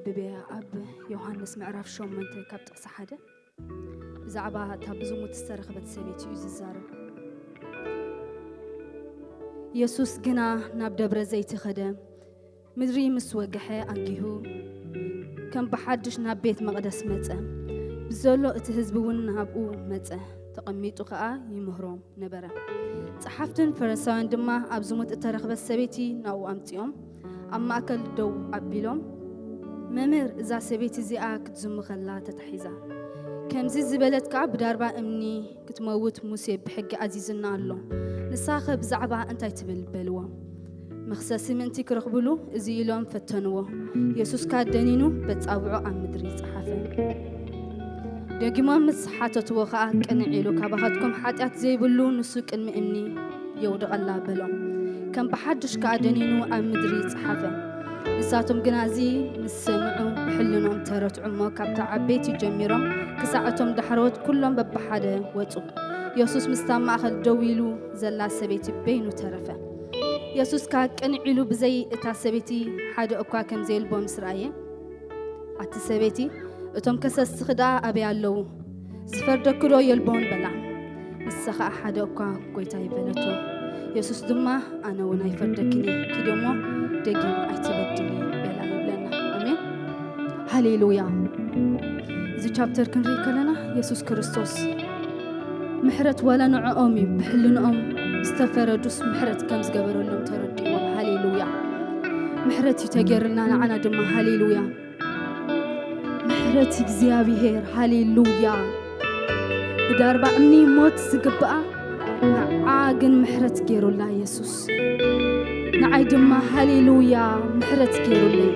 ብቤ ኣብ ዮሃንስ ምዕራፍ ሸሞንተ ካብ ጥቕሲ ሓደ ብዛዕባ እታ ብዝሙት ዝተረኽበት ሰበይቲ እዩ ዝዛረብ። የሱስ ግና ናብ ደብረ ዘይቲ ኸደ። ምድሪ ምስ ወግሐ ኣጊሁ ከም ብሓድሽ ናብ ቤት መቕደስ መጸ። ብዘሎ እቲ ህዝቢ እውን ናብኡ መጸ። ተቐሚጡ ኸኣ ይምህሮም ነበረ። ጸሓፍትን ፈሪሳውያን ድማ ኣብ ዝሙት እተረኽበት ሰበይቲ ናብኡ ኣምጺኦም ኣብ ማእከል ደው ኣቢሎም፣ "መምህር፣ እዛ ሰበይቲ እዚኣ ክትዝሙ ከላ ተታሒዛ። ከምዚ ዝበለት ከኣ ብዳርባ እምኒ ክትመውት ሙሴ ብሕጊ ኣዚዙና ኣሎ። ንስኻ ብዛዕባ እንታይ ትብል?" በልዎ። መኽሰሲ ምእንቲ ክረኽብሉ እዚ ኢሎም ፈተንዎ። የሱስ ከኣ ደኒኑ በጻብዑ ኣብ ምድሪ ጸሓፈ። ደጊሞም ምስ ሓተትዎ ኸኣ ቅንዕ ኢሉ፣ "ካባኻትኩም ሓጢኣት ዘይብሉ ንሱ ቅድሚ እምኒ የውድቐላ" በሎም። ከም ብሓድሽ ከኣ ደኒኑ ኣብ ምድሪ ጸሓፈ። ንሳቶም ግና እዚ ምስ ሰምዑ ብሕልኖም ተረትዑ እሞ ካብታ ዓበይቲ ጀሚሮም ክሳዕ እቶም ዳሕረዎት ኩሎም በብሓደ ወጹ። የሱስ ምስታ ኣብ ማእከል ደው ኢሉ ዘላ ሰበይቲ በይኑ ተረፈ። የሱስ ከኣ ቅንዕ ኢሉ ብዘይ እታ ሰበይቲ ሓደ እኳ ከም ዘየልቦ ምስ ረኣየ፣ "ኣቲ ሰበይቲ፣ እቶም ከሰስኺ ደኣ ኣበይ ኣለዉ? ዝፈርደኪ ዶ የልቦን?" በላ። ንሳ ኸኣ፣ "ሓደ እኳ ጐይታይ" በለቶ። የሱስ ድማ፣ "ኣነ እውን ኣይፈርደክን እየ፣ ኪዲ እሞ ደጊም ኣይትበድሊ" በላ ይብለና። ኣሜን። ሃሌሉያ። እዚ ቻፕተር ክንርኢ ከለና የሱስ ክርስቶስ ምሕረት ዋላ ንዕኦም እዩ ብሕልንኦም ዝተፈረዱስ ምሕረት ከም ዝገበረሎም ተረዲእዎም። ሃሌሉያ። ምሕረት እዩ ተገይርልና ንዓና ድማ። ሃሌሉያ። ምሕረት እግዚኣብሔር። ሃሌሉያ። ብዳርባ እምኒ ሞት ዝግብኣ ንዓ ግን ምሕረት ገይሩላ የሱስ። ንዓይ ድማ ሃሌሉያ ምሕረት ገይሩለይ።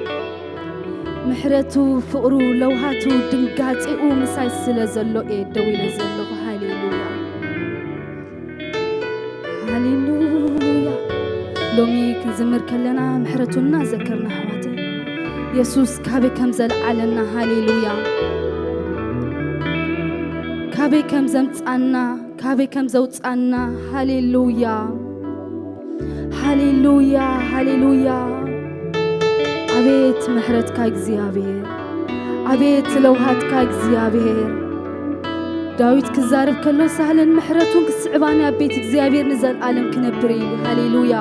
ምሕረቱ፣ ፍቕሩ፣ ለውሃቱ፣ ድንጋጼኡ ምሳይ ስለ ዘሎ እየ ደው ኢለ ዘለኹ። ሃሌሉያ። ሃሌሉያ። ሎሚ ክንዝምር ከለና ምሕረቱ እናዘከርና ኣሕዋተይ፣ የሱስ ካበይ ከም ዘልዓለና፣ ሃሌሉያ፣ ካበይ ከም ዘምጻና፣ ካበይ ከም ዘውጻና፣ ሃሌሉያ፣ ሃሌሉያ፣ ሃሌሉያ። ኣቤት ምሕረትካ እግዚኣብሔር፣ ኣቤት ለውሃትካ እግዚኣብሔር። ዳዊት ክዛረብ ከሎ፣ ሳህልን ምሕረቱን ክስዕባኒ ኣብ ቤት እግዚኣብሔር ንዘለኣለም ክነብር ኢሉ። ሃሌሉያ።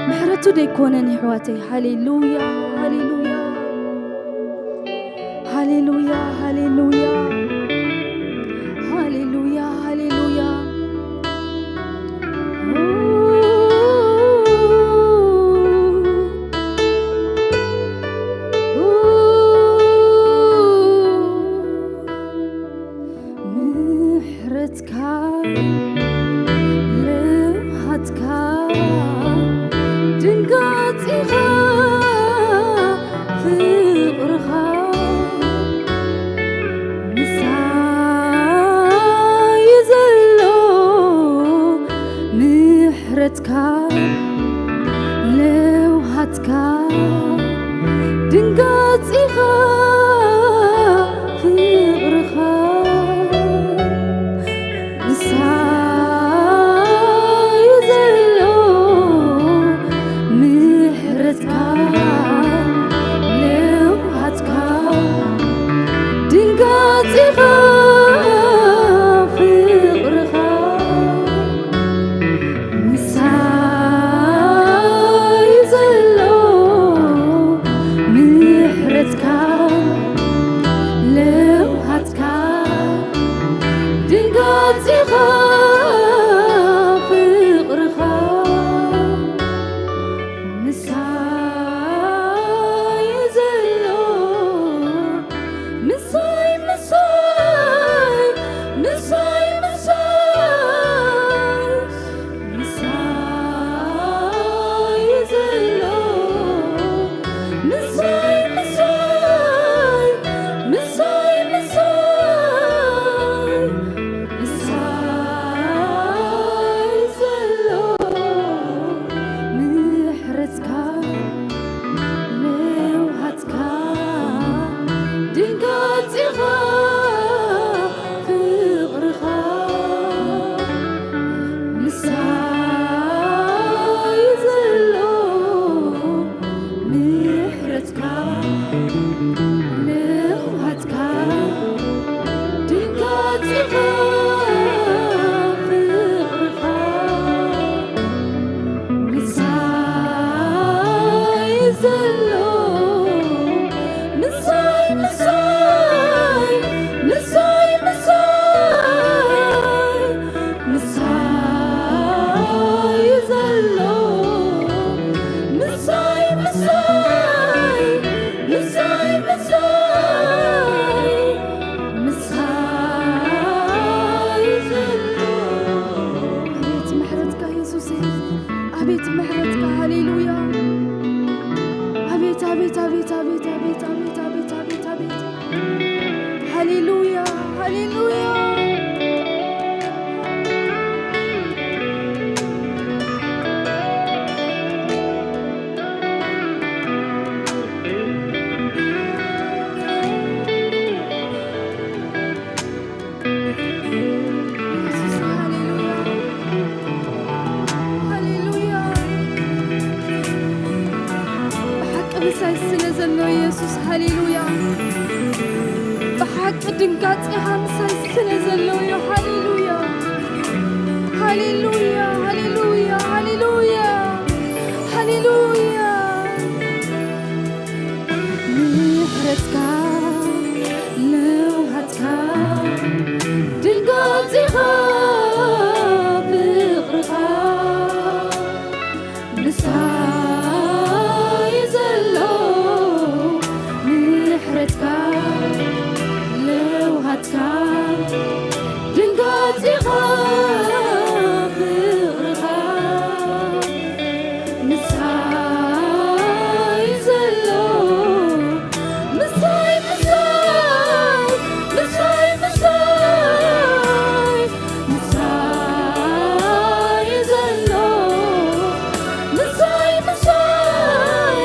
ምሕረቱ ደይኮነን የሕዋተይ። ሃሌሉያ፣ ሃሌሉያ፣ ሃሌሉያ፣ ሃሌሉያ፣ ሃሌሉያ፣ ሃሌሉያ። ምሕረትካ፣ ልውሃትካ፣ ድንጋጺኻ፣ ፍቕርኻ ምሳይ ዘሎ። ምሕረትካ፣ ለውሃትካ፣ ድንጋጺኻ፣ ፍቕርኻ ምሳይ ዘሎ። ምሕረትካ፣ ለውሃትካ፣ ድንጋጺኻ፣ ፍቕርኻ ምሳይ ዘሎ። ምሕ- ኣቤት፣ ኣቤት፣ ኣቤት፣ ኣቤት፣ ኣቤት። ሃሌሉያ፣ ሃሌሉያ። የሱስ፣ ሃሌሉያ፣ ሃሌሉያ። ብሓቂ ምሳይ ስለ ዘሎ የሱስ፣ ሃሌሉያ። ብሓቂ ድንጋጼኻ ምሳይ ስለ ዘሎ እዩ። ሃሌሉያ፣ ሃሌሉያ፣ ሃሌሉያ፣ ሃሌሉያ፣ ሃሌሉያ። ምሕረትካ፣ ለውሃትካ፣ ድንጋጼኻ፣ ፍቕርኻ ምሳይ ዘሎ። ምሕረትካ፣ ለውሃትካ፣ ድንጋጼኻ፣ ፍቕርኻ ምሳይ ዘሎ። ምሳይ፣ ምሳይ፣ ምሳይ፣ ምሳይ፣ ምሳይ ዘሎ። ምሳይ፣ ምሳይ፣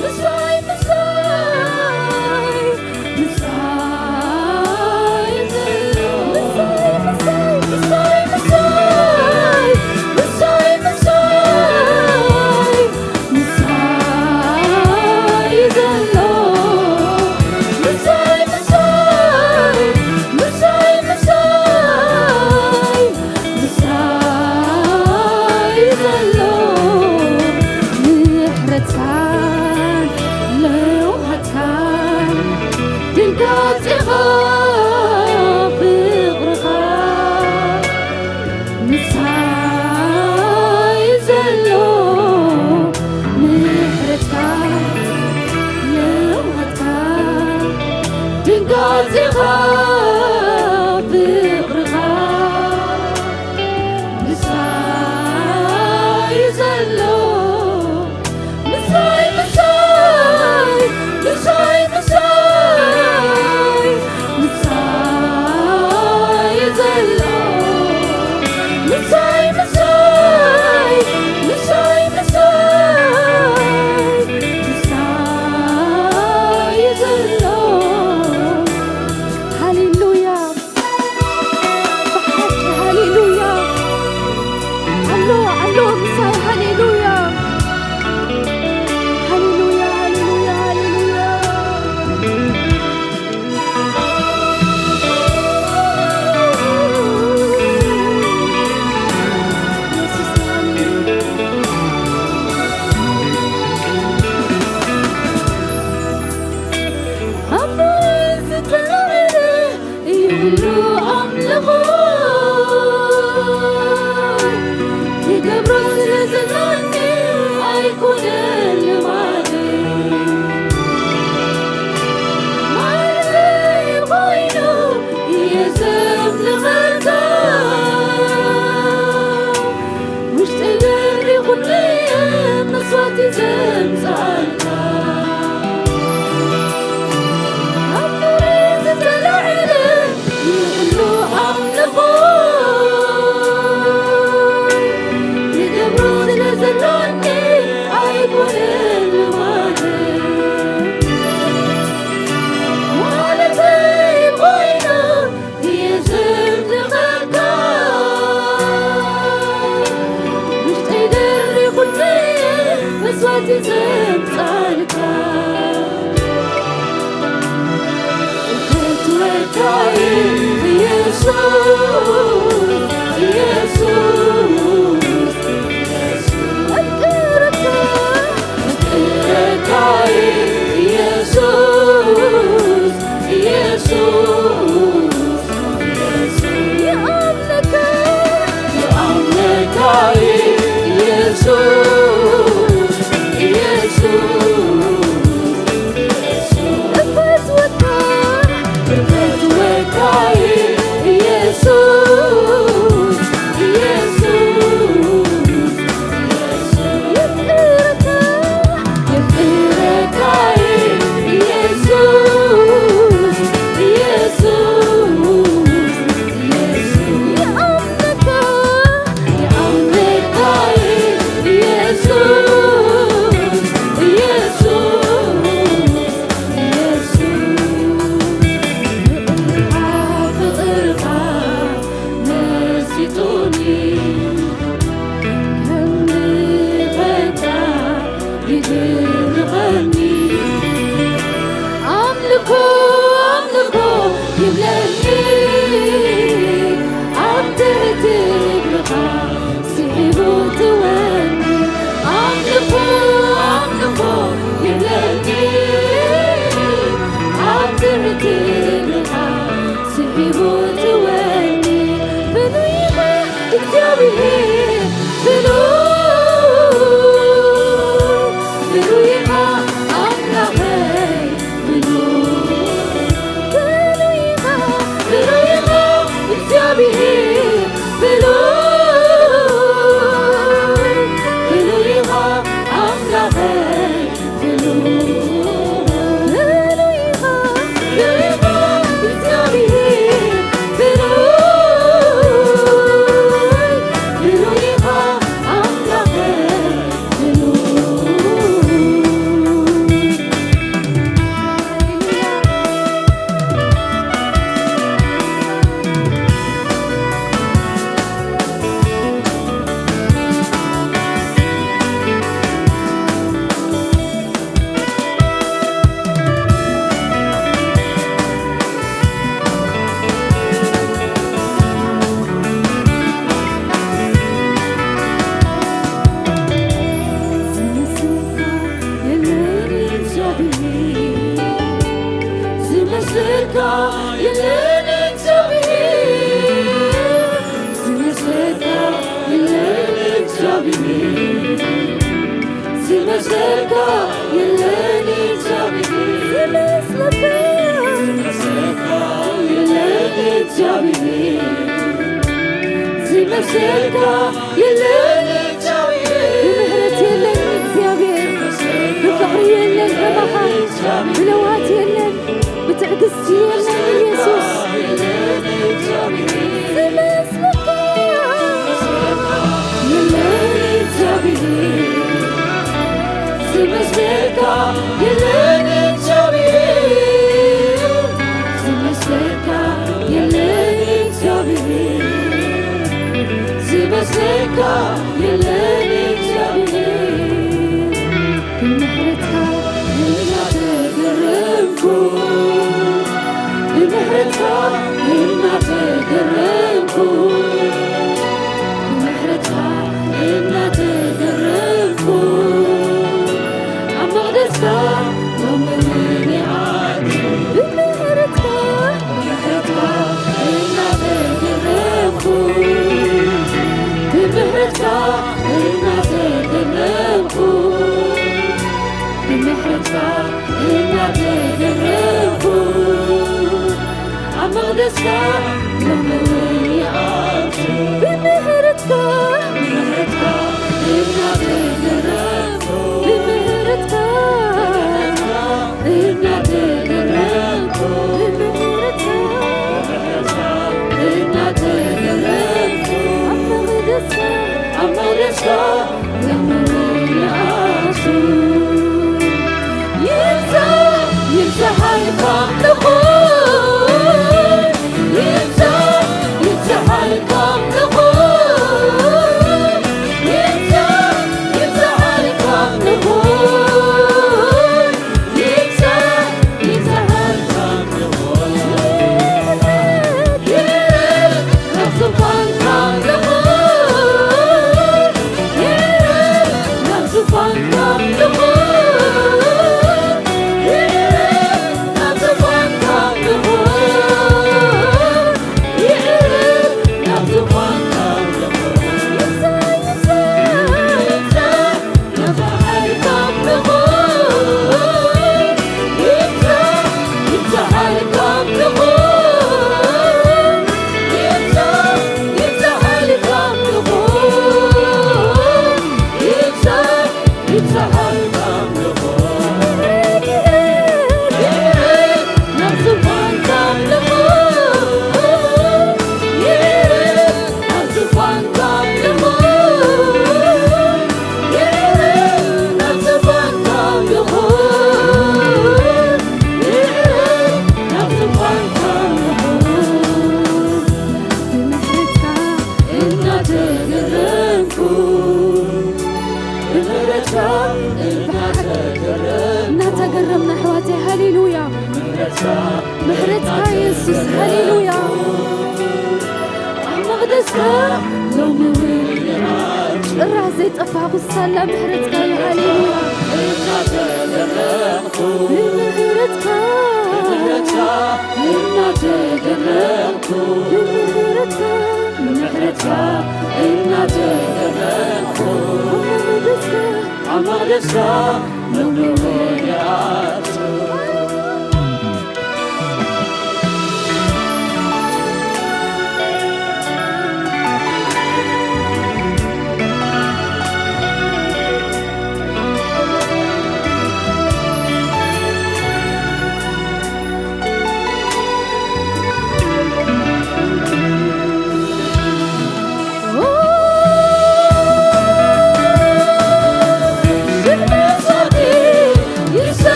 ምሳይ፣ ምሳይ። ምሕረትካን ለውሃትካን ድንጋጼኻ ፍቕርኻ ምሳይ ዘሎ። ምሕረትካ ለውሃትካ ድንጋጼኻ ፍቕርኻ ምሳይ ዘሎ። ምሳይ፣ ምሳይ፣ ምሳይ፣ ምሳይ፣ ምሳይ ዘሎ። ምሳይ፣ ምሳይ፣ ምሳይ፣ ምሳይ፣ ምሳይ ዘሎ። ሃሌሉያ። ብሓቂ ሃሌሉያ። ኣሎ፣ ኣሎ ምሳይ። ሃሌሉያ። ሃሌሉያ፣ ሃሌሉያ፣ ሃሌሉያ። የሱስ፣ ሃሌሉያ። ኣቦይ ዝተላዕለ እዩ ኩሉ ኣምልኾ። ክገብሮ ስለ ዘለኒ ኣይኮነን ልማደይ። ማለተይ ኮይኑ እየ ዘምልኸካ። ውሽጠይ ደሪኹኒ እየ መስዋእቲ ዘምጽኣልካ። ኣብ ክብሪ ዝተላዕለ ይኹን ኣምልኾ። ክገብሮ ስለ ዘለኒ ኣይኮነን ልማደይ። ማለተይ ኮይኑ እየ ዘምልኸካ። ውሽጠይ ደሪኹኒ እየ መስዋእቲ ዘምጻልካ። ክፈትወካ እየ ኢየሱስ፣ ኢየሱስ፣ ኢየሱስ። ኣፍቅረካ፣ ኣፍቅረካ እየ ኢየሱስ፣ ኢየሱስ፣ ኢየሱስ። ይኣምነካ፣ ይኣምነካ እየ ኢየሱስ፣ ኢየሱስ። እፈትወካ፣ እፈትወካ ኢየሱስ፣ ኣምልኮ፣ ኣምልኮ ይብለኒ ኣብ ትሕቲ እግርኻ ስሒቡ ትወኒ። ኣምልኮ፣ ኣምልኮ ይብለኒ ኣብ ትሕቲ እግርኻ ስሒቡ ትወኒ። ፍሉይ ኢኻ እግዚኣብሔር፣ ፍሉይ፣ ፍሉይ ኢኻ ኣምላኸይ። ዝመስለካ የለን እግዚኣብሔር። ብምህረት የለን እግዚኣብሔር፣ ብፍቕሪ የለን ከማኻ፣ ብለውሃት የለን፣ ብትዕግስቲ የለን ኢየሱስ። ዝመስለካ የለን እግዚኣብሔር። ዝመስለካ የለን እግዚኣብሔር። ዝመስለካ የለን እግዚኣብሔር። ዝመስለካ ምሕረትካ የሱስ፣ ሃሌሉያ። ኣብ መቕደስካ ሎሚ እውን ጭራ ዘይጠፋ ጉሳላ ምሕረትካ እዩ፣ ሃሌሉያ። እናተደነቕኩ ብምሕረትካ እናተደነቕኩ ብምሕረትካ ብምሕረትካ እናተደነቕኩ ኣብ መቕደስካ ኣብ መቕደስካ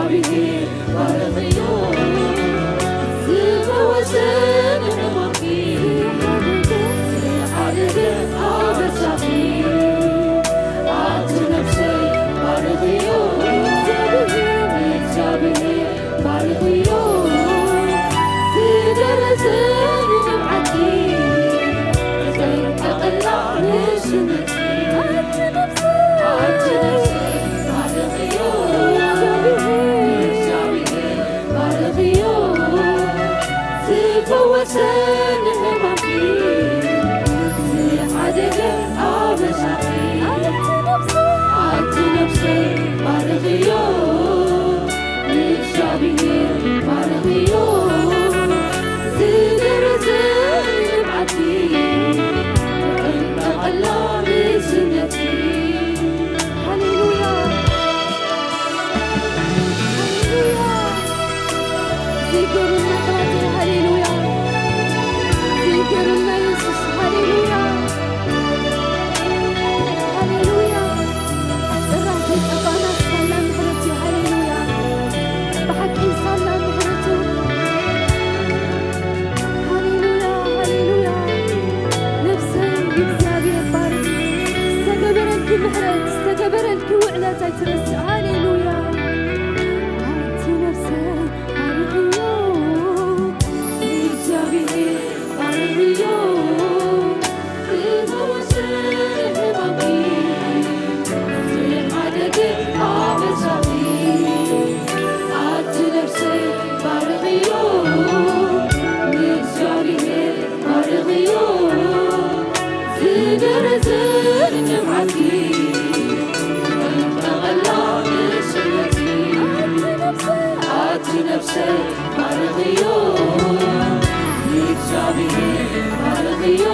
እግዚኣብሔር ባርኽዮ፣ ዝፈወሰ ንሕማምኪ፣ ዝሓደገ ኣበሳኺ። ኣቲ ነፍሰይ ባርኽዮ፣ እግዚኣብሔር ባርኽዮ፣ ዝደረሰ ንንብዓትኪ፣ ተጠንቀቐላ ንስምዕኪ። ኣቲ ነፍሰይ ባርኽዮ፣ እግዚኣብሔር ባርኽዮ፣ ዝፈወሰ ንሕማምኪ፣ ዝሓደገ ኣበሳኺ። ኣቲ ነፍሰይ ባርኽዮ፣ እግዚኣብሔር ባርኽዮ፣ ዝደረሰ ንብዓትኪ፣ ተጠንቀቐላ ንስምዕኪ። ሃሌሉያ። ሃሌሉያ። ዘይገርም ኣሕዋተይ፣ ሃሌሉያ። ዘይገርም የሱስ፣ ሃሌሉያ። ሃሌሉያ። ጭራሽ ዘይጠፋእና ሳላ ምሕረቱ፣ ሃሌሉያ። ብሓቂ ሳላ ምሕረቱ። ሃሌሉያ፣ ሃሌሉያ። ነፍሰይ እግዚኣብሔር ባርኪ። ዝተገበረልኪ ምሕረት፣ ዝተገበረልኪ ውዕለት ኣይትረስዕ። ሃሌሉያ። ኣቲ ነፍሰይ ባርኽዮ፣ እግዚኣብሔር ባርኽዮ፣ ዝፈወሰ ሕማምኪ፣ ዝሓደገ ኣበሳኺ። ኣቲ ነፍሰይ ባርኽዮ፣ ንእግዚኣብሔር ባርኽዮ፣ ዝደረሰ ንንብዓትኪ፣ ተጠንቀቐላ ንስምዕኪ። ኣቲ ነፍሰይ ባርኽዮ፣ ንእግዚኣብሔር ባርኽዮ፣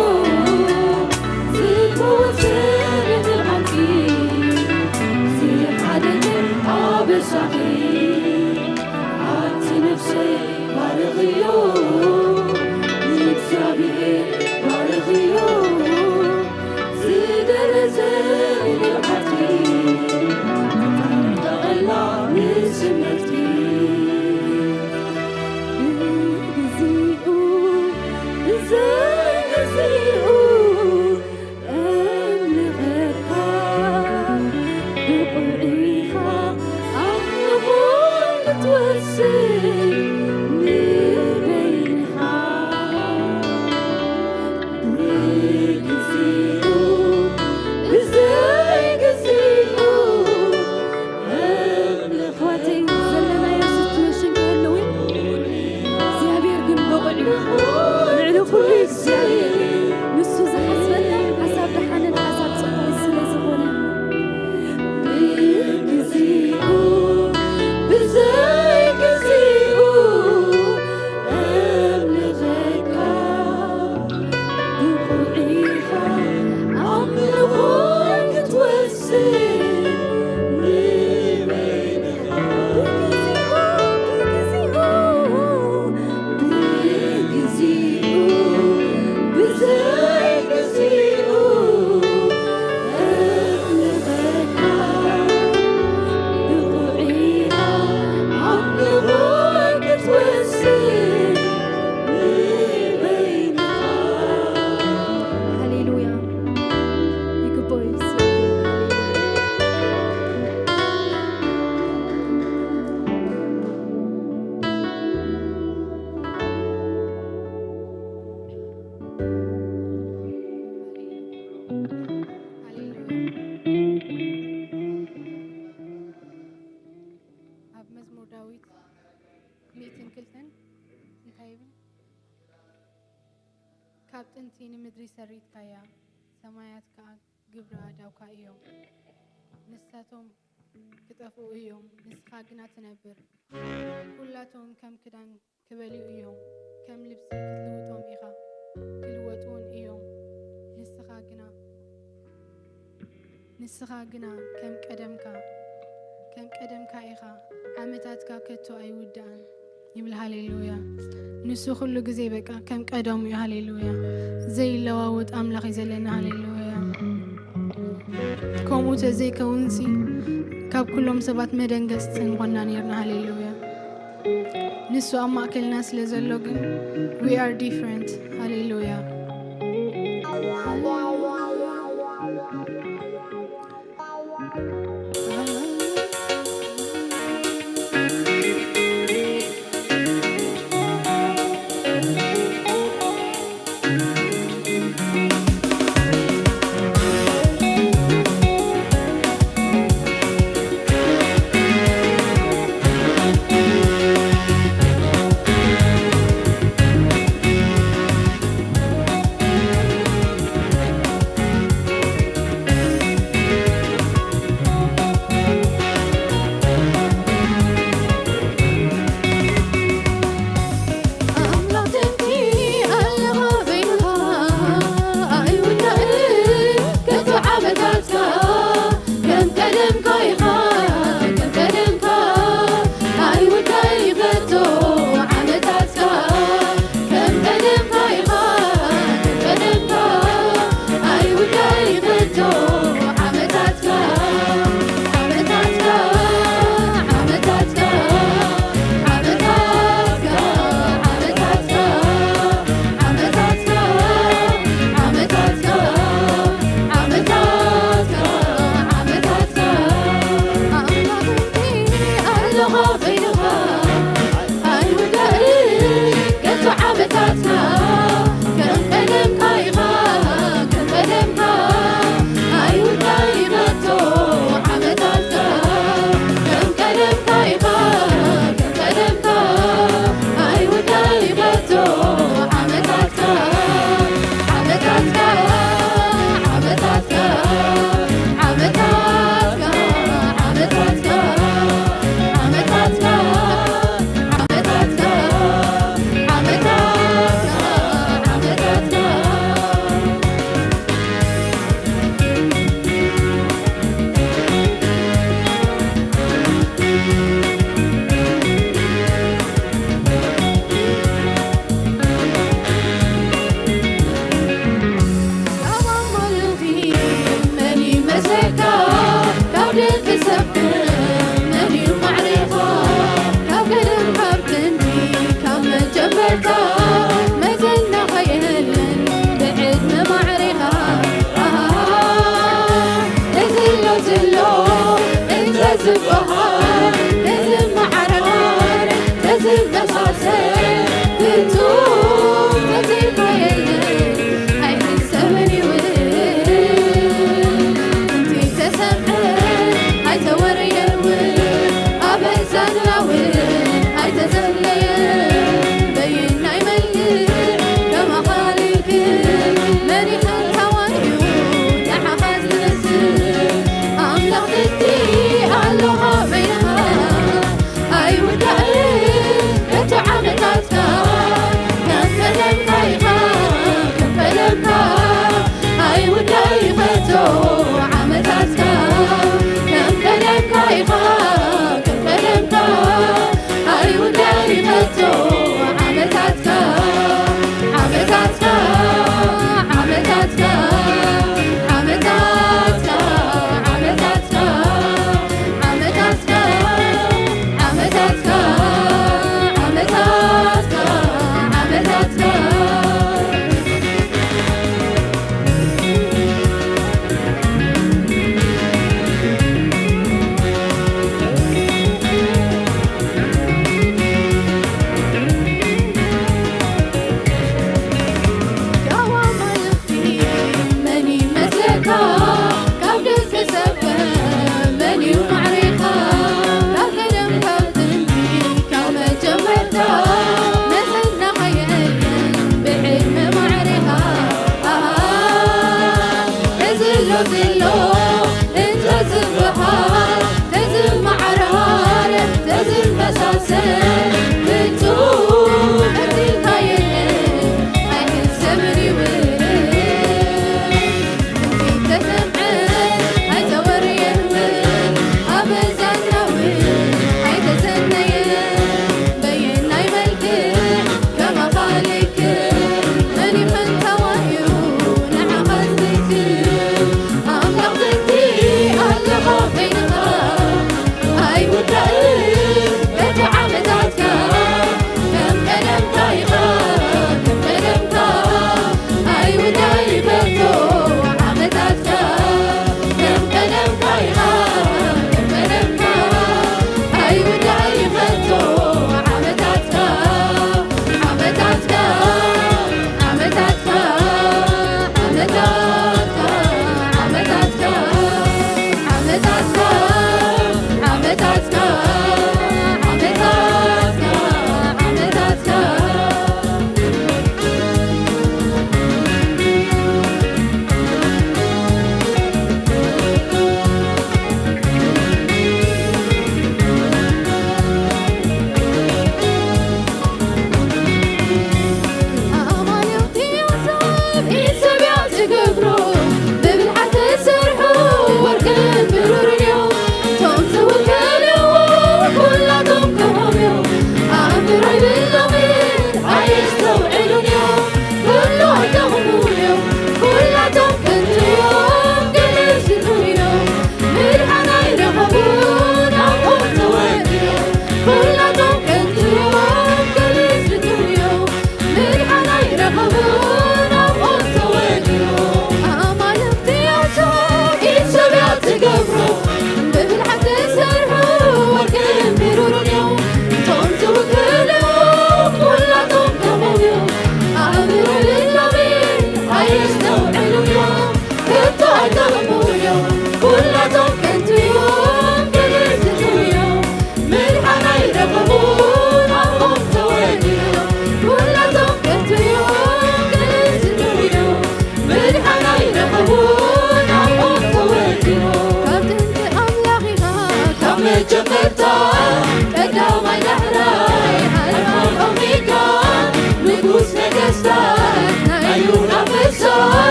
ዝፈወሰ ንንብዓትኪ፣ ዝሓደገ ኣበሳኺ። ኣቲ ነፍሰይ ባርኽዮ፣ ንእግዚኣብሔር ባርኽዮ፣ ዝደረሰ ንብዓትኪ፣ ተጠንቀቐላ ንስምዕኪ። ብግዚኡ ብዘይግዚኡ እምልኸካ ብቑዕ ኢኻ ኣምልኾ ክትወስድ ንበይንኻ። ብግዚኡ ብዘይግዚኡ ኣሕዋተይ፣ ዘለናዮ ሲቹዌሽን ክህልው፣ እግዚኣብሔር ግን ብቑዕ እዩ። ልዕሊ ኩሉ እግዚኣብሔር እዩ። ንሱ ዝሓስበልና ሓሳብ ደሓንን ሓሳብ ጽቡቕን ስለ ዝኾነ፣ ብግዚኡ ብዘይግዚኡ እምልኸካ ብቑዕ ኢኻ ኣምልኾ ክትወስድ ንበይንኻ። ብግዚኡ ብዘይግዚኡ እምልኸካ ብቑዕ ኢኻ ኣምልኾ ክትወስድ ንበይንኻ። ሃሌሉያ። ይግባኦ እዩ። ሃሌሉያ። ኣብ መዝሙር ዳዊት ሚእትን ክልተን እንታይ ይብል? ካብ ጥንቲ ንምድሪ ሰሪትካያ፣ ሰማያት ከኣ ግብሪ ኣእዳውካ እዮም። ንሳቶም ክጠፍኡ እዮም፣ ንስኻ ግና ትነብር። ኩላቶም ከም ክዳን ክበልዩ እዮም፣ ከም ልብሲ ክትልውጦም ኢኻ፣ ክልወጡ እውን እዮም። ንስኻ ግና፣ ንስኻ ግና ከም ቀደምካ፣ ከም ቀደምካ ኢኻ፣ ዓመታትካ ከቶ ኣይውዳእን ይብል። ሃሌሉያ። ንሱ ኩሉ ግዜ በቃ ከም ቀደሙ እዩ። ሃሌሉያ። ዘይለዋወጥ ኣምላኽ እዩ ዘለና። ሃሌሉያ። ከምኡ ተዘይከውንሲ ካብ ኩሎም ሰባት መደንገጽቲ ምኾንና ነርና። ሃሌሉያ። ንሱ ኣብ ማእከልና ስለ ዘሎ ግን we are different። ሃሌሉያ።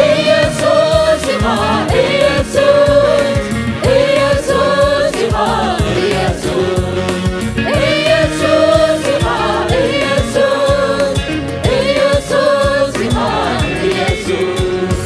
ኢየሱስ ኢኻ፣ ኢየሱስ፣ ኢየሱስ ኢኻ፣ ኢየሱስ፣ ኢየሱስ ኢኻ፣ ኢየሱስ፣ ኢየሱስ ኢኻ፣ ኢየሱስ።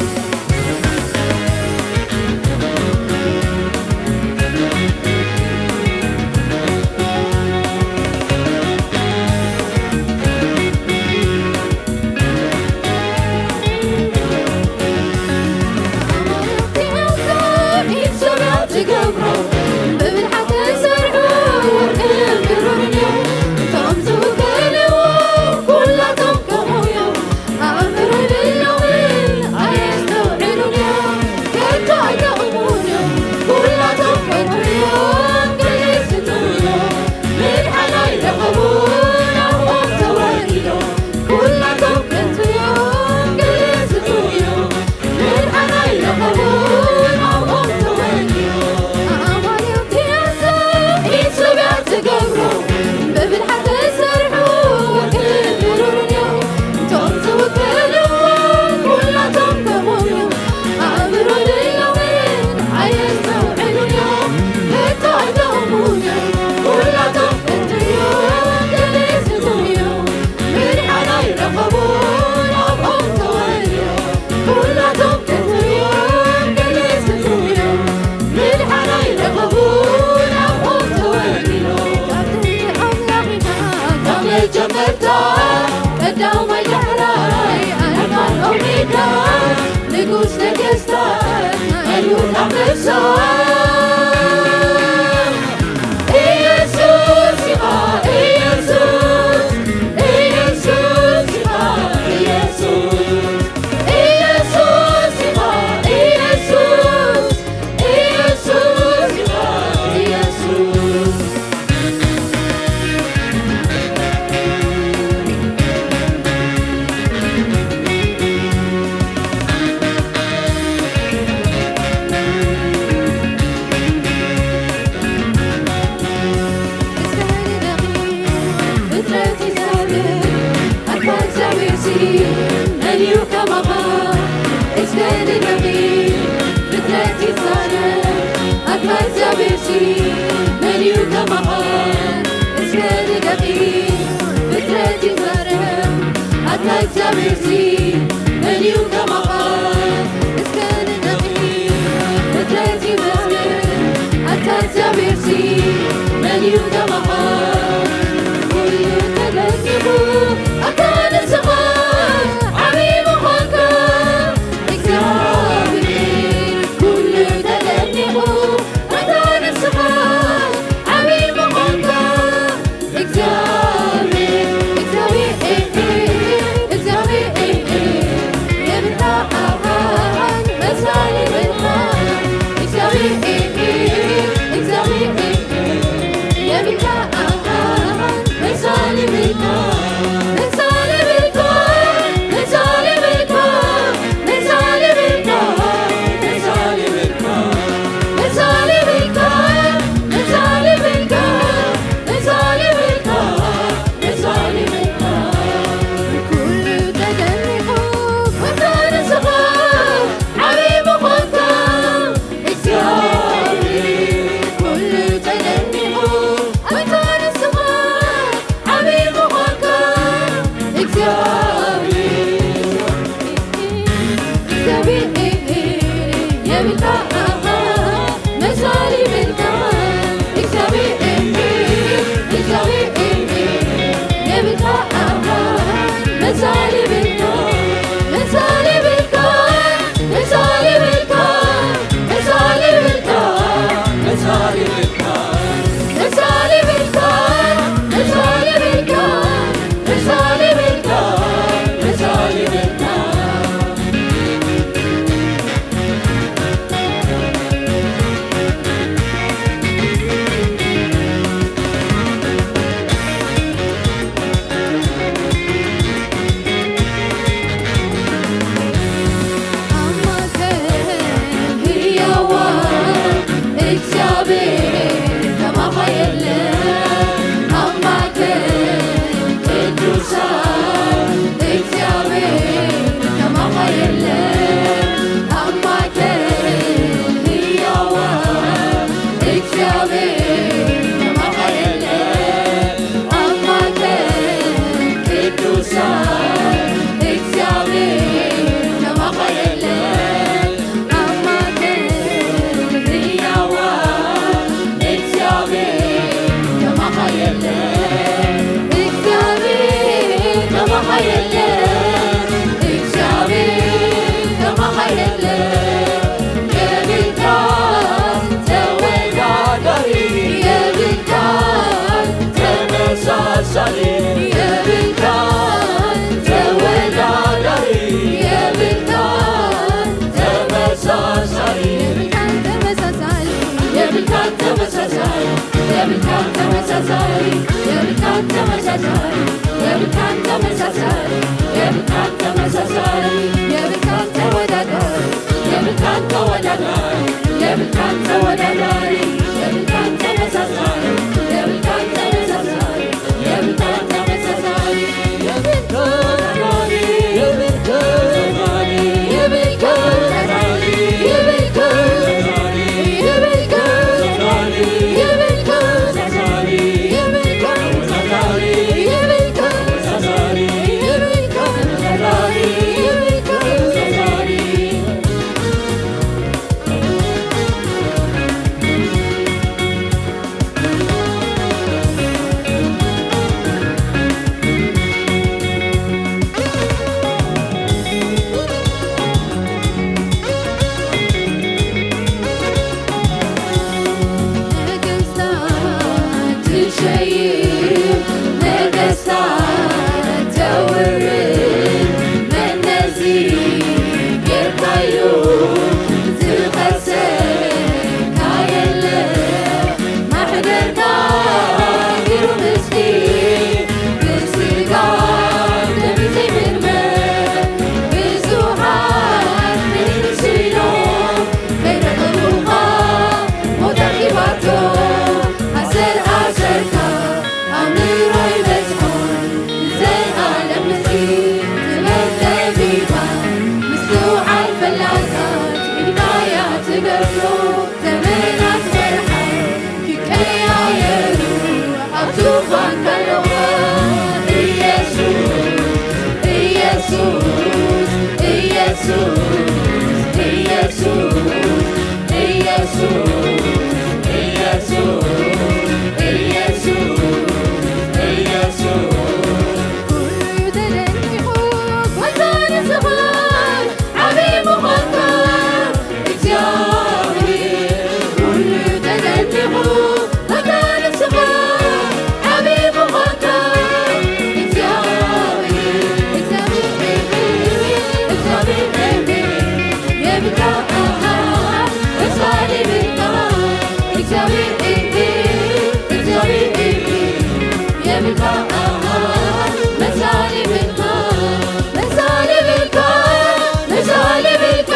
መጀመርታ ቀዳማይ ዳሕራይ ኣልፋን ኦሜጋ ንጉስ ነገስታት ኣይሁድ ኣንበሳ ኢየሱስ ኢኻ ኢየሱስ ኢየሱስ ኢኻ ኢየሱስ ኢየሱስ ኢኻ ኢየሱስ ኢየሱስ ኢኻ ኢየሱስ የብልካን ተመሳሳሊ፣ የብልካን ተመሳሳሊ፣ የብልካን ተመሳሳሊ፣ የብልካን ተመሳሳሊ፣ የብልካን ተወዳዳሪ፣ የብልካን ተወዳዳሪ፣ የብልካን ተወዳዳሪ፣ የብልካን ተመሳሳሊ፣ የብልካን ተመሳሳሊ፣ የብልካን ተመሳሳሊ፣ የብልካን ተወዳዳሪ፣ የብልካን ተወዳዳሪ፣ የብልካን ተወዳዳሪ፣ የብልካን ተወዳዳሪ፣ የብልካን ተወዳዳሪ፣ የብልካን ተወዳዳሪ፣ የብልካን ተወዳዳሪ፣ የብልካን ተወዳዳሪ፣ የብልካን ተወዳዳሪ። ነገስታት ትሸይም፣ ነገስታት ተውርድ፣ መነዚ ጌርካዩ ዝኸሰካ የለ። ማሕደርካ ግሩም እስኪ ብስጋ ደም ዘይምርመር ብዙሓት ንሱ ኢሎም ከይረኸቡኻ ሞት ኣርኪባቶ ኣሰር ኣሰርካ ኣምሮ ይበዝሖ ንዘለኣለም ምስኪ ጥበብ ጠቢባን ምስትውዓል ፈላሳት ኢልካያ ትገብሮ ዘመናት ወርሓት ክቀያየሩ ኣብ ዙፋን ከለኻ ኢየሱስ ኢየሱስ ኢየሱስ ኢየሱስ ኢየሱስ ኢየሱስ ኢየሱስ ኩሉ ተደሚቑ ጎይታ ንስኻ ዓቢ ምዃንካ እግዚኣብሔር ኩሉ ተደሚቑ ጎይታ ንስኻ ዓቢ ምዃንካ እግዚኣብሔር እግዚኣብሔር እግዚኣብሔር የብልካ ኣሃ መሳሊ ብልካ እግዚኣብሔር እግዚኣብሔር የብልካ ኣሃ መሳሊ ብልካ መሳሊ ብልካ መሳሊ ብልካ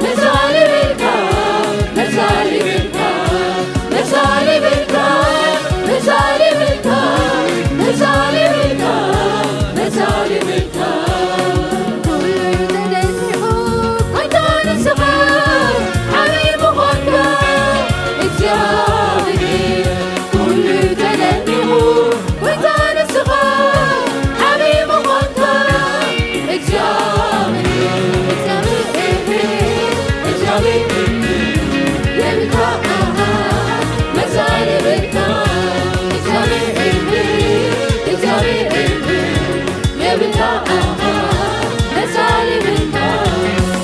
መሳሊ ብልካ መሳሊ ብልካ መሳሊ ብልካ መሳሊ ብልካ መሳሊ ብልካ መሳሊ ብልካ ኩሉ ተደሚቑ ጎይታ ንስኻ ዓቢ ምዃንካ እግዚኣብሔር ኩሉ ተደሚቑ ጎይታ ንስኻ ዓቢ ምዃንካ እግዚኣብሔር እግዚኣብሔር እግዚኣብሔር የብልካ ኣሃ መሳሊ ብልካ እግዚኣብሔር እግዚኣብሔር የብልካ ኣሃ መሳሊ ብልካ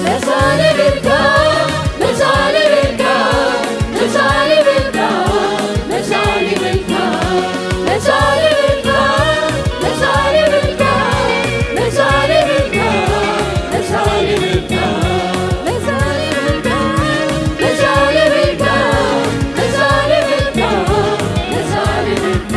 መሳሊ ብልካ መሳሊ ብልካ መሳሊ ብልካ መሳሊ ብልካ መሳሊ ብልካ መሳሊ ብልካ መሳሊ ብልካ መሳሊ ብልካ መሳሊ ብልካ መሳሊ ብልካ መሳሊ ብልካ መሳሊ ብልካ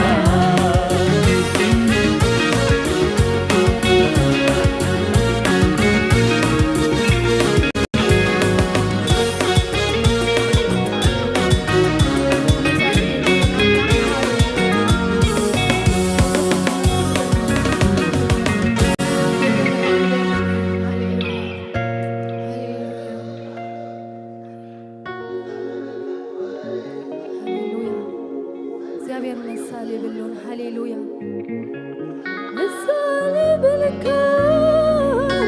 ሃሌሉያ። እግዚኣብሔር መሳሊ የብሉን። ሃሌሉያ። መሳሊ ብልካን፣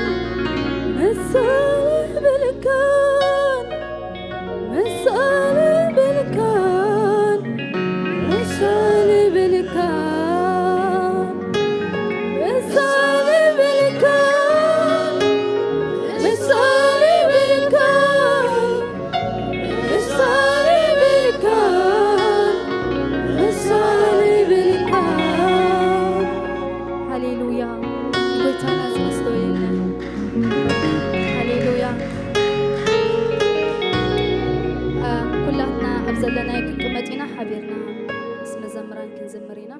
መሳሊ ብልካን፣ መሳሊ ብልካን፣ መሳሊ ብልካን፣ መሳሊ ብልካን፣ መሳሊ ብልካን፣ መሳሊ ብልካን፣ መሳሊ ብልካን። ሃሌሉያ። ጎይታና ዝመስሎ የለን። ሃሌሉያ። ምስ መዘምራን ክንዝምር ኢና።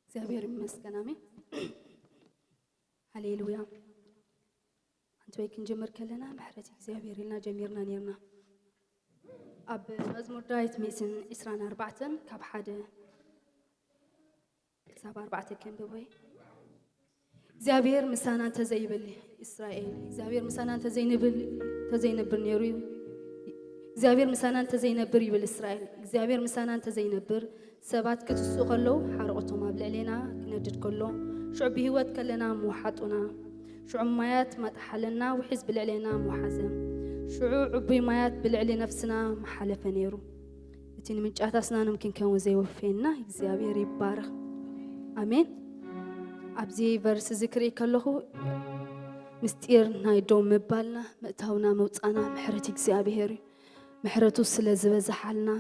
እግዚኣብሔር ይመስገን። ኣሜን። ሃሌሉያ። ኣንቲ ወይ ክንጀምር ከለና ምሕረት እግዚኣብሔር ኢልና ጀሚርና ነርና። ኣብ መዝሙር ዳዊት ሚእትን ዕስራን ኣርባዕተን ካብ ሓደ ክሳብ ኣርባዕተ ከንብብ ወይ? እግዚኣብሔር ምሳና እንተዘይብል እስራኤል፣ እግዚኣብሔር ምሳና እንተዘይንብል፣ እንተዘይነብር ነይሩ እዩ። እግዚኣብሔር ምሳና እንተዘይነብር ይብል እስራኤል፣ እግዚኣብሔር ምሳና እንተዘይነብር ሰባት ክትስኡ ከለዉ ሓረቕቶም ኣብ ልዕሌና ክነድድ ከሎ ሽዑ ብህይወት ከለና ምውሓጡና። ሽዑ ማያት ማጥሓለና ውሒዝ ብልዕሌና ምውሓዘ። ሽዑ ዕቡይ ማያት ብልዕሊ ነፍስና ምሓለፈ ነይሩ። እቲ ንምንጫት ኣስናኖም ክንከውን ዘይወፈየና እግዚኣብሔር ይባረኽ። ኣሜን። ኣብዚ ቨርስ እዚ ክርኢ ከለኹ ምስጢር ናይ ደው ምባልና ምእታውና መውፃና ምሕረት እግዚኣብሔር እዩ። ምሕረቱ ስለ ዝበዝሓልና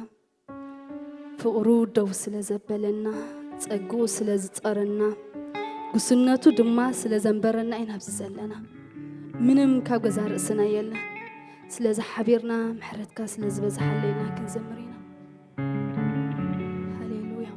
ፍቕሩ ደው ስለ ዘበለና ጸግኡ ስለ ዝጸረና ጉስነቱ ድማ ስለ ዘንበረና ኢና ኣብዚ ዘለና። ምንም ካብ ገዛ ርእስና የለን። ስለዚ ሓቢርና ምሕረትካ ስለ ዝበዝሓለይና ክንዘምር ኢና። ሃሌሉያ።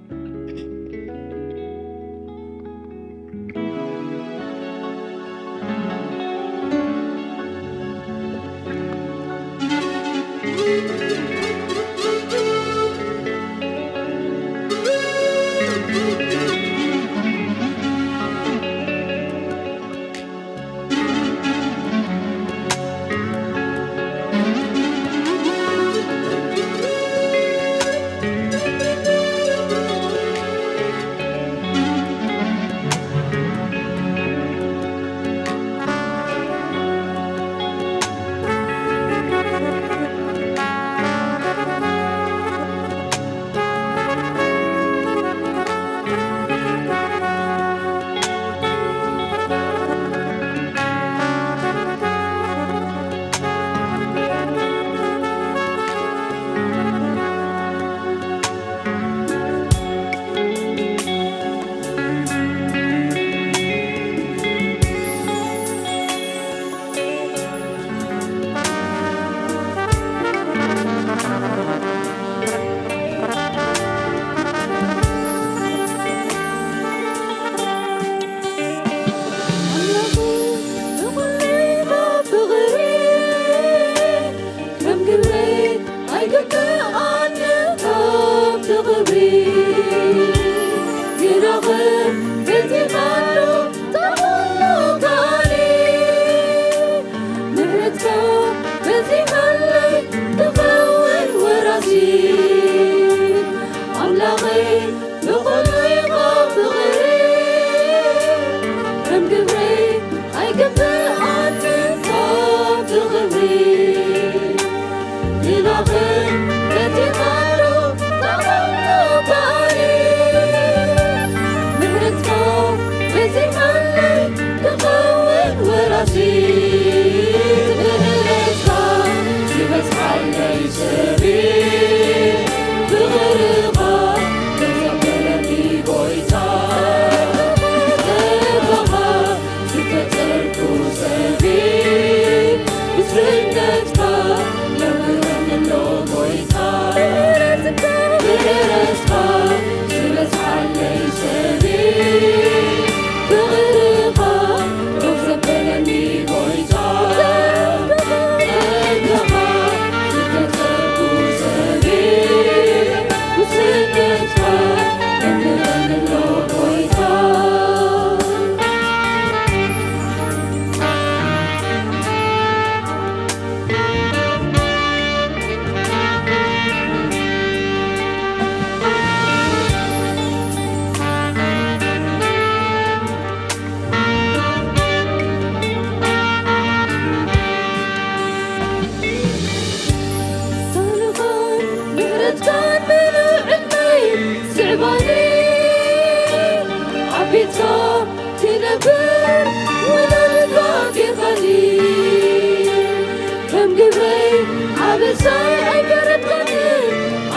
ምሳይ ኣይፈረድካን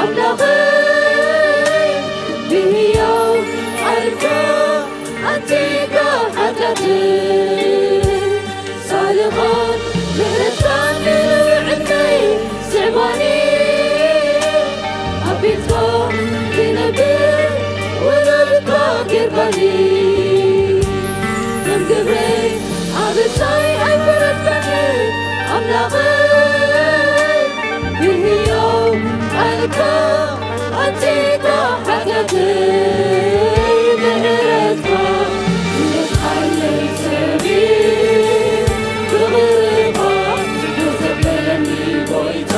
ኣምላኸይ፣ ብህያው ቃልካ ኣንቲካ ሓጢኣተይ። ሳልኻን ምሕረትካን ንዕነይ ስዕባኒ፣ ኣብ ቤትካ ክነብር ውሉድካ ጌርካኒ። ከም ግብረይ ኣበሳይ ኣይፈረድካኒ ኣምላኸይ፣ ብህያው ቃልካ ኣንቲካ ሓጢኣተይ። ምሕረትካ ይብዝሓለይ ሰብይ፣ ፍቕርኻ ደስ ዘበለኒ ጎይታ።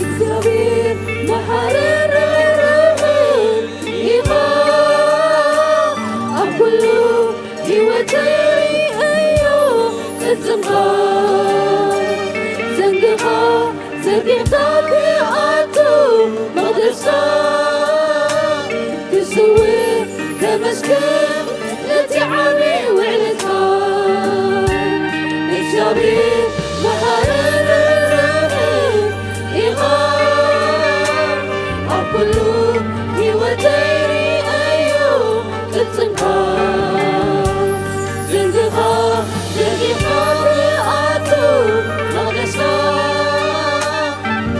እግዚኣብሔር መሓርን ርህሩህን ኢኻ፣ ኣብ ኩሉ ህይወተይ እዮ ቅልጽምካ። ዘንግኻ ዘርጊሕካ ክኣቱ መቕደስካ፣ ክስውእ ከመስግን ነቲ ዓቢ ውዕለትካ። እግዚኣብሔር መሓርን ርህሩህን ኢኻ፣ ኣብ ኩሉ ህይወተይ ርእየዮ ቅልጽምካ። ዘንግኻ ዘርጊሕካ ክኣቱ መቕደስካ፣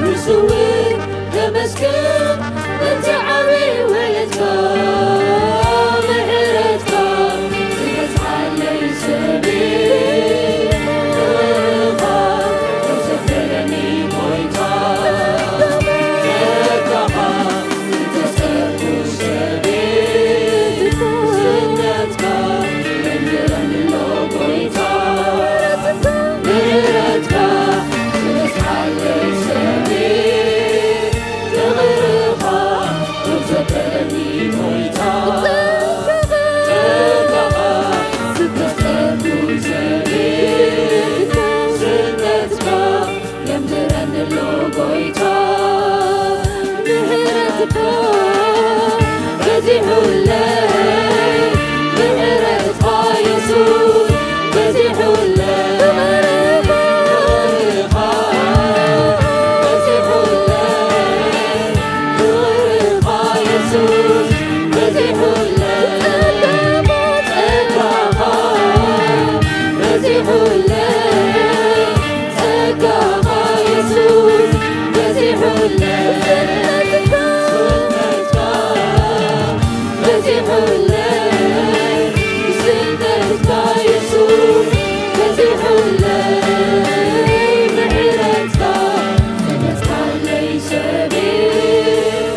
ንስውእ ከመስግን ነቲ ዓቢ ውዕለትካ። ምሕረትካ ዝበዝሓለይ ሰብይ፣ ፍቕርኻ ደስ ዘበለኒ ጎይታ። ጸጋኻ ዝተጸርኩ ሰብይ፣ ስነትካ ይነግረኒ ኣሎ ጎይታ። ምሕረትካ ዝበዝሓለይ ሰብይ፣ ፍቕርኻ ደስ ዘበለኒ ጎይታ። ጸጋኻ ዝተጸርኩ ሰብይ፣ ስነትካ የምህረኒ ኣሎ ጎይታ። ምሕረትካ በዚሑለይ፣ ምሕረትካ የሱስ በዚሑለይ፣ ፍቕርኻ በዚሑለይ፣ ፍቕርኻ የሱስ በዚሑለይ፣ ጸጋኻ በዚሑለይ፣ ጸጋኻ የሱስ በዚሑለይ፣ ስነትካ በዚሑለይ፣ ስነትካ የሱስ በዚሑለይ፣ ምሕረትካ ተመስገነለይ ሰብይ።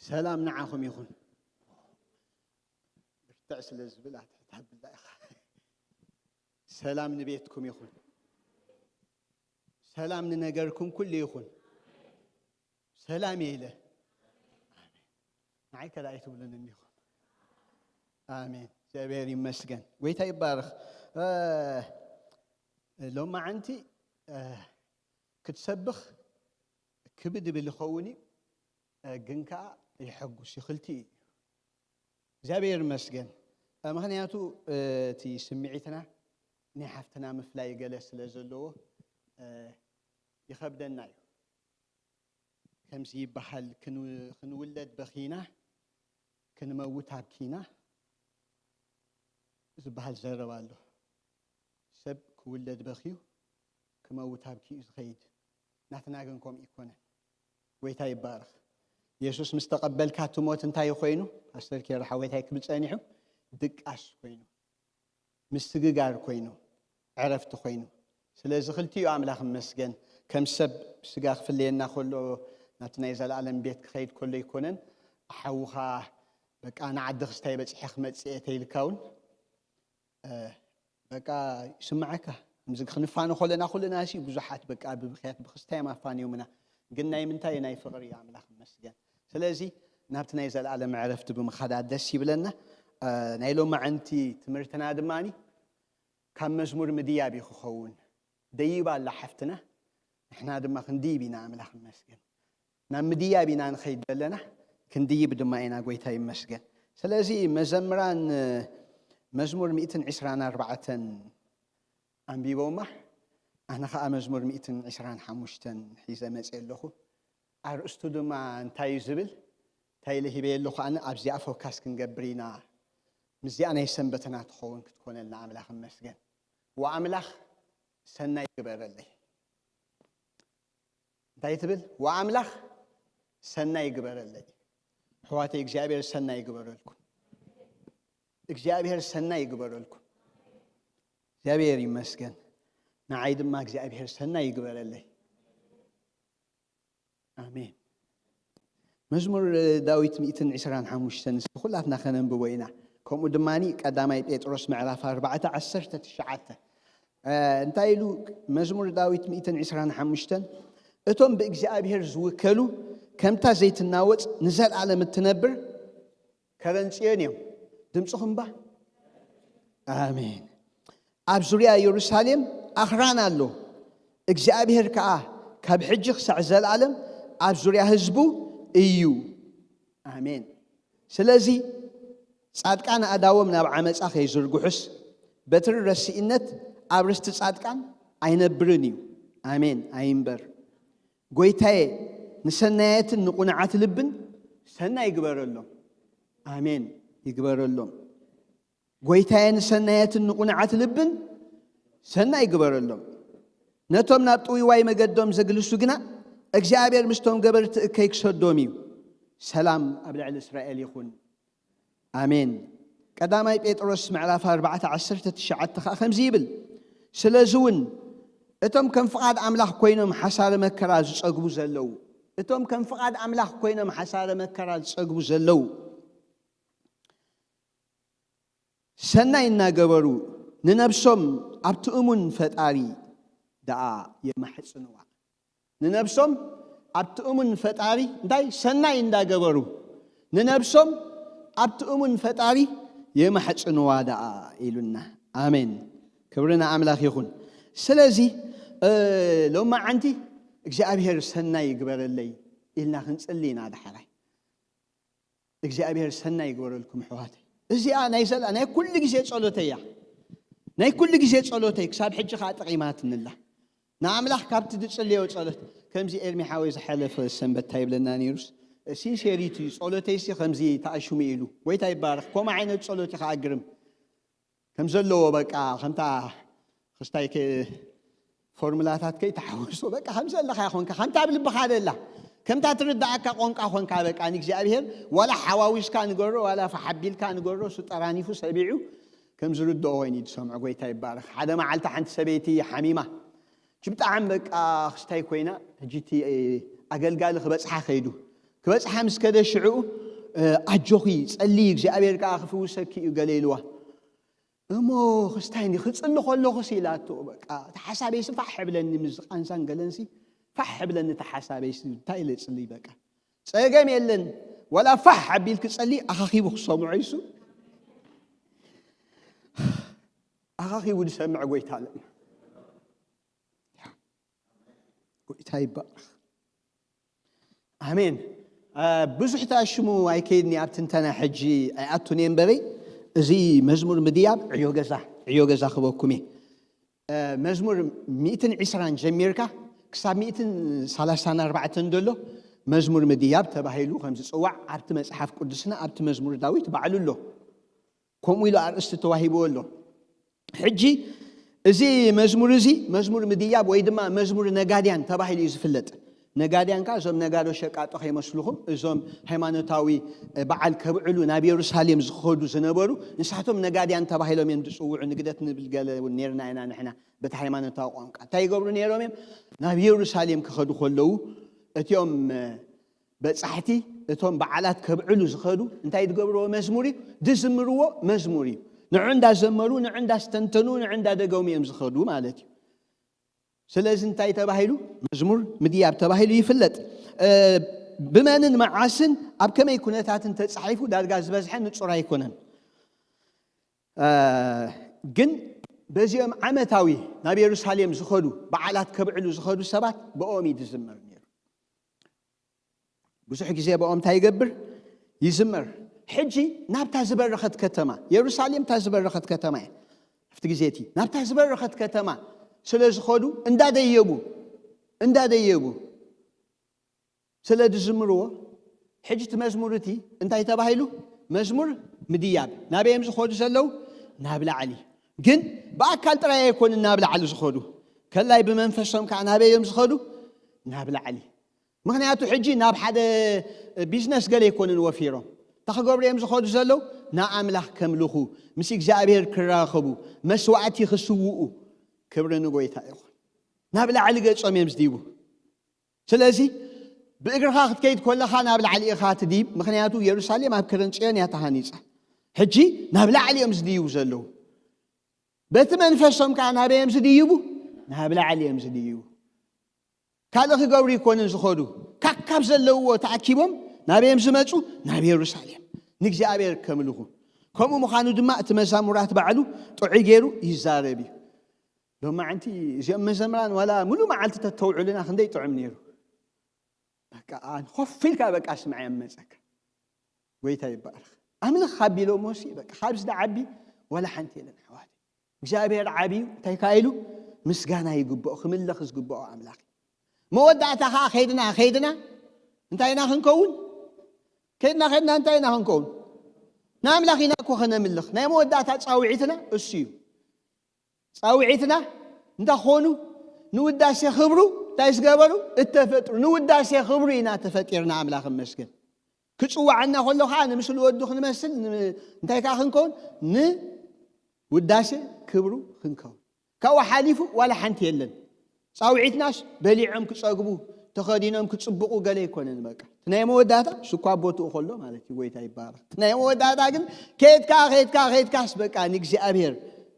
ሰላም ንዓኹም ይኹን። ብርትዕ ስለ ዝብል ኣትሕት ኣብላ ኢኻ። ሰላም ንቤትኩም ይኹን። ሰላም ንነገርኩም ኩሉ ይኹን። ሰላም እየ ኢለ። ኣሜን። ንዓይ ከላ ኣይትብሉን እንዲኹም። ኣሜን። እግዚኣብሔር ይመስገን። ጎይታ ይባረኽ። እ፣ ሎማዓንቲ፣ እ፣ ክትሰብኽ ክብድ ብል ይኸውን እዩ፣ እ፣ ግን ከዓ የሐጉስ እዩ። ክልቲኡ እዩ። እግዚኣብሔር ይመስገን። እ፣ ምኽንያቱ፣ እ፣ እቲ ስምዒትና ናይ ሓፍትና ምፍላይ ገለ ስለ ዘለዎ፣ እ፣ ይኸብደና እዩ። ከምዚ ይበሃል፣ "ክን-፣ ክንውለድ በኺና፣ ክንመውት ኣብኪና" ዝበሃል ዘረባ ኣሎ። ሰብ ክውለድ በኽዩ፣ ክመውት ኣብኪ እዩ ዝኸይድ። ናትና ግን ከምኡ ይኮነን። ጎይታ ይባረኽ። የሱስ ምስ ተቐበልካ እቲ ሞት እንታይ ኮይኑ? ፓስተር ኬር ሓወይታይ ክብል ጸኒሑ፣ ድቃስ ኮይኑ፣ ምስግጋር ኮይኑ፣ ዕረፍቲ ኮይኑ። ስለዚ ክልቲኡ ኣምላኽ ይመስገን። ከም ሰብ ስጋ ክፍለየና ከሎ፣ ናብቲ ናይ ዘለኣለም ቤት ክኸይድ ከሎ ኣይኮነን። ሓውኻ በቃ ንዓዲ ክስታይ በጺሐ ክመጽእ እየ ተይልካ እውን፣ እ፣ በቃ ይስምዓካ። ከምዚ ክንፋነ ከለና ኩልና ሲ ብዙሓት በቃ ብብኽያት ብክስታይ እዮም ኣፋንዮምና። ግን ናይ ምንታይ? ናይ ፍቕሪ እዩ። ኣምላኽ ይመስገን። ስለዚ ናብቲ ናይ ዘለኣለም ዕረፍቲ ብምኻዳ ደስ ይብለና። እ፣ ናይ ሎማዓንቲ ትምህርትና ድማኒ ካብ መዝሙር ምድያብ እዩ ክኸውን። ደይባ ኣላ ሓፍትና፣ ንሕና ድማ ክንድይብ ኢና። ኣምላኽ ይመስገን። ናብ ምድያብ ኢና ንኸይድ ዘለና፣ ክንድይብ ድማ ኢና። ጎይታ ይመስገን። ስለዚ መዘምራን፣ እ፣ መዝሙር ሚእትን ዕስራን ኣርባዕተን ኣንቢቦማ፣ ኣነ ኸኣ መዝሙር ሚእትን ዕስራን ሓሙሽተን ሒዘ መጽእ ኣለኹ። ኣርእስቱ ድማ እንታይ እዩ ዝብል? እንታይ ኢለ ሂበየ ኣለኹ? ኣነ ኣብዚኣ ፎካስ ክንገብር ኢና። ምስዚኣ ናይ ሰንበትና ትኸውን ክትኮነልና ኣምላኽ ይመስገን። ወኣምላኽ ሰናይ ግበረለይ። እንታይ ትብል? ወኣምላኽ ሰናይ ግበረለይ። ኣሕዋተይ፣ እግዚኣብሔር ሰናይ ይግበረልኩም። እግዚኣብሔር ሰናይ ይግበረልኩም። እግዚኣብሔር ይመስገን። ንዓይ ድማ እግዚኣብሔር ሰናይ ይግበረለይ። ኣሜን። መዝሙር ዳዊት ሚእትን ዕስራን ሓሙሽተን ኩላትና ከነንብቦ ኢና። ከምኡ ድማ ቀዳማይ ጴጥሮስ ምዕራፍ ኣርባዕተ ዓሰርተ ትሽዓተ፣ እ፣ እንታይ ኢሉ? መዝሙር ዳዊት ሚእትን ዕስራን ሓሙሽተን፣ "እቶም ብእግዚኣብሔር ዝውከሉ፣ ከምታ ዘይትናወጽ ንዘለኣለም እትነብር ከረን ጽዮን እዮም። ድምፅኹም ባ?" ኣሜን። "ኣብ ዙርያ የሩሳሌም ኣኽራን ኣሎ፣ እግዚኣብሔር ከኣ ካብ ሕጂ ክሳዕ ዘለኣለም ኣብ ዙርያ ህዝቡ እዩ። ኣሜን። ስለዚ ጻድቃን ኣእዳዎም ናብ ዓመጻ ከይዝርግሑስ፣ በትሪ ረስኢነት ኣብ ርስቲ ጻድቃን ኣይነብርን እዩ። ኣሜን ኣይንበር። ጎይታየ፣ ንሰናያትን ንቑንዓት ልብን ሰናይ ይግበረሎም። ኣሜን ይግበረሎም። ጎይታየ፣ ንሰናያትን ንቑንዓት ልብን ሰናይ ይግበረሎም። ነቶም ናብ ጥውይዋይ መገዶም ዘግልሱ ግና እግዚኣብሔር ምስቶም ገበርቲ እከይ ክሰዶም እዩ። ሰላም ኣብ ልዕሊ እስራኤል ይኹን። ኣሜን። ቀዳማይ ጴጥሮስ ምዕራፍ ኣርባዕተ ዓሰርተ ትሽዓተ ኸዓ ከምዚ ይብል፣ ስለዚ እውን እቶም ከም ፍቓድ ኣምላኽ ኮይኖም ሓሳረ መከራ ዝጸግቡ ዘለዉ፣ እቶም ከም ፍቓድ ኣምላኽ ኮይኖም ሓሳረ መከራ ዝጸግቡ ዘለዉ፣ ሰናይ እናገበሩ ንነብሶም ኣብቲ እሙን ፈጣሪ ደኣ የማሕጽንዋ። ንነብሶም ኣብቲ እሙን ፈጣሪ እንታይ? ሰናይ እንዳገበሩ ንነብሶም ኣብቲ እሙን ፈጣሪ የማሕጽንዋ ደኣ" ኢሉና። ኣሜን። ክብሪ ንኣምላኽ ይኹን። ስለዚ፣ እ፣ ሎማዓንቲ እግዚኣብሔር ሰናይ ይግበረለይ ኢልና ክንጽሊ ኢና። ዳሕራይ እግዚኣብሔር ሰናይ ይግበረልኩም ኣሕዋተይ። እዚኣ ናይ ዘላ-፣ ናይ ኩሉ ግዜ ጸሎተይ እያ። ናይ ኩሉ ግዜ ጸሎተይ ክሳብ ሕጂ ከኣ ጠቒማትንላ። ንኣምላኽ ካብቲ ዝጽልዮ ጸሎት፣ ከምዚ ኤርሚ ሓወይ ዝሓለፈ ሰንበት እንታይ ይብለና ነይሩስ፣ ሲንሴሪቲ ጸሎተይሲ ከምዚ ተኣሽሙ ኢሉ። ጎይታ ይባረኽ። ከምኡ ዓይነት ጸሎት እዩ ከኣ ግርም። ከም ዘለዎ በቃ ከምታ ክስታይ ከ-፣ ፎርሙላታት ከይተሓወሶ በቃ ከም ዘለኻ ኮንካ፣ ከምታ ኣብ ልብኻ ደላ፣ ከምታ ትርድኣካ ቋንቋ ኮንካ በቃ ንእግዚኣብሔር ዋላ ሓዋዊስካ ንገሮ፣ ዋላ ፈሓቢልካ ንገሮ፣ እሱ ጠራኒፉ ሰቢዑ ከም ዝርድኦ ኮይኑ እዩ ዝሰምዖ። ጎይታ ይባረኽ። ሓደ መዓልቲ ሓንቲ ሰበይቲ ሓሚማ፣ እቺ ብጣዕሚ በቃ ክስታይ ኮይና፣ ሕጂ እቲ ኣገልጋሊ ክበጽሓ ከይዱ፣ ክበጽሓ ምስ ከደ ሽዑ፣ "ኣጆኺ ጸልዪ እግዚኣብሔር ከዓ ክፍውሰኪ እዩ" ገለ ኢልዋ። "እሞ ክስታይ እንዲ ክጽሊ ከለኹስ?" ኢላቶ። በቃ እቲ ሓሳበይሲ ፋሕ ሕብለኒ፣ ምስ ቃንሳን ገለንሲ ፋሕ ሕብለኒ እቲ ሓሳበይሲ። እንታይ ኢለ ጽልይ? በቃ ጸገም የለን፣ ወላ ፋሕ ኣቢል ክጸሊ ኣኻኺቡ ክሰምዖ ይሱ ኣኻኺቡ ዝሰምዕ ጎይታ ኣለና። ጎይታ ይባረኽ። ኣሜን። ብዙሕ ተኣሽሙ ኣይከይድኒ ኣብ ትንተና ሕጂ ኣይኣቱን እየ እምበበይ። እዚ መዝሙር ምድያብ ዕዮ ገዛ ዕዮ ገዛ ክበኩም እየ። መዝሙር ሚእትን ዕስራን ጀሚርካ ክሳብ ሚእትን ሰላሳን ኣርባዕተን ዘሎ መዝሙር ምድያብ ተባሂሉ ከም ዝፅዋዕ ኣብቲ መፅሓፍ ቅዱስና ኣብቲ መዝሙር ዳዊት ባዕሉ ኣሎ። ከምኡ ኢሉ ኣርእስቲ ተዋሂብዎ ኣሎ። ሕጂ እዚ መዝሙር እዚ መዝሙር ምድያብ ወይ ድማ መዝሙር ነጋድያን ተባሂሉ እዩ ዝፍለጥ። ነጋድያን ከኣ እዞም ነጋዶ ሸቃጦ ከይመስልኹም፣ እዞም ሃይማኖታዊ በዓል ከብዕሉ ናብ የሩሳሌም ዝኸዱ ዝነበሩ ንሳቶም ነጋድያን ተባሂሎም እዮም ዝጽውዑ። ንግደት ንብል ገለ እውን ነርና ኢና ንሕና በቲ ሃይማኖታዊ ቋንቋ። እንታይ ይገብሩ ነይሮም እዮም? ናብ የሩሳሌም ክኸዱ ከለዉ እቲኦም በጻሕቲ እቶም በዓላት ከብዕሉ ዝኸዱ እንታይ ዝገብርዎ መዝሙር እዩ? ዝዝምርዎ መዝሙር እዩ። ንዑ እንዳዘመሩ፣ ንዑ እንዳስተንተኑ፣ ንዑ እንዳደገሙ እዮም ዝኸዱ ማለት እዩ። ስለዚ እንታይ ተባሂሉ? መዝሙር ምድያብ ተባሂሉ ይፍለጥ። ብመንን መዓስን ኣብ ከመይ ኩነታትን ተጻሒፉ ዳርጋ ዝበዝሐ ንጹር ኣይኮነን። ግን በዚኦም ዓመታዊ ናብ የሩሳሌም ዝኸዱ በዓላት ከብዕሉ ዝኸዱ ሰባት ብኦም እዩ ዝዝመር ነይሩ። ብዙሕ ግዜ ብኦም እንታይ ይገብር? ይዝመር። ሕጂ ናብታ ዝበረኸት ከተማ የሩሳሌም እታ ዝበረኸት ከተማ እያ። ኣብቲ ግዜ እቲ ናብታ ዝበረኸት ከተማ ስለ ዝኸዱ እንዳደየቡ እንዳደየቡ ስለ ዝዝምርዎ ሕጂ እቲ መዝሙር እቲ እንታይ ተባሂሉ? መዝሙር ምድያብ። ናበይ እዮም ዝኸዱ ዘለዉ? ናብ ላዕሊ። ግን ብኣካል ጥራይ ኣይኮኑን ናብ ላዕሊ ዝኸዱ፣ ከላይ ብመንፈሶም ከዓ ናበይ እዮም ዝኸዱ? ናብ ላዕሊ። ምኽንያቱ ሕጂ ናብ ሓደ ቢዝነስ ገለ ኣይኮኑን ወፊሮም። እንታይ ክገብሩ እዮም ዝኸዱ ዘለዉ? ንኣምላኽ ከምልኹ፣ ምስ እግዚኣብሔር ክራኸቡ፣ መስዋዕቲ ክስውኡ። ክብሪ ንጎይታ ይኹን። ናብ ላዕሊ ገጾም እዮም ዝድይቡ። ስለዚ ብእግርኻ ክትከይድ ከለኻ ናብ ላዕሊ ኢኻ ትድይብ፣ ምኽንያቱ የሩሳሌም ኣብ ከረን ጽዮን እያ ተሃኒጻ። ሕጂ ናብ ላዕሊ እዮም ዝድይቡ ዘለዉ። በቲ መንፈሶም ከኣ ናበይ እዮም ዝድይቡ? ናብ ላዕሊ እዮም ዝድይቡ። ካልእ ክገብሩ ይኮንን ዝኸዱ፣ ካካብ ዘለውዎ ተኣኪቦም ናበይ እዮም ዝመጹ? ናብ የሩሳሌም ንእግዚኣብሔር ከምልኹ። ከምኡ ምዃኑ ድማ እቲ መዛሙራት ባዕሉ ጥዑይ ገይሩ ይዛረብ እዩ። ሎማዓንቲ እዚኦም መዘምራን ዋላ ሙሉ መዓልቲ ተተውዕሉና ክንደይ ጥዑም ነይሩ። በቃ ኣን ኮፍ ኢልካ በቃ ስምዓዮም መጸካ። ጎይታ ይባረኽ። ኣምልኽ ካብ ቢሎሞ ሲ በቃ ካብዚ ዝዓቢ ዋላ ሓንቲ የለን ኣሕዋት። እግዚኣብሔር ዓብዩ እንታይ ከኣ ኢሉ ምስጋና ይግብኦ ክምለኽ ዝግብኦ ኣምላኽ እዩ። መወዳእታ ከኣ ከይድና ከይድና እንታይ ኢና ክንከውን? ከይድና ከይድና እንታይ ኢና ክንከውን? ንኣምላኽ ኢና እኮ ከነምልኽ። ናይ መወዳእታ ጻውዒትና እሱ እዩ። ጻውዒትና እንታይ ክኾኑ? ንውዳሴ ክብሩ እንታይ ዝገበሩ? እተፈጥሩ። ንውዳሴ ክብሩ ኢና ተፈጢርና፣ ኣምላኽ ይመስገን። ክጽውዓና ከሎ ኸዓ ንምስሊ ወዱ ክንመስል ን-፣ እንታይ ከኣ ክንከውን? ንውዳሴ ክብሩ ክንከውን። ካብኡ ሓሊፉ ዋላ ሓንቲ የለን። ጻውዒትናስ በሊዖም ክጸግቡ፣ ተኸዲኖም ክጽብቑ ገለ ኣይኮነን። በቃ እቲ ናይ መወዳእታ ስኳ ቦትኡ ከሎ ማለት እዩ። ጎይታ ይባረኽ። እቲ ናይ መወዳእታ ግን ከይድካ ከይድካ ከይድካስ በቃ ንእግዚኣብሔር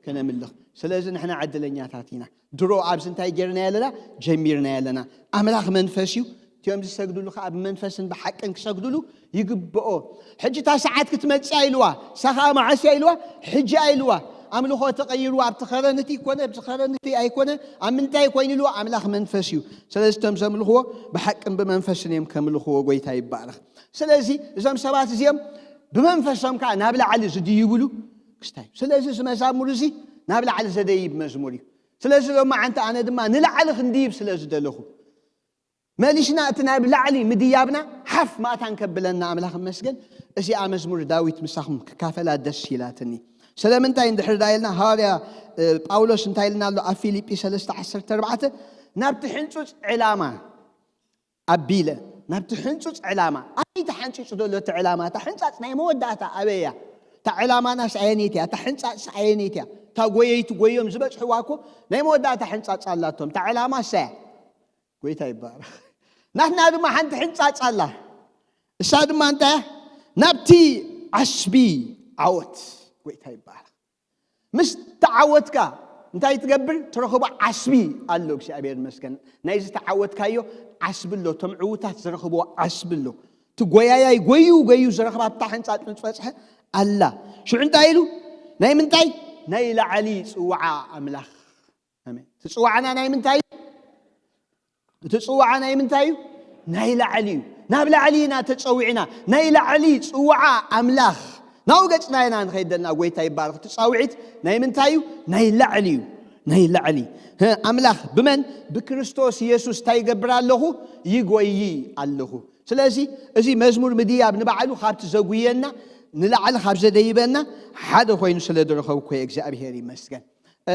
ከነምልኽ። ስለዚ ንሕና ዕድለኛታት ኢና። ድሮ ኣብዚ እንታይ ጌርና ኣለና? ጀሚርና ኣለና። ኣምላኽ መንፈስ እዩ። እቲኦም ዝሰግድሉ ከኣ ብመንፈስን ብሓቅን ክሰግድሉ ይግብኦ። ሕጂ እታ ሰዓት ክትመጽእ ኢልዋ፣ ሳኻ መዓስ ኢልዋ፣ ሕጂ ኢልዋ። ኣምልኾ ተቐይሩ ኣብቲ ኸረንቲ ይኮነ፣ ኣብዚ ኸረንቲ ኣይኮነ፣ ኣብ ምንታይ ኮይኑ ኢልዋ፣ ኣምላኽ መንፈስ እዩ። ስለዚ እቶም ዘምልኽዎ ብሓቅን ብመንፈስን እዮም ከምልኽዎ። ጎይታ ይባረኽ። ስለዚ እዞም ሰባት እዚኦም ብመንፈሶም ከኣ ናብ ላዕሊ ዝድይብሉ ክስታይ እዩ። ስለዚ እዚ መዛሙር እዚ ናብ ላዕሊ ዘደይብ መዝሙር እዩ። ስለዚ ሎማዓንቲ ኣነ ድማ ንላዕሊ ክንድይብ ስለ ዝደለኹ መሊስና እቲ ናብ ላዕሊ ምድያብና ሓፍ ማእታን ከብለና ኣምላኽ መስገን። እዚኣ መዝሙር ዳዊት ምሳኹም ክካፈላ ደስ ኢላትኒ። ስለምንታይ እንድሕር ዳ ኢልና ሃዋርያ እ፣ ጳውሎስ እንታይ ኢልና ኣሎ ኣብ ፊልጲ ሰለስተ ዓሰርተ ኣርባዕተ ናብቲ ሕንጹጽ ዕላማ ኣቢለ ናብቲ ሕንጹጽ ዕላማ ኣበይ ተሓንጺጹ ዘሎ እቲ ዕላማ እታ ሕንጻጽ ናይ መወዳእታ ኣበይ እያ? እታ ዕላማናስ ኣየነይቲ እያ? እታ ሕንጻጽስ ኣየነይቲ እያ? እታ ጎየይቲ ጎዮም ዝበጽሕዋ እኮ ናይ መወዳእታ ሕንጻጽ ኣላቶም። እታ ዕላማ እሳ እያ። ጎይታ ይባረኽ። ናትና ድማ ሓንቲ ሕንጻጽ ኣላ። እሳ ድማ እንታይ እያ? ናብቲ ዓስቢ ዓወት። ጎይታ ይባረክ። ምስ ተዓወትካ እንታይ ትገብር? ትረኽቦ ዓስቢ ኣሎ። እግዚኣብሔር ይመስገን። ናይዚ ተዓወትካዮ ዓስቢ ኣሎ። እቶም ዕዉታት ዝረኽብዎ ዓስቢ ኣሎ። እቲ ጎያያይ ጎዩ ጎዩ ዝረኽባ ኣብታ ሕንጻጽ ምስ በጽሐ ኣላ። ሽዑ እንታይ ኢሉ? ናይ ምንታይ? ናይ ላዕሊ ጽዋዓ ኣምላኽ። ኣሜን። እቲ ጽዋዓና ናይ ምንታይ እዩ? እቲ ጽዋዓ ናይ ምንታይ እዩ? ናይ ላዕሊ እዩ። ናብ ላዕሊ ኢና ተጸዊዕና። ናይ ላዕሊ ጽዋዓ ኣምላኽ፣ ናብኡ ገጽና ኢና ንኸይድ ዘለና። ጎይታ ይባረኽ። እቲ ጻውዒት ናይ ምንታይ እዩ? ናይ ላዕሊ እዩ። ናይ ላዕሊ። ህ፣ ኣምላኽ ብመን? ብክርስቶስ የሱስ እንታይ ይገብር ኣለኹ? ይጎዪ ኣለኹ። ስለዚ እዚ መዝሙር ምድያብ ንባዕሉ ካብቲ ዘጉየና፣ ንላዕሊ ካብ ዘደይበና ሓደ ኮይኑ ስለ ዝረኸብኩ እየ። እግዚኣብሔር ይመስገን። እ፣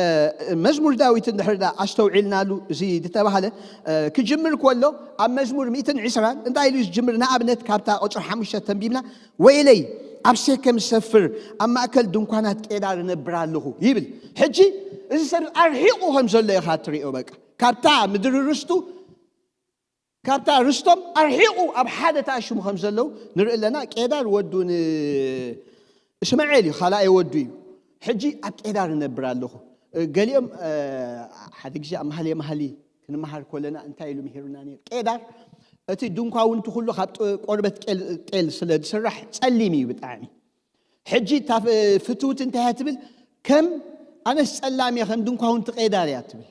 መዝሙር ዳዊት እንድሕር ዳ ኣስተውዒልናሉ፣ እዚ ዝተባህለ፣ እ፣ ክጅምር ከሎ ኣብ መዝሙር ሚእትን ዕስራን እንታይ ኢሉ ዝጅምር? ንኣብነት ካብታ ቁጽሪ ሓሙሽተ ተንቢብና፣ "ወይለይ፣ ኣብ ሴከም ዝሰፍር፣ ኣብ ማእከል ድንኳናት ቄዳር እነብር ኣለኹ" ይብል። ሕጂ እዚ ሰብ ኣርሒቑ ከም ዘሎ ኢኻ እትሪኦ። በቃ ካብታ ምድሪ ርስቱ፣ ካብታ ርስቶም ኣርሒቑ ኣብ ሓደ ተኣሽሙ ከም ዘለዉ ንርኢ ኣለና። ቄዳር ወዱ ንእስማኤል እዩ፣ ካልኣይ ወዱ እዩ። ሕጂ ኣብ ቄዳር እነብር ኣለኹ። ገሊኦም፣ እ፣ ሓደ ግዜ ኣብ መሃልየ መሃሊ ክንመሃር ከለና እንታይ ኢሉ ምሂሩና ነይሩ? ቄዳር እቲ ድንኳውንቲ ኩሉ ካብ ጥ-፣ ቆርበት ቄል-፣ ጤል ስለ ዝስራሕ ጸሊም እዩ ብጣዕሚ። ሕጂ እታ ፍ-፣ ፍትውቲ እንታይ እያ ትብል? ከም ኣነስ ጸላም እየ፣ ከም ድንኳውንቲ ቄዳር እያ ትብል።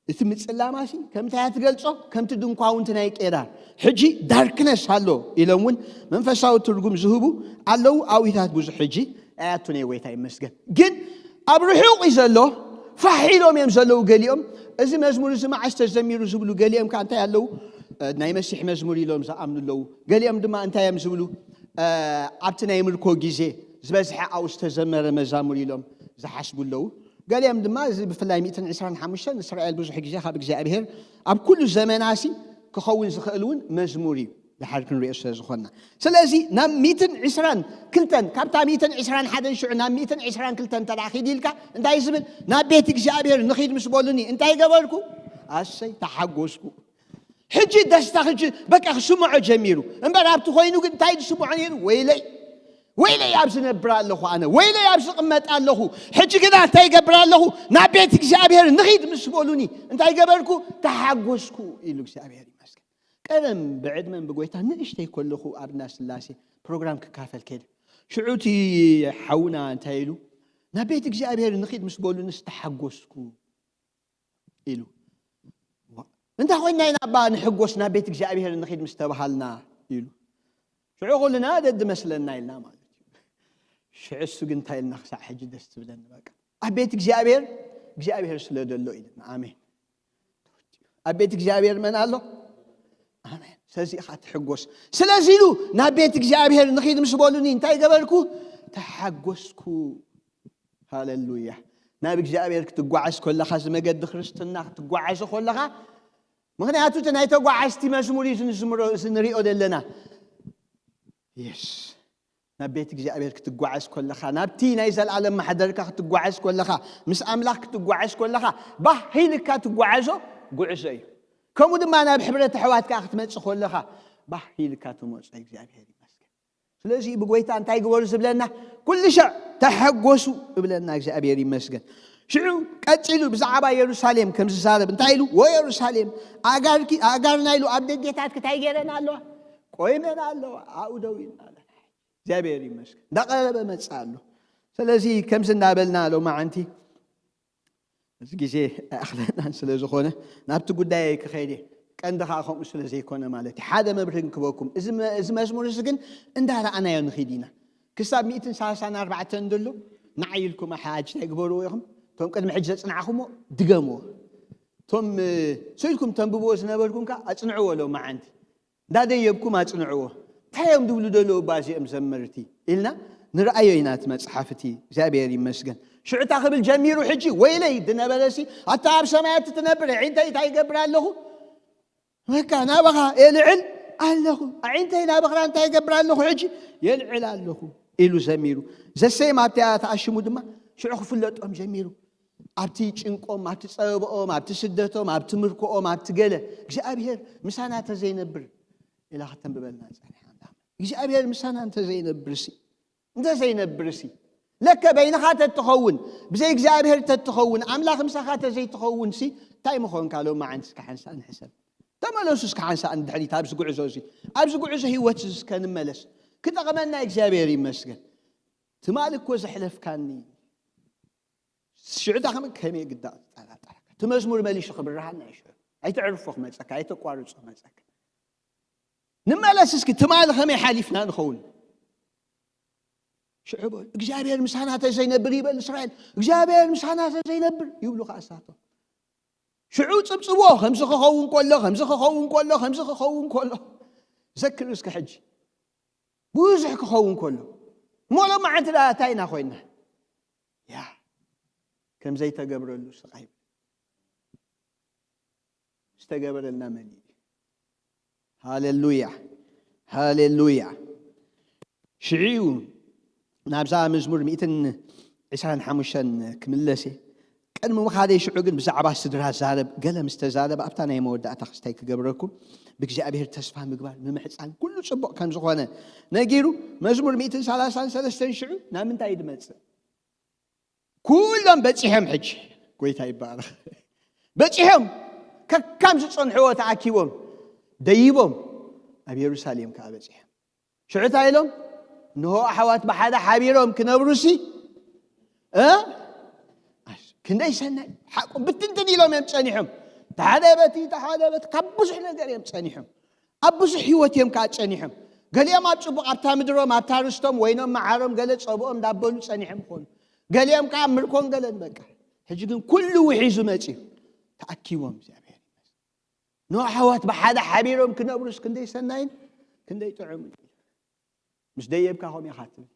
እቲ ምጽላማሲ ከምታይ እያ ትገልጾ? ከምቲ ድንኳውንቲ ናይ ቄዳር። ሕጂ ዳርክነስ ኣሎ ኢሎም እውን መንፈሳዊ ትርጉም ዝህቡ ኣለዉ። ኣዊታት ብዙሕ ሕጂ ኣያቱን እየ፣ ጎይታ ይመስገን። ግን ኣብ ርሑቕ እዩ ዘሎ፣ ፋሕ ኢሎም እዮም ዘለዉ ገሊኦም። እዚ መዝሙር እዚ መዓስ ተዘሚሩ ዝብሉ ገሊኦም ከኣ እንታይ ኣለዉ? እ፣ ናይ መሲሕ መዝሙር ኢሎም ዝኣምኑ ኣለዉ። ገሊኦም ድማ እንታይ እዮም ዝብሉ? እ፣ ኣብቲ ናይ ምርኮ ግዜ ዝበዝሐ ኣብኡ ዝተዘመረ መዛሙር ኢሎም ዝሓስቡ ኣለዉ። ገሊኦም ድማ እዚ ብፍላይ ሚእትን ዕስራን ሓሙሽተን እስራኤል ብዙሕ ግዜ ካብ እግዚኣብሔር ኣብ ኩሉ ዘመናሲ ክኸውን ዝኽእል እውን መዝሙር እዩ፣ ድሓር ክንሪኦ ስለ ዝኾንና። ስለዚ ናብ ሚእትን ዕስራን ክልተን፣ ካብታ ሚእትን ዕስራን ሓደን ሽዑ ናብ ሚእትን ዕስራን ክልተን እንተ ደኣ ኺድ ኢልካ እንታይ ዝብል? "ናብ ቤት እግዚኣብሔር ንኺድ ምስ በሉኒ እንታይ ገበርኩ? ኣሰይ ተሓጎስኩ።" ሕጂ ደስታ ሕጂ በቃ ክስምዖ ጀሚሩ። እምበር ኣብቲ ኮይኑ ግን እንታይ ዝስምዖ ነይሩ? "ወይለይ፣ ወይለይ፣ ኣብዚ ነብር ኣለኹ ኣነ፣ ወይለይ፣ ኣብዚ ቅመጥ ኣለኹ። ሕጂ ግና እንታይ ይገብር ኣለኹ? ናብ ቤት እግዚኣብሔር ንኺድ ምስ በሉኒ እንታይ ገበርኩ? ተሓጎስኩ" ኢሉ። እግዚኣብሔር ይመስገን። ቀደም ብዕድመን ብጎይታ ንእሽተይ ከለኹ ኣብ እንዳ ስላሴ ፕሮግራም ክካፈል ከይደ። ሽዑ እቲ ሓውና እንታይ ኢሉ? "ናብ ቤት እግዚኣብሔር ንኺድ ምስ በሉንስ ተሓጎስኩ" ኢሉ። "እንታይ ኮይንና ኢና እባ ንሕጎስ ናብ ቤት እግዚኣብሔር ንኺድ ምስ ተባሃልና?" ኢሉ። ሽዑ ኩልና ደድ መስለና ኢልና ማለት እዩ። ሽዑ እሱ ግን እንታይ ኢልና ክሳዕ ሕጂ ደስ ትብለኒ በቃ። ኣብ ቤት እግዚኣብሔር፣ እግዚኣብሔር ስለ ደሎ ኢልና። ኣሜን። ኣብ ቤት እግዚኣብሔር መን ኣሎ? ኣሜን። ስለዚ ኢኻ ትሕጎስ። ስለዚ ኢሉ ናብ ቤት እግዚኣብሔር ንኺድ ምስ በሉኒ እንታይ ገበርኩ? ተሓጎስኩ። ሃሌሉያ። ናብ እግዚኣብሔር ክትጓዓዝ ከለኻ፣ እዚ መገዲ ክርስትና ክትጓዓዞ ከለኻ፣ ምኽንያቱ እቲ ናይ ተጓዓዝቲ መዝሙር እዩ እዚ ንዝምሮ-፣ እዚ ንሪኦ ዘለና። የስ። ናብ ቤት እግዚኣብሔር ክትጓዓዝ ከለኻ፣ ናብቲ ናይ ዘለኣለም ማሕደርካ ክትጓዓዝ ከለኻ፣ ምስ ኣምላኽ ክትጓዓዝ ከለኻ፣ ባህ ኢልካ ትጓዓዞ ጉዕዞ እዩ። ከምኡ ድማ ናብ ሕብረት ኣሕዋትካ ክትመጽእ ከለኻ፣ ባህ ኢልካ ትመጾ። እግዚኣብሔር ይመስገን። ስለዚ ብጎይታ እንታይ ግበሩ ዝብለና? ኩሉ ሸዕ ተሐጎሱ እብለና። እግዚኣብሔር ይመስገን። ሽዑ ቀጺሉ ብዛዕባ የሩሳሌም ከም ዝዛረብ እንታይ ኢሉ? "ወየሩሳሌም ኣጋርኪ-፣ ኣጋርና" ኢሉ፣ "ኣብ ደጌታትኪ እንታይ ገይረን ኣለዋ? ቆይመን ኣለዋ፣ ኣብኡ ደው ኢልና ኣለና." እግዚኣብሔር ይመስገን። እንዳቐረበ መጽእ ኣሎ። ስለዚ ከምዚ እንዳበልና ሎማዓንቲ፣ እዚ ግዜ ኣይኣኽለናን ስለ ዝኾነ ናብቲ ጉዳይ ክኸይድ እየ። ቀንዲ ኸኣ ከምኡ ስለ ዘይኮነ ማለት እዩ። ሓደ መብርሂ ክበኩም። እዚ መ-፣ እዚ መዝሙር እዚ ግን እንዳረኣናዮ ንኺድ ኢና። ክሳብ ሚእትን ሰላሳን ኣርባዕተን እንድሎ ንዓይ ኢልኩም ኣሓ-፣ ሕጂ እንታይ ግበርዎ ኢኹም? እቶም ቅድሚ ሕጂ ዘጽናዕኹምዎ ድገምዎ። እቶም፣ እ፣ ስኢልኩም ተንብብዎ ዝነበርኩም ከኣ ኣጽንዕዎ ሎማዓንቲ። እንዳደየብኩም ኣጽንዕዎ። እንታይ እዮም ድብሉ ደለዉ እባ እዚኦም ዘመርቲ? ኢልና ንርኣዮ ኢና እቲ መጽሓፍ እቲ። እግዚኣብሔር ይመስገን። ሽዑ እታ ክብል ጀሚሩ ሕጂ፣ "ወይለይ" ድነበረሲ፣ "ኣታ ኣብ ሰማያት እትነብር ኣዒንተይ እንታይ ይገብር ኣለኹ? በቃ ናባኻ የልዕል ኣለኹ። ኣዒንተይ ናባኻ እንታይ ይገብር ኣለኹ? ሕጂ የልዕል ኣለኹ" ኢሉ ዘሚሩ። ዘሰይም ኣብቲኣ ተኣሽሙ ድማ ሽዑ ክፍለጦም ጀሚሩ። ኣብቲ ጭንቆም፣ ኣብቲ ጸበባኦም፣ ኣብቲ ስደቶም፣ ኣብቲ ምርኮኦም፣ ኣብቲ ገለ፣ እግዚኣብሔር ምሳና ተዘይነብር፣ ኢላ ከተንብበልና ጸኒሓ ኣምላኽ እግዚኣብሔር ምሳና እንተዘይነብርሲ እንተዘይነብርሲ ለከ በይንኻ ተትኸውን ብዘይ እግዚኣብሔር ተትኸውን ኣምላኽ ምሳኻ ተዘይትኸውን ሲ እንታይ ምኾንካ ሎም መዓንቲ እስከ ሓንሳእ ንሕሰብ ተመለሱ እስከ ሓንሳእ ንድሕሪት ኣብዚ ጉዕዞ እዚ ኣብዚ ጉዕዞ ህይወት እዚ እስከ ንመለስ ክጠቕመና እግዚኣብሔር ይመስገን ትማሊ እኮ ዘሕለፍካኒ ሽዑ ዳኸመ ከመይ ግዳ ጠራጠረካ እቲ መዝሙር መሊሹ ክብርሃና እዩ ሽዑ ኣይተዕርፎ ክመፀካ ኣይተቋርፆ ክመፀካ ንመለስ እስኪ ትማሊ ከመይ ሓሊፍና ንኸውን ሽዑ በሉ እግዚኣብሔር ምሳና ተዘይነብር ይበል እስራኤል እግዚኣብሔር ምሳና ተዘይነብር ይብሉ ከዓ እሳቶም ሽዑ ፅብፅቦ ከምዚ ክኸውን ከሎ ከምዚ ክኸውን ከሎ ከምዚ ክኸውን ከሎ ዘክር እስኪ ሕጂ ብዙሕ ክኸውን ከሎ እሞ ሎም መዓንቲ ደኣ እንታይ ኢና ኮይና ያ ከም ዘይተገብረሉ ስቓይ ዝተገበረልና መን እዩ ሃሌሉያ ሃሌሉያ ሽዑ ናብዛ መዝሙር ሚእትን ዕስራን ሓሙሽተን ክምለስ እየ ቅድሚ ምኻደይ ሽዑ ግን ብዛዕባ ስድራ ዛረብ ገለ ምስ ተዛረበ ኣብታ ናይ መወዳእታ ክስታይ ክገብረኩም ብእግዚኣብሔር ተስፋ ምግባር ምምሕፃን ኩሉ ፅቡቕ ከም ዝኾነ ነጊሩ መዝሙር ሚእትን ሰላሳን ሰለስተን ሽዑ ናብ ምንታይ ድመፅእ ኩሎም በፂሖም ሕጂ ጎይታ ይባረኽ በፂሖም ከካም ዝፀንሕዎ ተኣኪቦም ደይቦም ኣብ የሩሳሌም ከዓ በፂሖም ሽዑ እንታይ ኢሎም እንሆ ኣሕዋት ብሓደ ሓቢሮም ክነብሩሲ እ ክንደይ ሰናይ ሓቁም ብትንትን ኢሎም እዮም ፀኒሖም ተሓደ በቲ ተሓደ በቲ ካብ ብዙሕ ነገር እዮም ፀኒሖም ኣብ ብዙሕ ህይወት እዮም ከዓ ፀኒሖም ገሊኦም ኣብ ፅቡቕ ኣብታ ምድሮም ኣብታ ርስቶም ወይኖም መዓሮም ገለ ፀብኦም እንዳበሉ ፀኒሖም ይኾኑ ገሊኦም ከዓ ምርኮን ገለን በቃ ሕጂ ግን ኩሉ ውሒዙ መፅዩ ተኣኪቦም እግዚኣብሔር ኖ ኣሕዋት ብሓደ ሓቢሮም ክነብሩስ ክንደይ ሰናይን ክንደይ ጥዑምን እዩ ምስ ደየብካ ከምኡ ኢኻ ትብል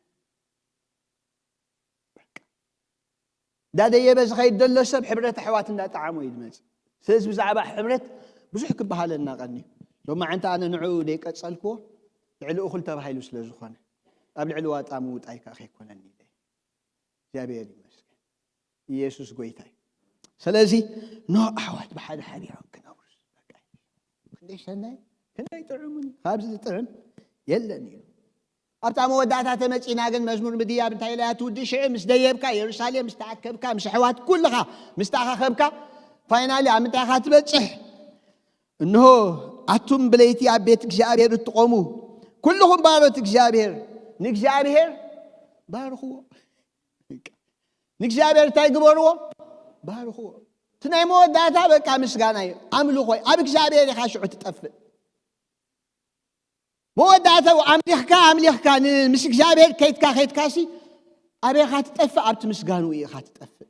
እንዳደየበ ዝኸይድ ዘሎ ሰብ ሕብረት ኣሕዋት እንዳጠዓሞ እዩ ዝመፅእ ስለዚ ብዛዕባ ሕብረት ብዙሕ ክበሃለና ቀኒ ሎማዓንቲ ኣነ ንዕኡ ደይቀፀልክዎ ልዕሊ እኹል ተባሂሉ ስለ ዝኾነ ኣብ ልዕሊ ዋጣ ምውጣይ ከዓ ከይኮነኒ ኢለ እግዚኣብሔር ይመስገን ኢየሱስ ጎይታ እዩ ስለዚ ኖ ኣሕዋት ብሓደ ሓቢሮም ክነብሩስ ክንደይ ሰናይ ክንደይ ጥዑምን ካብዚ ዝጥዕም የለን እዩ ኣብታ መወዳእታ ተመፂና ግን መዝሙር ምድያብ እንታይ ኢላ ትውድእ ሽዑ ምስ ደየብካ የሩሳሌም ምስ ተኣከብካ ምስ ኣሕዋት ኩልኻ ምስ ተኣኻኸብካ ፋይናሊ ኣብ ምንታይ ኢኻ ትበፅሕ እንሆ ኣቱም ብለይቲ ኣብ ቤት እግዚኣብሔር እትቆሙ ኩልኹም ባሮት እግዚኣብሔር ንእግዚኣብሔር ባርኽዎ ንእግዚኣብሔር እንታይ ግበርዎ ባርኽዎ እቲ ናይ መወዳእታ በቃ ምስጋና እዩ ኣምልኾ ኣብ እግዚኣብሔር ኢኻ ሽዑ ትጠፍእ መወዳእታ ኣምሊኽካ ኣምሊኽካ ምስ እግዚኣብሔር ከይድካ ከይድካሲ ኣበይኻ ትጠፍእ ኣብቲ ምስጋንኡ ኢኻ ትጠፍእ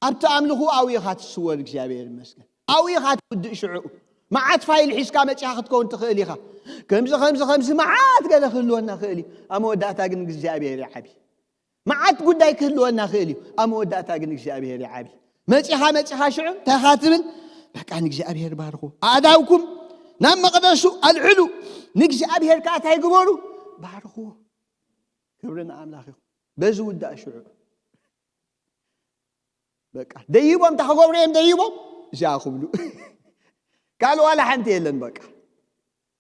ኣብቲ ኣምልኹ ኣውኢኻ ትስወር እግዚኣብሔር ይመስገን ኣውኢኻ ትውድእ ሽዑ መዓት ፋይል ሒዝካ መፂኻ ክትከውን ትኽእል ኢኻ ከምዚ ከምዚ ከምዚ መዓት ገለ ክህልወና ክእል እዩ ኣብ መወዳእታ ግን እግዚኣብሔር ይዓቢ መዓት ጉዳይ ክህልወና ክእል እዩ ኣብ መወዳእታ ግን እግዚኣብሔር ይዓቢ መፂኻ መፂኻ ሽዑ እንታይ ኻ ትብል በቃ ንእግዚኣብሔር ባርኹ ኣእዳውኩም ናብ መቕደሱ ኣልዕሉ ንእግዚኣብሔር ከዓ እንታይ ግበሩ ባርኽዎ ክብሪ ንኣምላኽ ይኹን በዚ ውዳእ ሽዑ በቃ ደይቦም እንታይ ክገብሩ እዮም ደይቦም እዚኣ ክብሉ ካልእ ዋላ ሓንቲ የለን በቃ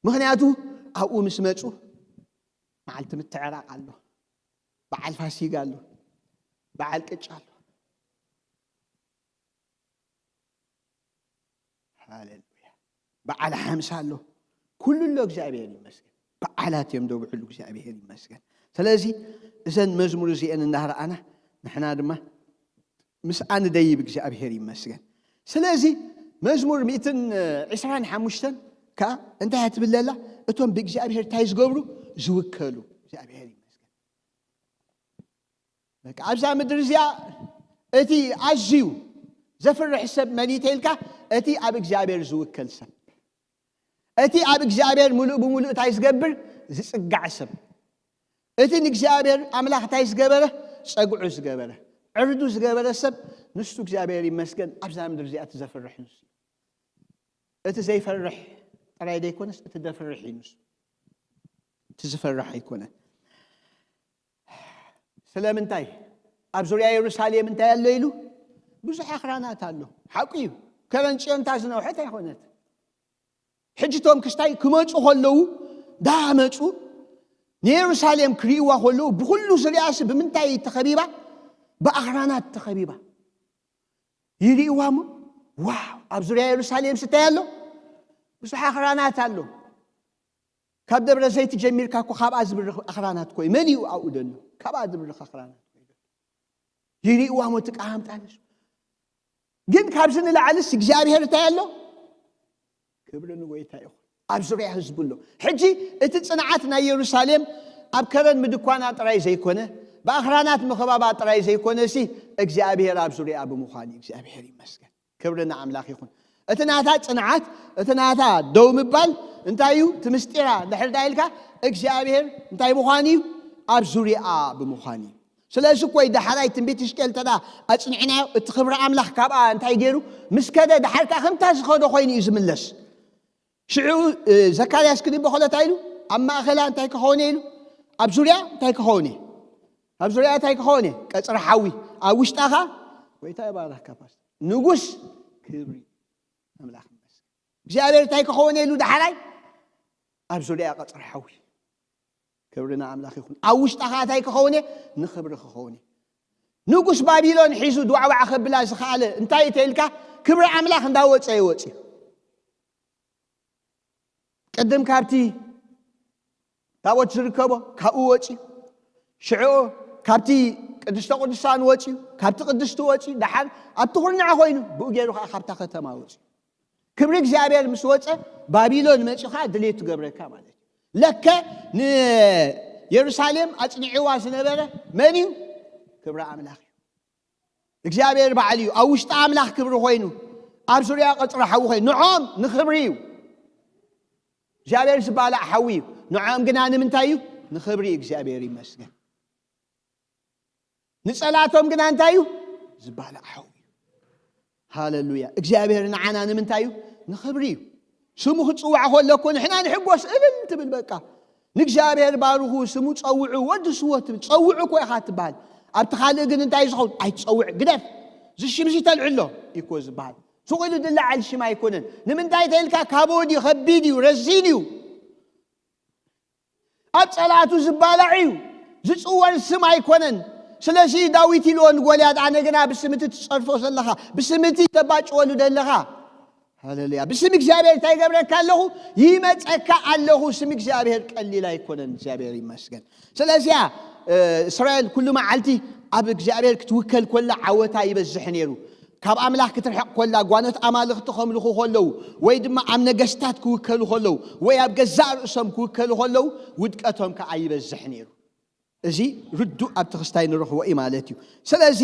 ምክንያቱ ኣብኡ ምስ መፁ መዓልቲ ምትዕራቅ ኣሎ በዓል ፋሲጋ ኣሎ በዓል ቅጫ ኣሎ ሃሌሉያ በዓል ሓምሳ ኣሎ ኩሉ ኣሎ እግዚኣብሔር ይመስገን በዓላት እዮም ደብዕሉ እግዚኣብሔር ይመስገን ስለዚ እዘን መዝሙር እዚአን እናረኣና ንሕና ድማ ምስኣ ንደይብ እግዚኣብሔር ይመስገን ስለዚ መዝሙር ሚእትን ዕስራን ሓሙሽተን ከዓ እንታይ እያ ትብለላ እቶም ብእግዚኣብሔር እንታይ ዝገብሩ ዝውከሉ እግዚኣብሔር ይመስገን በቃ ኣብዛ ምድሪ እዚኣ እቲ ኣዝዩ ዘፍርሕ ሰብ መን እዩ ተይልካ እቲ ኣብ እግዚኣብሔር ዝውከል ሰብ እቲ ኣብ እግዚኣብሔር ምሉእ ብምሉእ እንታይ ዝገብር ዝፅጋዕ ሰብ እቲ ንእግዚኣብሔር ኣምላኽ እንታይ ዝገበረ ጸግዑ ዝገበረ ዕርዱ ዝገበረ ሰብ ንሱ እግዚኣብሔር ይመስገን ኣብዛ ምድሪ እዚኣ እቲ ዘፍርሕ ንሱ እዩ። እቲ ዘይፈርሕ ጥራይ ዘይኮነስ እቲ ዘፍርሕ እዩ ንሱ። እቲ ዝፈርሕ ኣይኮነን። ስለምንታይ? ኣብ ዙርያ የሩሳሌም እንታይ ኣሎ ኢሉ? ብዙሕ ኣኽራናት ኣሎ። ሓቁ እዩ። ከረን ጽዮን እታ ዝነውሐት ኣይኮነት። ሕጂ እቶም ክስታይ ክመጹ ከለዉ ዳመፁ ንየሩሳሌም ክርእይዋ ከለዉ፣ ብኩሉ ዙርያሲ ብምንታይ ተኸቢባ? ብኣኽራናት ተኸቢባ። ይርእይዋ እሞ፣ ዋው፣ ኣብ ዙርያ የሩሳሌም ስታይ ኣሎ፣ ብዙሕ ኣኽራናት ኣሎ። ካብ ደብረ ዘይት ጀሚርካ እኮ ካብኣ ዝብርኽ ኣኽራናት ኮይ መሊኡ ኣብኡ ደሎ፣ ካብኣ ዝብርኽ ኣኽራናት ኮይ ደሎ። ይርእይዋ እሞ ትቃሃምጣለሽ። ግን ካብዚ ንላዕልስ እግዚኣብሔር እንታይ ኣሎ? ክብሪ ንጎይታ ይኹን። ኣብ ዙርያ ህዝቡ ኣሎ። ሕጂ እቲ ጽንዓት ናይ የሩሳሌም ኣብ ከረን ምድኳና ጥራይ ዘይኮነ፣ ብኣኽራናት ምኽባባ ጥራይ ዘይኮነ ሲ፣ እግዚኣብሔር ኣብ ዙርያ ብምዃኑ እግዚኣብሔር ይመስገን። ክብሪ ንኣምላኽ ይኹን። እቲ ናታ ጽንዓት፣ እቲ ናታ ደው ምባል እንታይ እዩ? እቲ ምስጢራ ድሕር ዳ ኢልካ እግዚኣብሔር እንታይ ምዃኑ እዩ? ኣብ ዙርያኣ ብምዃኑ እዩ። ስለዚ እኮ እዩ ዳሕራይ ትንቢት ሕዝቅኤል እንተ ደኣ ኣጽኒዕናዮ፣ እቲ ክብሪ ኣምላኽ ካብኣ እንታይ ገይሩ? ምስ ከደ፣ ዳሓር ከኣ ከምታ ዝኸዶ ኮይኑ እዩ ዝምለስ። ሽዑ፣ እ፣ ዘካርያስ ክድንበ ከሎ እንታይ ኢሉ? ኣብ ማእከላ እንታይ ክኸውን እየ ኢሉ? ኣብ ዙርያ እንታይ ክኸውን እየ? ኣብ ዙርያ እንታይ ክኸውን እየ? ቀጽሪ ሓዊ። ኣብ ውሽጣ ኸኣ፣ ጎይታ ይባርኽካ ፓስተር። ንጉስ ክብሪ ኣምላኽ ይመስገን። እግዚኣብሔር እንታይ ክኸውን እየ ኢሉ ዳሓራይ? ኣብ ዙርያ ቀጽሪ ሓዊ። ክብሪ ንኣምላኽ ይኹን። ኣብ ውሽጣ ኸኣ እንታይ ክኸውን እየ? ንኽብሪ ክኸውን እየ። ንጉስ ባቢሎን ሒዙ ድዋዕዋዕ ከብላ ዝኸኣለ እንታይ እዩ ተኢልካ? ክብሪ ኣምላኽ እንዳወጸ እዩ ወጺኡ። ቅድም ካብቲ ታቦት ዝርከቦ ካብኡ ወጺኡ፣ ሽዑ ካብቲ ቅድስተ ቅዱሳን ወጺኡ፣ ካብቲ ቅድስቲ ወጺኡ፣ ደሓር ኣብቲ ኩርናዕ ኮይኑ፣ ብኡ ገይሩ ኸኣ ካብታ ከተማ ወጺኡ። ክብሪ እግዚኣብሔር ምስ ወጸ፣ ባቢሎን መጺኡ ኸኣ ድሌት ትገብረካ ማለት እዩ። ለከ ንየሩሳሌም ኣጽኒዕዋ ዝነበረ መን እዩ? ክብሪ ኣምላኽ እዩ። እግዚኣብሔር ባዕሉ እዩ። ኣብ ውሽጢ ኣምላኽ ክብሪ ኮይኑ፣ ኣብ ዙርያ ቀጽሪ ሓዊ ኮይኑ፣ ንዖም ንኽብሪ እዩ። እግዚኣብሔር ዝበላዕ ሓዊ እዩ። ንዖም ግና ንምንታይ እዩ? ንኽብሪ እዩ። እግዚኣብሔር ይመስገን። ንጸላቶም ግና እንታይ እዩ? ዝበላዕ ሓዊ እዩ። ሃሌሉያ። እግዚኣብሔር ንዓና ንምንታይ እዩ? ንኽብሪ እዩ። ስሙ ክጽዋዕ ከሎ እኮ ንሕና ንሕጎስ፣ እልል ትብል በቃ። ንእግዚኣብሔር ባርኹ፣ ስሙ ጸውዑ፣ ወድስዎ ትብል። ጸውዑ እኮ ኢኻ ትበሃል። ኣብቲ ካልእ ግን እንታይ ዝኸውን? ኣይትጸውዕ፣ ግደፍ። እዚ ሽምዚ ተልዕሎ እዩ እኮ ዝበሃል። ሱቕ ኢሉ ዝለዓል ሽም ኣይኮነን። ንምንታይ ተኢልካ? ካቦድ እዩ፣ ከቢድ እዩ፣ ረዚን እዩ። ኣብ ጸላእቱ ዝባላዕ እዩ። ዝጽወር ስም ኣይኮነን። ስለዚ ዳዊት ኢልዎ ንጎልያድ፣ ኣነ ግና ብስም እቲ ትጸርፎ ዘለኻ፣ ብስም እቲ ተባጭወሉ ዘለኻ፣ ሃሌሉያ፣ ብስም እግዚኣብሔር እንታይ ይገብረካ ኣለኹ? ይመጸካ ኣለኹ። ስም እግዚኣብሔር ቀሊል ኣይኮነን። እግዚኣብሔር ይመስገን። ስለዚያ፣ እ፣ እስራኤል ኩሉ መዓልቲ ኣብ እግዚኣብሔር ክትውከል ኮላ ዓወታ ይበዝሕ ነይሩ። ካብ ኣምላኽ ክትርሕቕ ኮላ፣ ጓኖት ኣማልኽቲ ከምልኹ ከለዉ፣ ወይ ድማ ኣብ ነገስታት ክውከሉ ከለዉ፣ ወይ ኣብ ገዛእ ርእሶም ክውከሉ ከለዉ፣ ውድቀቶም ከኣ ይበዝሕ ነይሩ። እዚ ርዱእ ኣብቲ ክስታይ ንረኽቦ እዩ ማለት እዩ። ስለዚ፣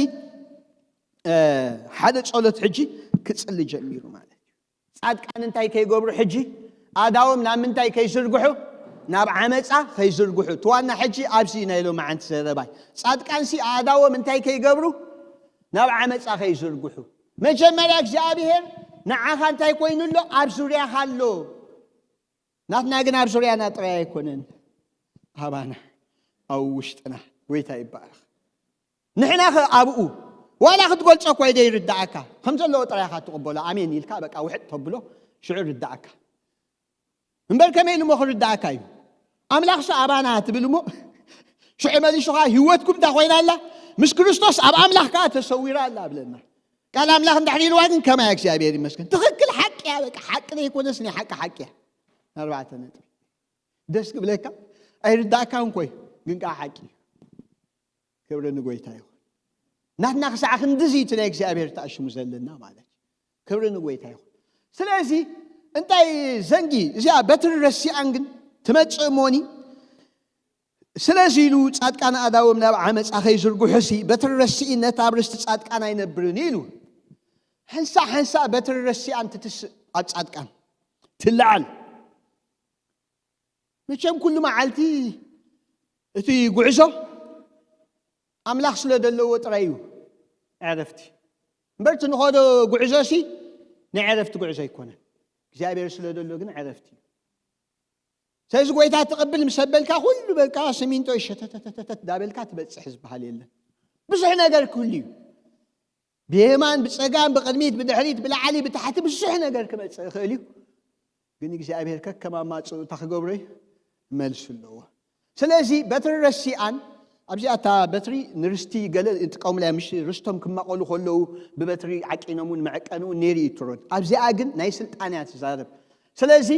እ፣ ሓደ ጸሎት ሕጂ ክጽሊ ጀሚሩ ማለት እዩ። ጻድቃን እንታይ ከይገብሩ ሕጂ? ኣእዳዎም ናብ ምንታይ ከይዝርግሑ? ናብ ዓመጻ ከይዝርግሑ። እቲ ዋና ሕጂ ኣብዚ ናይ ሎማዓንቲ ዘረባይ። ጻድቃንሲ ኣእዳዎም እንታይ ከይገብሩ? ናብ ዓመጻ ከይዝርግሑ። መጀመርያ እግዚኣብሔር ንዓኻ እንታይ ኮይኑ ኣሎ? ኣብ ዙርያኻ ኣሎ። ናትና ግን ኣብ ዙርያና ጥራይ ኣይኮነን። ኣባና፣ ኣብ ውሽጥና። ጎይታ ይባረኽ። ንሕና ኸ ኣብኡ ዋላ ክትገልጾ እኳ ዘይርድኣካ፣ ከም ዘለዎ ጥራይ ኢኻ ትቕበሎ። ኣሜን ኢልካ በቃ ውሕጥ ተብሎ፣ ሽዑ ርድኣካ። እምበር ከመይ ኢሉ እሞ ክርድኣካ እዩ? ኣምላኽሲ ኣባና ትብል እሞ፣ ሽዑ መሊሱ ኸኣ ህይወትኩም እንታይ ኮይና ኣላ? ምስ ክርስቶስ ኣብ ኣምላኽ ከኣ ተሰዊራ ኣላ እብለና። ቃል ኣምላኽ እንድሕር ኢልዋ ግን ከማይ እግዚኣብሔር ይመስገን። ትኽክል፣ ሓቂ እያ፣ በቃ ሓቂ ዘይኮነስ ናይ ሓቂ ሓቂ እያ። ኣርባዕተ ነጥቢ። ደስ ክብለካ፣ ኣይርዳእካን ኮይ፣ ግን ከኣ ሓቂ እዩ። ክብሪ ንጎይታ ይኹን። ናትና ክሳዕ ክንድዚ እቲ ናይ እግዚኣብሔር ተኣሽሙ ዘለና ማለት እዩ። ክብሪ ንጎይታ ይኹን። ስለዚ እንታይ ዘንጊ እዚኣ በትሪ ረሲኣን ግን ትመጽእ እሞኒ። ስለዚ ኢሉ ጻድቃን ኣእዳዎም ናብ ዓመጻ ከይዝርግሑሲ በትሪ ረሲእነት ኣብ ርስቲ ጻድቃን ኣይነብርን ኢሉ። ሓንሳእ ሓንሳእ በትሪ ረሲኣን ትትስእ ኣብ ጻድቃን ትለዓል። መቸም ኩሉ መዓልቲ እቲ ጉዕዞ ኣምላኽ ስለ ዘለዎ ጥራይ እዩ ዕረፍቲ። እምበር እቲ ንኸዶ ጉዕዞሲ ናይ ዕረፍቲ ጉዕዞ ኣይኮነን። እግዚኣብሔር ስለ ዘሎ ግን ዕረፍቲ እዩ። ስለዚ ጎይታ ትቕብል ምስ ኣበልካ ኩሉ በቃ ሲሚንቶ ሸተተተተተት ዳበልካ ትበጽሕ ዝበሃል የለን። ብዙሕ ነገር ክህሉ እዩ። ብየማን፣ ብጸጋም፣ ብቕድሚት፣ ብድሕሪት፣ ብላዕሊ፣ ብታሕቲ ብዙሕ ነገር ክመጽእ ይኽእል እዩ። ግን እግዚኣብሔር ከከም ኣማጽኡ እንታይ ክገብሮ እዩ? መልሲ ኣለዎ። ስለዚ በትሪ ረሲኣን ኣብዚኣ እታ በትሪ ንርስቲ ገለ ይጥቀሙላ እዮም። ምሽ ርስቶም ክማቐሉ ከለዉ ብበትሪ ዓቂኖም እውን መዕቀኒ እውን ነይሩ እዩ ትሮት። ኣብዚኣ ግን ናይ ስልጣን እያ ትዛረብ። ስለዚ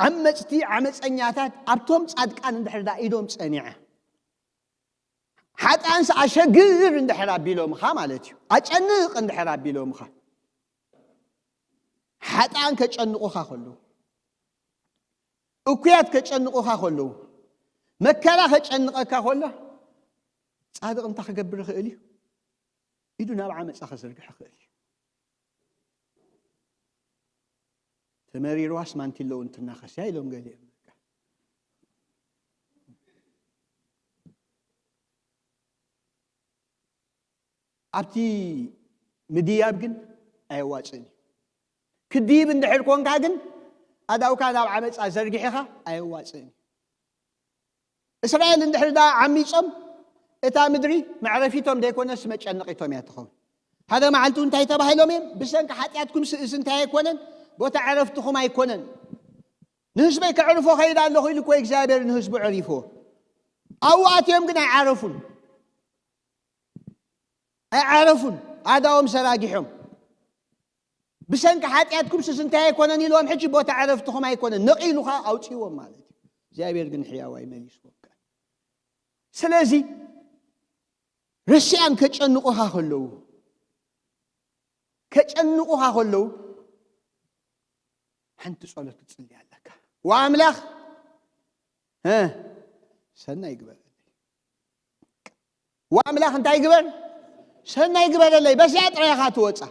ዓመፅቲ ዓመፀኛታት ኣብቶም ፃድቃን እንድሕር ዳ ኢዶም ፀኒዐ ሓጥኣንስ ኣሸግር እንድሕር ኣቢሎምኻ ማለት እዩ። ኣጨንቕ እንድሕር ኣቢሎምኻ ሓጥኣን ከጨንቑኻ ከለዉ እኩያት ከጨንቑኻ ከለዉ መከራ ከጨንቐካ ከሎ ጻድቕ እንታይ ክገብር ይኽእል እዩ? ኢዱ ናብ ዓመጻ ከዘርግሕ ይኽእል እዩ። ተመሪርዋስ ማንቲሎ እውን ትናኸስ እያ ኢሎም ገሊኦም። ኣብቲ ምድያብ ግን ኣየዋፅእን እዩ። ክድይብ እንድሕር ኮንካ ግን ኣዳውካ ናብ ዓመፃ ዘርጊሕኻ ኣየዋፅእን እዩ። እስራኤል እንድሕር ዳ ዓሚፆም እታ ምድሪ መዕረፊቶም ዘይኮነስ መጨነቒቶም እያ ትኸውን። ሓደ መዓልቲ እንታይ ተባሂሎም እዮም? ብሰንኪ ሓጢኣትኩም ስእስ እንታይ ኣይኮነን? ቦታ ዕረፍትኹም ኣይኮነን። ንህዝበይ ከዕርፎ ኸይድ ኣለኹ ኢሉ እኮ እግዚኣብሔር ንህዝቡ ዕሪፍዎ። ኣብኡ ኣትዮም ግን ኣይዓረፉን። ኣይዓረፉን። ኣዳዎም ሰራጊሖም ብሰንኪ ሓጢኣትኩም ስስ እንታይ ኣይኮነን ኢልዎም። ሕጂ ቦታ ዕረፍትኹም ኣይኮነን ነቒሉኻ ኣውፅእዎም ማለት እዩ። እግዚኣብሔር ግን ሕያዋይ መሊስዎም። ስለዚ ረሲኣን ከጨንቑኻ ከለዉ ከጨንቑኻ ከለዉ ሓንቲ ጸሎት ክትጽሊ ኣለካ። ወኣምላኽ እ ሰናይ ግበረለይ። ወኣምላኽ እንታይ ግበር? ሰናይ ግበረለይ። በዚኣ ጥራይ ኢኻ ትወጻ።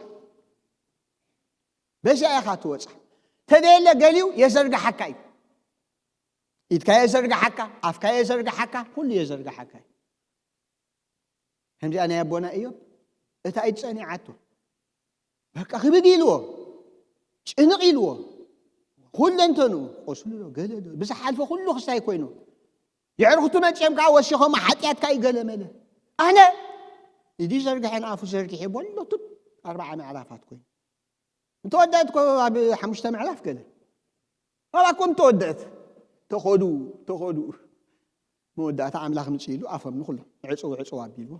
በዚኣ ኢኻ ትወጻ። ተደየለ ገሊኡ የዘርግሓካ እዩ። ኢድካ የዘርግሓካ፣ ኣፍካ የዘርግሓካ፣ ኩሉ የዘርግሓካ እዩ። ከምዚኣ ናይ ኣቦና እዮም እታ ኢድ ጸኒዓቶ በቃ ክብድ ኢልዎ ጭንቕ ኢልዎ ኩለንተኑ ቆስሉ ዶ ገለ ዶ ብዝሓልፈ ኩሉ ክስታይ ኮይኑ የዕርክቱ መፅኦም ከዓ ወሲኾም ሓጢኣትካ እዩ ገለ መለ ኣነ ኢዱ ዘርግሐን ኣፉ ዘርግሐ ቦሎቱ ኣርባዓ ምዕራፋት ኮይኑ እንተወደአት እኮ ኣብ ሓሙሽተ ምዕራፍ ገለ ኣባ እኮ እንተወደአት ተኸዱ ተኸዱ መወዳእታ ኣምላኽ ምፅእ ኢሉ ኣፎም ንኩሎም ዕፅው ዕፅው ኣቢልዎ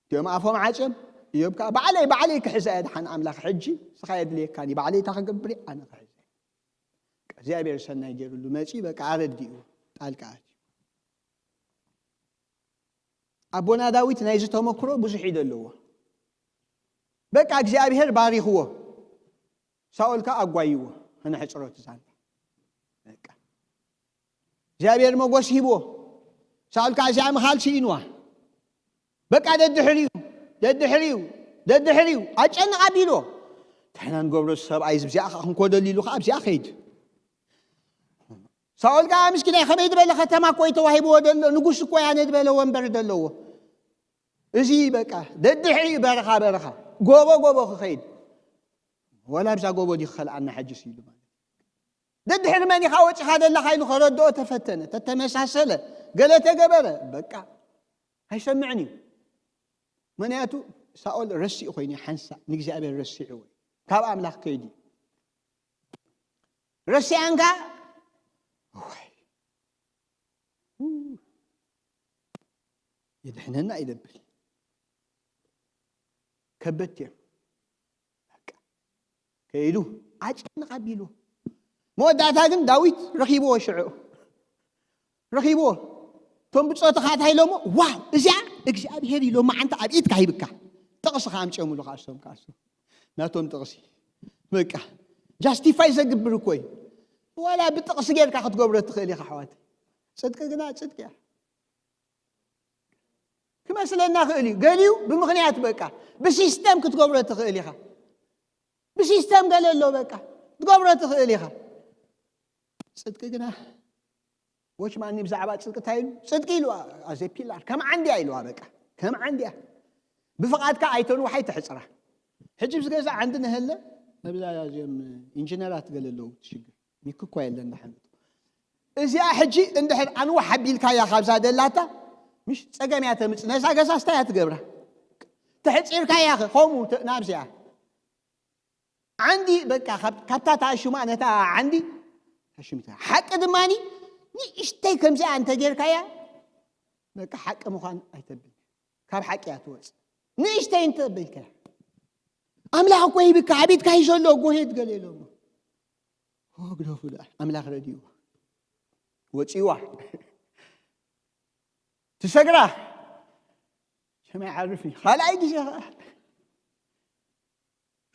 እቲኦም ኣፎም ዓፅዮም እዮብ ከዓ ባዕለይ ባዕለይ ክሕዛ እየ ድሓን ኣምላኽ ሕጂ ስኻ የድልየካኒ ባዕለይ እታ ክገብር ኣነ ክሕዘ እግዚኣብሔር ሰናይ ገይሩሉ መፂ በቃ ኣረዲኡ ጣልቃ ኣትዩ ኣቦና ዳዊት ናይዚ ተመክሮ ብዙሕ ኢደ ኣለዎ በቃ እግዚኣብሔር ባሪኽዎ ሳኦል ከዓ ኣጓይዎ ከነሕፅሮ ትዛንታ እግዚኣብሔር መጎስ ሂብዎ ሳኦል ከዓ እዚኣ ምኻል ስኢንዋ በቃ ደድሕሪኡ ደድሕሪኡ ደድሕሪኡ ኣጨንቕ ኣቢልዎ እንታይ ኢና ንገብሮ ሰብኣይ እዚኣ ከዓ ክንኮደሉ ኢሉ ከዓ ኣብዚኣ ከይድ ሳኦል ከዓ ምስኪናይ ከመይ ዝበለ ከተማ እኮ ተዋሂብዎ ደሎ ንጉስ እኮ ያነ ዝበለ ወንበር ደለዎ እዚ በቃ ደድሕሪኡ በረኻ በረኻ ጎቦ ጎቦ ክኸይድ ወላ ብዛ ጎቦ ዲ ክኸልኣና ሕጅስ ኢሉ ማለት ደድሕሪ መን ኢኻ ወፂኻ ዘለኻ ኢሉ ከረድኦ ተፈተነ ተተመሳሰለ ገለ ተገበረ በቃ ኣይሰምዕን እዩ ምክንያቱ ሳኦል ረሲእ ኮይኑ ሓንሳ ንእግዚኣብሔር ረሲዕዎ ካብ ኣምላኽ ከይዱ ረሲኣንካ እዋይ ይድሕነና ይደብል ከበድቲ እዮም ከይዱ ኣጨንቕ ኣቢሉ መወዳእታ ግን ዳዊት ረኺብዎ ሽዑ ረኺብዎ እቶም ብፆትኻ እንታይ ኢሎሞ ዋው እዚኣ እግዚኣብሄር ኢሎማ ዓንታ ኣብ ኢድካ ሂብካ ጥቕሲ ከኣምፅኦምሉ ካእሶም ካእሶም ናቶም ጥቕሲ በቃ ጃስቲፋይ ዘግብር እኮ እዩ ዋላ ብጥቕሲ ጌርካ ክትገብሮ ትኽእል ኢኻ ኣሕዋት ጽድቂ ግና ጽድቂ እያ ክመስለና ክእል እዩ ገሊዩ ብምኽንያት በቃ ብሲስተም ክትገብሮ ትኽእል ኢኻ ብሲስተም ገለ ኣሎ በቃ ክትገብሮ ትኽእል ኢኻ ጽድቂ ግና ወች ማኒ ብዛዕባ ጽድቂ እንታይ ኢሉ ጽድቂ ኢሉ ኣዘ ፒላር ከም ዓንድያ ኢልዋ በቃ ከም ዓንድያ ብፍቓድካ ኣይተንውሓይ ተሕፅራ ሕጂ ምስ ገዛ ዓንዲ ነህለ ነብዛ እዚኦም ኢንጂነራት ገለ ኣለዉ ትሽግር ሚክኳ የለን ንሓመድ እዚኣ ሕጂ እንድሕር ኣንዋሕ ኣቢልካያ ካብዛ ደላታ ምሽ ጸገም እያ ተምጽእ ነዛ ገዛ ስታይ እያ ትገብራ ተሕጺርካያ ኸ ከምኡ ናብዚኣ ዓንዲ በቃ ካብታ ታሽማ ነታ ዓንዲ ታሽምታ ሓቂ ድማኒ ንእሽተይ ከምዚኣ እንተ ጌርካያ፣ በቃ ሓቂ ምዃን ኣይተብል፣ ካብ ሓቂ እያ ትወፅእ። ንእሽተይ እንተ በልካያ፣ ኣምላኽ እኮ ይብካ፣ ኣቤትካ እዩ ዘሎ፣ ጎሄድ ገለ ኢሎሞ። ሆ፣ ግደፉ ደኣ፣ ኣምላኽ ረድእዋ፣ ወፂዋ፣ ትሰግራ፣ ሰማይ ዓርፍ እዩ። ካልኣይ ግዜ ኸዓ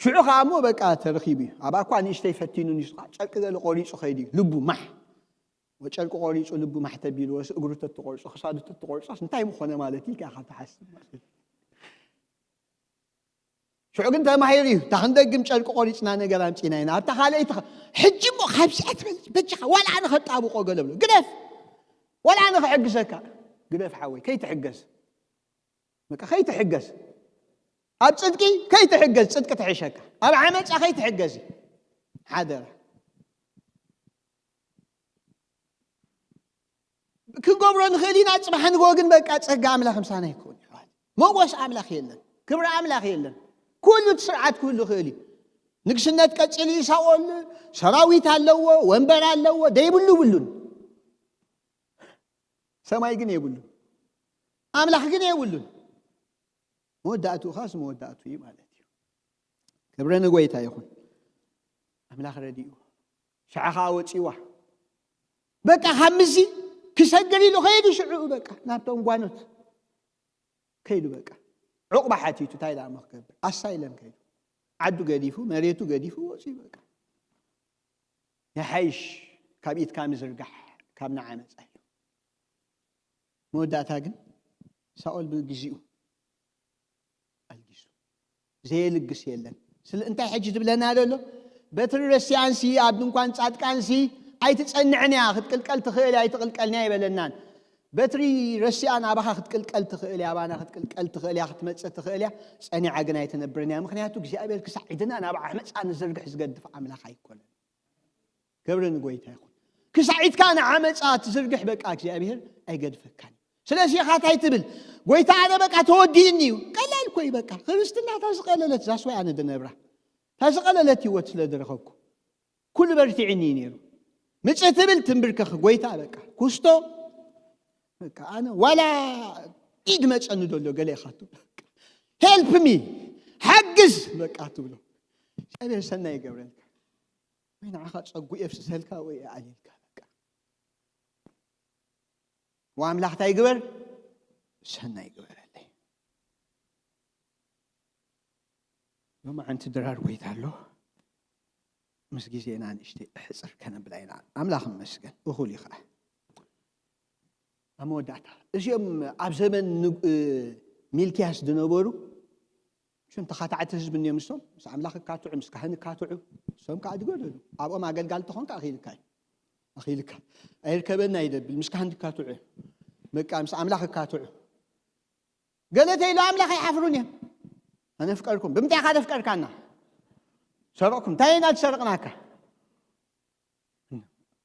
ሽዑ ኸዓ እሞ በቃ ተረኺቡ እዩ። ኣብኣ እኳ ንእሽተይ ፈቲኑ፣ ንሱ ኸዓ ጨርቂ ገለ ቆሪፁ ኸይዱ እዩ። ልቡ ማሕ፣ ወጨርቂ ቆሪፁ፣ ልቡ ማሕ ተቢሉ፣ ወስ እግሩ ተትቆርፆ፣ ክሳዱ ተትቆርፆስ እንታይ ምኾነ ማለት እዩ ኢልካ ኢኻ ትሓስብ ማለት እዩ። ሽዑ ግን ተማሂሩ እዩ። እታ ክንደግም ጨርቂ ቆሪፅና ነገር ኣምፂና ኢና። ኣብታ ካልኣይቲ ኸ-፣ ሕጂ እሞ ካብዚኣ ትበልፅ በጃኻ፣ ዋላ ኣነ ኸጣብቆ ገለ ብሎ። ግደፍ፣ ዋላ ኣነ ኽሕግዘካ። ግደፍ ሓወይ፣ ከይትሕገዝ። በቃ ከይትሕገዝ። ኣብ ጽድቂ ከይትሕገዝ፣ ጽድቂ ትሕሸካ። ኣብ ዓመጻ ከይትሕገዝ። ሓደራ። ክንገብሮ ንኽእል ኢና፣ ጽባሕ ንግሆ ግን በቃ ጸጋ ኣምላኽ ምሳና ይከውን እዩ። ሞጎስ ኣምላኽ የለን፣ ክብሪ ኣምላኽ የለን። ኩሉ እቲ ስርዓት ክህሉ ይኽእል እዩ። ንግስነት ቀጺሉ እዩ። ሳኦል ሰራዊት ኣለዎ፣ ወንበር ኣለዎ፣ ደይብሉ ይብሉን። ሰማይ ግን የብሉን፣ ኣምላኽ ግን የብሉን። መወዳእትኡ ኻስ መወዳእቱ እዩ ማለት እዩ። ክብሪ ንጎይታ ይኹን። ኣምላኽ ረዲኡ፣ ሽዓ ኸዓ ወፂዋ። በቃ ካብ ምዚ ክሰግር ኢሉ ኸይዱ፣ ሽዑ በቃ ናብቶም ጓኖት ከይዱ። በቃ ዑቕባ ሓቲቱ፣ እንታይ ደኣ እሞ ክገብር? ኣሳይለም ከይዱ፣ ዓዱ ገዲፉ፣ መሬቱ ገዲፉ ወፂኡ። በቃ ይሓይሽ ካብ ኢድካ ምዝርጋሕ ካብ ንዓመፃ ኢሉ። መወዳእታ ግን ሳኦል ብግዚኡ ኣልጊሱ። ዘየልግስ የለን። ስለ እንታይ ሕጂ ትብለና ዘሎ? በትሪ ረሲኣንሲ ኣብ ድንኳን ጻድቃንሲ ኣይትጸንዕን እያ፣ ክትቅልቀል ትኽእል እያ፣ ኣይትቕልቀልን እያ ኣይበለናን። በትሪ ረሲኣን ኣባኻ ክትቅልቀል ትኽእል እያ፣ ኣባና ክትቅልቀል ትኽእል እያ፣ ክትመጽእ ትኽእል እያ፣ ጸኒዓ ግን ኣይትነብርን እያ። ምኽንያቱ እግዚኣብሔር ክሳዕ ኢድና ናብ ዓመጻ ንዝርግሕ ዝገድፍ ኣምላኽ ኣይኮነን። ክብሪ ንጎይታ ይኹን። ክሳዕ ኢድካ ንዓመጻ ትዝርግሕ በቃ እግዚኣብሔር ኣይገድፈካን። ስለዚ ኢኻ እንታይ ትብል? ጎይታ ኣነ በቃ ተወዲእኒ እዩ። ቀላል እኮ እዩ በቃ። ክርስትና እታ ዝቐለለት ዛስዋይ ኣነ ድነብራ። እታ ዝቐለለት ህይወት ስለ ዝረኸብኩ። ኩሉ በርቲዕኒ እዩ ነይሩ። ምጽእ ትብል ትንብርከኽ ጎይታ በቃ። ኩስቶ በቃ ኣነ ዋላ ኢድ መጸኒ ደሎ ገለ ኢኻ ትብሎ። በቃ help me፣ ሓግዝ በቃ ትብሎ። እግዚኣብሔር ሰናይ ይገብረልካ። ወይ ንዓኻ ጸጉ የፍስሰልካ ወይ ኣልልካ በቃ። ወኣምላኽ እንታይ ይግበር? ሰናይ ይግበረለይ። ሎማዓንቲ ድራር ጎይታ ኣሎ። ምስ ግዜና ንእሽተይ እሕጽር ከነብላ ኢና። ኣምላኽ ይመስገን። እኹል እዩ ኸዓ። ኣብ መወዳእታ፣ እዚኦም ኣብ ዘመን ንግ-፣ እ፣ ሚልክያስ ዝነበሩ፣ እዞም ተኻታዕቲ ህዝቢ እንዲዮም ንሶም፣ ምስ ኣምላኽ ይካትዑ፣ ምስ ካህን ይካትዑ፣ ንሶም ከኣ ዝገደሉ። ኣብኦም ኣገልጋሊ ተኾንካ ኣኺልካ እዩ። ኣኺልካ። ኣይርከበና ይደብል፣ ምስ ካህን ይካትዑ። በቃ፣ ምስ ኣምላኽ ይካትዑ። ገለ ተይሉ ኣምላኽ ኣይሓፍሩን እዮም። ኣነፍቀርኩም። ብምንታይ ኢኻ ዘፍቀርካና? ሰረቕኩም። እንታይ ኢና ዝሰረቕናካ?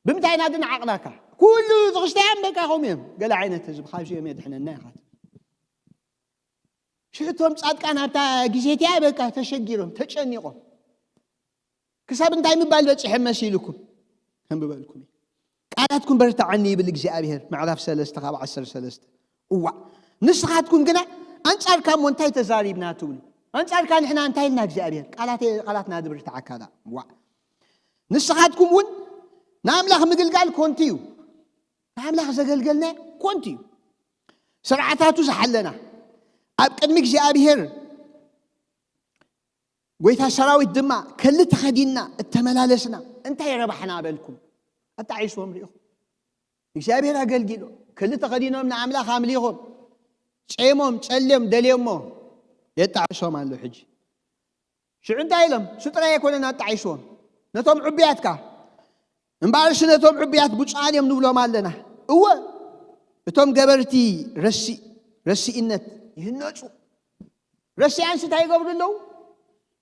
ብምንታይ ኢና ዝነዓቕናካ? ኩሉ እቲ ክርስትያን በቃ ከምኡ እዮም። ገለ ዓይነት ህዝቢ ካብዚኦም የድሕነና ኢኻ። ሽሕቶም ጻድቃን ኣብታ ግዜ እቲኣ በቃ ተሸጊሮም፣ ተጨኒቖም። ክሳብ እንታይ ምባል በጺሐ መሲልኩም? ከንብበልኩም እየ። ቃላትኩም በርትዓኒ ይብል እግዚኣብሔር፣ ምዕራፍ ሰለስተ ካብ ዓሰርተ ሰለስተ። እዋእ፣ ንስኻትኩም ግና ኣንጻርካ እሞ እንታይ ተዛሪብና ትብሉ? ኣንጻርካ ንሕና እንታይ ኢልና እግዚኣብሔር? ቃላት፣ ቃላትና ዝብርትዓካ ደኣ። እዋእ። ንስኻትኩም እውን ንኣምላኽ ምግልጋል ኮንቱ እዩ። ንኣምላኽ ዘገልገልናዮ ኮንቱ እዩ። ስርዓታቱ ዝሓለና፣ ኣብ ቅድሚ እግዚኣብሔር ጎይታ ሰራዊት ድማ ከሊ ተኸዲንና እተመላለስና እንታይ ረባሕና በልኩም? ኣጣዒስዎም ርኢኹም። እግዚኣብሔር ኣገልጊሎም፣ ከሊ ተኸዲኖም ንኣምላኽ ኣምሊኾም፣ ጼሞም፣ ጸልዮም፣ ደልዮሞ የጣዕሶም ኣሎ ሕጂ። ሽዑ እንታይ ኢሎም? እሱ ጥራይ ኣይኮነን ኣጣዒስዎም። ነቶም ዕቡያት ከኣ፣ እምበኣርሲ ነቶም ዕቡያት ብፁዓን እዮም ንብሎም ኣለና። እወ፣ እቶም ገበርቲ ረሲ-፣ ረሲእነት ይህነጹ። ረሲኣንሲ እንታይ ይገብሩ ኣለዉ?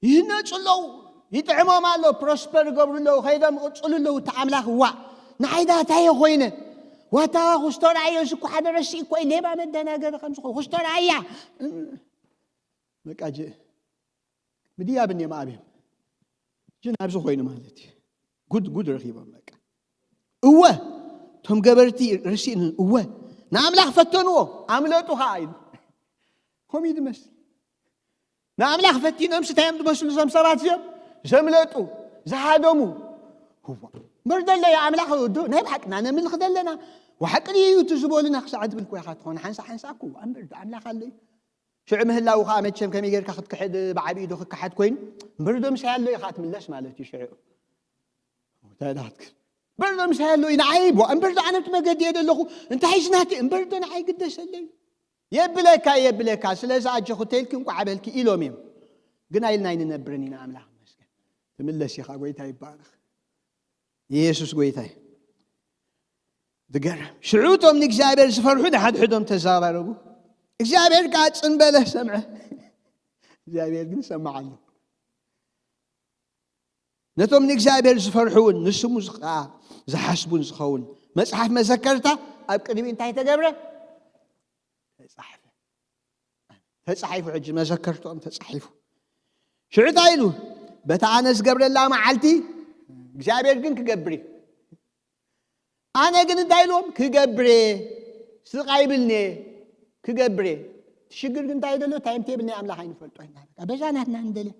ይህነጹ ኣለዉ። ይጥዕሞም ኣሎ፣ ፕሮስፐር ይገብሩ ኣለዉ፣ ከይዶም ይቕጽሉ ኣለዉ። እቲ ኣምላኽ ዋእ፣ ንዓይ ደኣ እንታይ እየ ኮይነ? ዋታ ኩስቶ ረኣዮ፣ እዚ እኮ ሓደ ረሲእ እኮ እዩ፣ ሌባ መደናገሪ ከም ዝኾነ። ኩስቶ ረኣያ። በቃ ጅ-፣ ምድያብ እኒኦም ኣብዮም። ጅን ኣብዚ ኮይኑ ማለት እዩ። ጉድ ጉድ ረኺቦም በቃ። እወ፣ እቲ እቶም ገበርቲ ርሲእን እወ ንኣምላኽ ፈተንዎ ኣምለጡ ኸዓ ኢሉ። ከምኡ እዩ ዝመስል። ንኣምላኽ ፈቲኖም ስታዮም ዝመስሉ እዞም ሰባት እዚኦም ዘምለጡ ዝሃደሙ። እዋ እምበር ደለዮ ኣምላኽ ወዶ ናይ ብሓቂ ኢና ነምልኽ ዘለና። ዋሓቂ እዩ እቲ ዝበሉና ክሳዕ ትብል ኮይኻ ትኾን ሓንሳ ሓንሳ እኮ እዋ እምበር ዶ ኣምላኽ ኣሎ እዩ። ሽዑ ምህላው ከዓ መቸም ከመይ ጌርካ ክትክሕድ ብዓብዩ ዶ ክከሓድ ኮይኑ እምበር ዶ ምሳይ ኣሎ ኢኻ ትምለስ ማለት እዩ ሽዑ። እንታይ ዳትክ እምበር ዶ ምሳይ ኣሎ እዩ ንዓይ ቧ እምበር ዶ ኣነብቲ መገዲ እየ ዘለኹ እንታይ ዝናቲ እምበር ዶ ንዓይ ግደሰለይ የብለካ የብለካ ስለዚ ኣጆኹ ተልኪ እንቋዕ በልኪ ኢሎም እዮም። ግን ኣይልና ኣይንነብርን ኢና ኣምላኽ ይመስገን። ትምለስ ኢኻ ጎይታ ይባረኽ። ኢየሱስ ጎይታ እዩ። ዝገርም ሽዑ እቶም ንእግዚኣብሔር ዝፈርሑ ንሓድሕዶም ተዛራረቡ። እግዚኣብሔር ከዓ ጽን በለ ሰምዐ። እግዚኣብሔር ግን ሰማዕ ኣሎ። ነቶም ንእግዚኣብሔር ዝፈርሑ እውን ንስሙ ከዓ ዝሓስቡን ዝኸውን መጽሓፍ መዘከርታ ኣብ ቅድሚ እንታይ ተገብረ? ተጻሕፈ። ተጻሒፉ ሕጂ መዘከርትኦም ተጻሒፉ። ሽዑ እንታይ ኢሉ? በታ ኣነ ዝገብረላ መዓልቲ እግዚኣብሔር ግን ክገብር እዩ። ኣነ ግን እንታይ ኢልዎም ክገብር እየ። ስቕ ኣይብልኒ እየ። ክገብር እየ። እቲ ሽግር ግን እንታይ ዘሎ ታይም ቴብል ናይ ኣምላኽ ኣይንፈልጦ ኢና። በቃ በዛ ናትና ንደልያ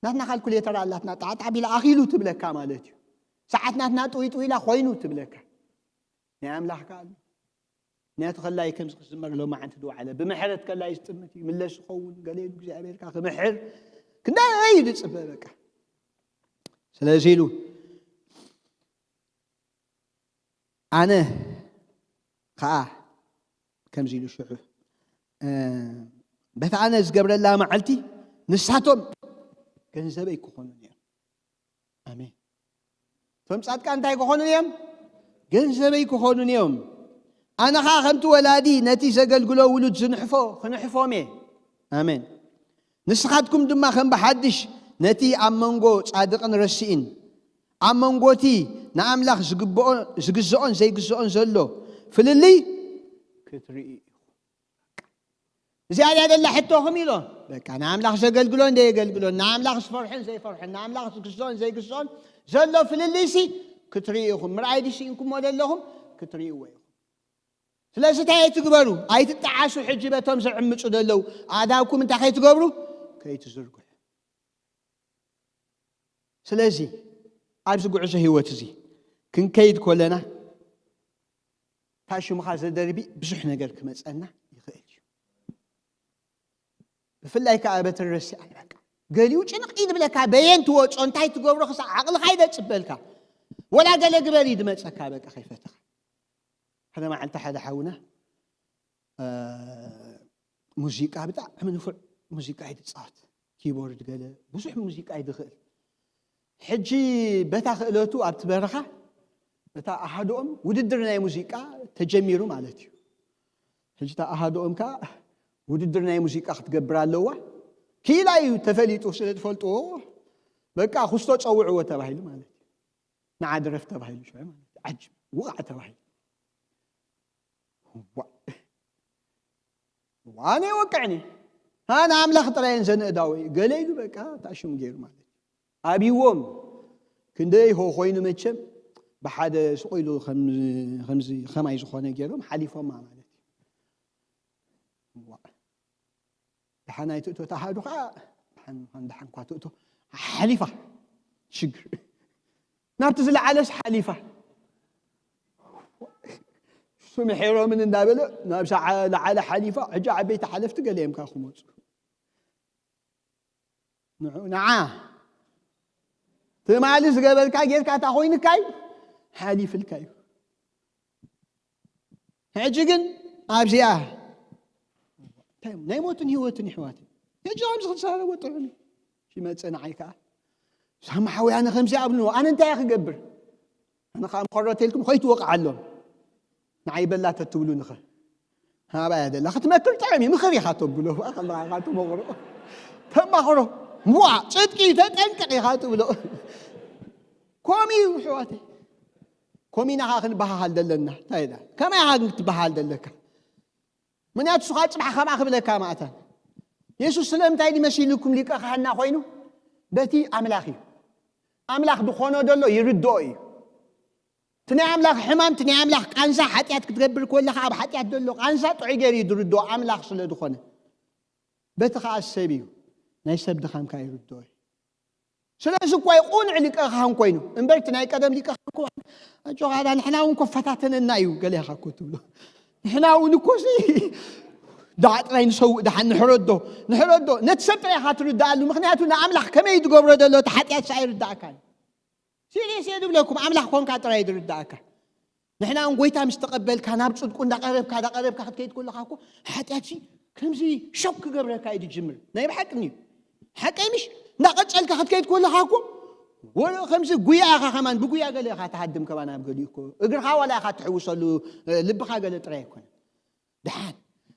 ናትና ካልኩሌተር ኣላትና ጣዕጣዕ ቢላ ኣኺሉ ትብለካ ማለት እዩ። ሰዓት ናትና ጥውይ ጥውይ ኢላ ኮይኑ ትብለካ። ናይ ኣምላኽ ከኣ ኣሎ። ምክንያቱ ከላይ ከምዚ ክዝመር ሎማዓንቲ ድወዓለ ብምሕረት ከላይ ዝጥምት እዩ ምለስ ዝኸውን ገለ ኢሉ እግዚኣብሔር ከኣ ክምሕር ክንደይ እዩ ዝፅበ በቃ። ስለዚ ኢሉ ኣነ ከኣ ከምዚ ኢሉ ሽዑ በታ ኣነ ዝገብረላ መዓልቲ ንሳቶም ገንዘበይ ክኾኑ እዮም። ኣሜን። እቶም ጻድቃን እንታይ ክኾኑ እዮም? ገንዘበይ ክኾኑ እዮም። ኣነ ኸዓ ከምቲ ወላዲ ነቲ ዘገልግሎ ውሉድ ዝንሕፎ ክንሕፎም እየ። ኣሜን። ንስኻትኩም ድማ ከም ብሓድሽ ነቲ ኣብ መንጎ ጻድቕን ረሲእን ኣብ መንጎቲ ንኣምላኽ ዝግዝኦን ዘይግዝኦን ዘሎ ፍልልይ ክትርኢ ኢኹም። እዚኣ ድያ ደላ ሕቶኹም ኢሎ። በቃ ንኣምላኽ ዘገልግሎን ዘየገልግሎን ንኣምላኽ ዝፈርሖን ዘይፈርሖን ንኣምላኽ ዝግዝኦን ዘይግዝኦን ዘሎ ፍልልይሲ ክትርእዩ ኢኹም። ምርኣይ ድስኢንኩሞ ዘለኹም ክትርእይዎ ኢኹም። ስለዚ እንታይ ኣይትግበሩ? ኣይትጠዓሱ። ሕጂ በቶም ዝዕምፁ ዘለዉ ኣእዳውኩም እንታይ ከይትገብሩ? ከይትዝርግሑ። ስለዚ ኣብዚ ጉዕዞ ህይወት እዚ ክንከይድ ኮለና እታ ሽምኻ ዘደርቢ ብዙሕ ነገር ክመፀና ይኽእል እዩ። ብፍላይ ከዓ በትሪ ረሲዓን በቃ ገሊኡ ጭንቕ እዩ ዝብለካ። በየን ትወፆ እንታይ ትገብሮ ክሳዕ ዓቕልኻ ይደፅበልካ። ወላ ገለ ግበር እዩ ዝመፀካ በቃ ከይፈተኻ። ሓደ መዓልቲ ሓደ ሓውና ሙዚቃ ብጣዕሚ ንፉዕ ሙዚቃ እዩ ዝፃወት። ኪቦርድ ገለ ብዙሕ ሙዚቃ እዩ ዝኽእል። ሕጂ በታ ክእለቱ ኣብቲ በረኻ በታ ኣሃድኦም ውድድር ናይ ሙዚቃ ተጀሚሩ ማለት እዩ። ሕጂ እታ ኣሃድኦም ከዓ ውድድር ናይ ሙዚቃ ክትገብር ኣለዋ። ክኢላ እዩ ተፈሊጡ ስለ ዝፈልጥዎ በቃ ኩስቶ ፀውዕዎ ተባሂሉ ማለት እዩ። ንዓ ድረፍ ተባሂሉ ሽዑ ማለት እዩ። ዓጅብ ውቓዕ ተባሂሉ። ዋእ። ዋነ ይወቅዕኒ። ሃ ንኣምላኽ ጥራየን ዘንእዳወ እዩ። ገለ ኢሉ በቃ ታሽሙ ገይሩ ማለት እዩ። ኣብይዎም ክንደይ ሆ ኮይኑ መቸም ብሓደ ስቕ ኢሉ ከም- ከምዚ ከማይ ዝኾነ ገይሮም ሓሊፎማ ማለት እዩ። ዋእ። ደሓን ኣይትእቶ ተሃዱ ከዓ ደሓን ምዃን ደሓን እኳ ትእቶ ሓሊፋ ሽግር ናብቲ ዝለዓለስ ሓሊፋ ስምሒሮምን እንዳበለ ናብ ዝለዓለ ሓሊፋ ሕጂ ዓበይቲ ሓለፍቲ ገለ እዮም ከዓ ክመፁ ንዑ ንዓ ትማሊ ዝገበርካ ጌርካ እታ ኮይንካ እዩ ሓሊፍልካ እዩ ሕጂ ግን ኣብዚኣ እንታይ እዮም? ናይ ሞትን ህይወትን ይሕዋት ሕጂ ኣብዚ ክትዛረቦ ጥዑም እዩ። ይመፅእ ንዓይ ከዓ ሳማ ሓውያነ ከምዚ ኣብልዎ ኣነ እንታይ እየ ክገብር ኣነ ከዓ ምኸረተልኩም ከይትወቕዓሎም ንዓይ በላ ተትብሉ ንኸ ኣባያ ደላ ክትመክር ጥዑም እዩ ምኽር ኢኻ ተብሎ ከለኻ ኢኻ ትመኽሮ ተማኽሮ ዋ ፅድቂ ተጠንቀቕ ኢኻ ትብሎ ኮሚ እዩ ሕዋተይ ኮሚና ኸዓ ክንበሃሃል ዘለና እንታይ ኢላ ከመይ ኢኻ ግን ክትበሃል ዘለካ ምክንያቱ ስኻ ፅባሕ ከምኣ ክብለካ ማእታን የሱስ ስለምንታይ ድመሲልኩም ሊቀ ካህና ኮይኑ በቲ ኣምላኽ እዩ ኣምላኽ ዝኾኖ ዘሎ ይርድኦ እዩ እቲ ናይ ኣምላኽ ሕማም፣ እቲ ናይ ኣምላኽ ቃንዛ፣ ሓጢኣት ክትገብር ከለኻ ኣብ ሓጢኣት ዘሎ ቃንዛ ጥዑይ ገይሩ እዩ ዝርድኦ ኣምላኽ ስለ ዝኾነ። በቲ ኸዓ ሰብ እዩ፣ ናይ ሰብ ድኻም ከኣ ይርድኦ እዩ። ስለዚ እኳ እዩ ቁኑዕ ሊቀ ካህን ኮይኑ እምበር፣ እቲ ናይ ቀደም ሊቀ ካህን እኮ፣ ኣጆኻ፣ ንሕና እውን እኮ ፈታተነና እዩ ገለ ኢኻ እኮ ትብሎ። ንሕና እውን እኮ ሲ ደዓ ጥራይ ንሰውእ፣ ደሓን ንሕረዶ፣ ንሕረዶ። ነቲ ሰብ ጥራይ ኢኻ ትርድኣሉ፣ ምኽንያቱ ንኣምላኽ ከመይ ዝገብሮ ዘሎ እቲ ሓጢኣት ሰኣ ይርድኣካ እዩ። ሲሪየስ እየ ዝብለኩም፣ ኣምላኽ ኮንካ ጥራይ ዝርድኣካ። ንሕና እውን ጎይታ ምስ ተቐበልካ፣ ናብ ጽድቁ እንዳቐረብካ፣ እንዳቐረብካ ክትከይድ ከለኻ እኮ፣ ሓጢኣት ሲ ከምዚ ሾክ ክገብረካ እዩ ዝጅምር። ናይ ብሓቂ እዩ። ሓቀይ ምሽ? እንዳቐጸልካ ክትከይድ ከለኻ እኮ፣ ወሎ ከምዚ ጉያ ኢኻ ከማን፣ ብጉያ ገለ ኢኻ ትሃድም ከማን ኣብ ገሊኡ እኮ። እግርኻ ዋላ ኢኻ ትሕውሰሉ፣ እ፣ ልብኻ ገለ ጥራይ ኣይኮነን። ደሓን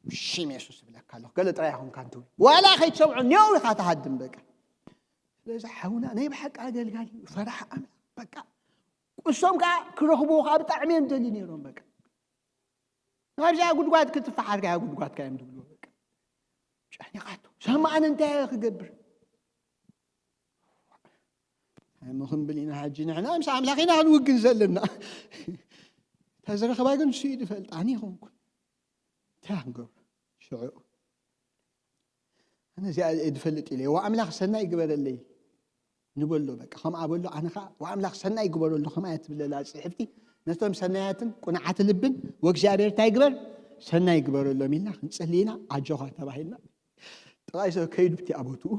ብሽም የሱስ እብለካ ኣለኹ፣ ገለ ጥራይ ኣይኮንካን ትብል። ዋላ ከይትሰምዖ ኔው ኢኻ ትሃድም በቃ። ስለዚ ሓውና ናይ ብሓቂ ኣገልጋሊ እዩ፣ ፈራሒ ኣምላኽ በቃ። እሶም ከኣ ክረኽብዎ ከኣ ብጣዕሚ እዮም ደልዩ ነይሮም በቃ። ናብዚኣ ጉድጓድ ክትፈሓር ከኣ ጉድጓድካ እዮም ዝብልዎ በቃ። ጨኒቓቶ። ሰማዕን እንታይ እየ ክገብር? እንታይ እሞ ክንብል ኢና ሕጂ? ንሕና ምስ ኣምላኽ ኢና ክንውግን ዘለና። እታ ዝረኽባ ግን ንሱ እዩ ዝፈልጣ፣ ኣነ ይኾንኩን። እንታይ ክንገብሮ? ሽዑ ኣነ እዚኣ እየ ዝፈልጥ ኢለ፣ "ዋ ኣምላኽ ሰናይ ግበረለይ" ንበሎ በቃ። ከምኣ በሎ፣ ኣነ ኸዓ፣ "ዋ ኣምላኽ ሰናይ ግበረሉ" ከምኣ እያ ትብለላ ጽሕፍቲ። ነቶም ሰናያትን ቁኑዓት ልብን ወእግዚኣብሔር እንታይ ግበር? ሰናይ ግበረሎም ኢልና ክንጽሊ ኢና፣ ኣጆኻ ተባሂልና። ጥቓይ ሰብ ከይዱ ብቲ ኣብ ቦትኡ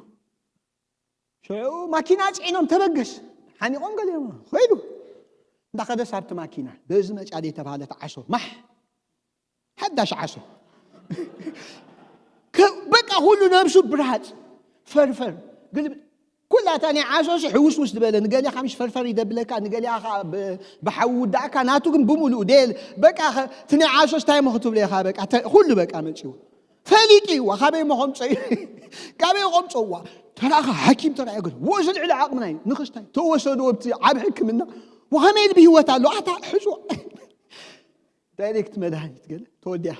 ሽዑ ማኪና ጽዒኖም ተበገስ ሓኒቖም ገሊኦም ኸይዱ። እንዳኸደስ ኣብቲ ማኪና በዚ መጫ ዘይተባህለት ዓሶ ማሕ ሓዳሽ ዓሶ ከ-፣ በቃ ኩሉ ነብሱ ብርሃጽ ፈርፈር ግልብጥ ኩላታ ናይ ዓሶ ሲ ሕውስውስ ዝበለ ንገሊኻ ምሽ ፈርፈር ይደብለካ ንገሊኻ ብ-፣ ብሓዊ ውዳእካ ናቱ ግን ብምሉኡ ደል በቃ ኸ-፣ እቲ ናይ ዓሶ ስታይ እሞ ክትብሎ ኢኻ በቃ ተ-፣ ኩሉ በቃ መጺዎ ፈሊጡ እዩ ካበይ እሞ ከምጾ እዩ ካበይ ከምጾዋ ተራኻ ሓኪም ተራእዮ ግን ወዚ ልዕሊ ዓቕምና እዩ ንኽስታይ ተወሰዱ ኣብቲ ዓብ ሕክምና ወኸመይ ኢሉ ብህይወት ኣሎ ኣታ ሕጹ ዳይሬክት መድሃኒት ገለ ተወዲያ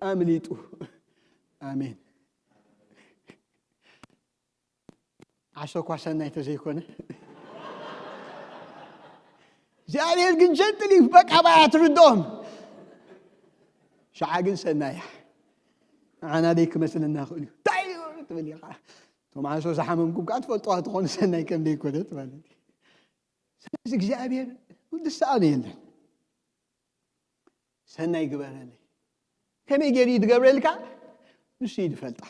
ኣምሊጡ ኣሜን ዓሶ እኳ ሰናይ ተዘይኮነ እግዚኣብሔር ግን ጀንትል እዩ በቃ ባያ ትርድኦም ሸዓ ግን ሰናያ ንዓና ደይ ክመስልና ይኽእል እዩ እንታይ እዩ ትብል ኢኻ እቶም ዓሶ ዝሓመምኩም ከዓ ትፈልጥዋ ትኾኑ ሰናይ ከም ደይኮነት ማለት እዩ ስለዚ እግዚኣብሔር ዝሰኣኖ የለን ሰናይ ግበረለይ ከመይ ገይሩ እዩ ዝገብረልካ ንሱ እዩ ዝፈልጣ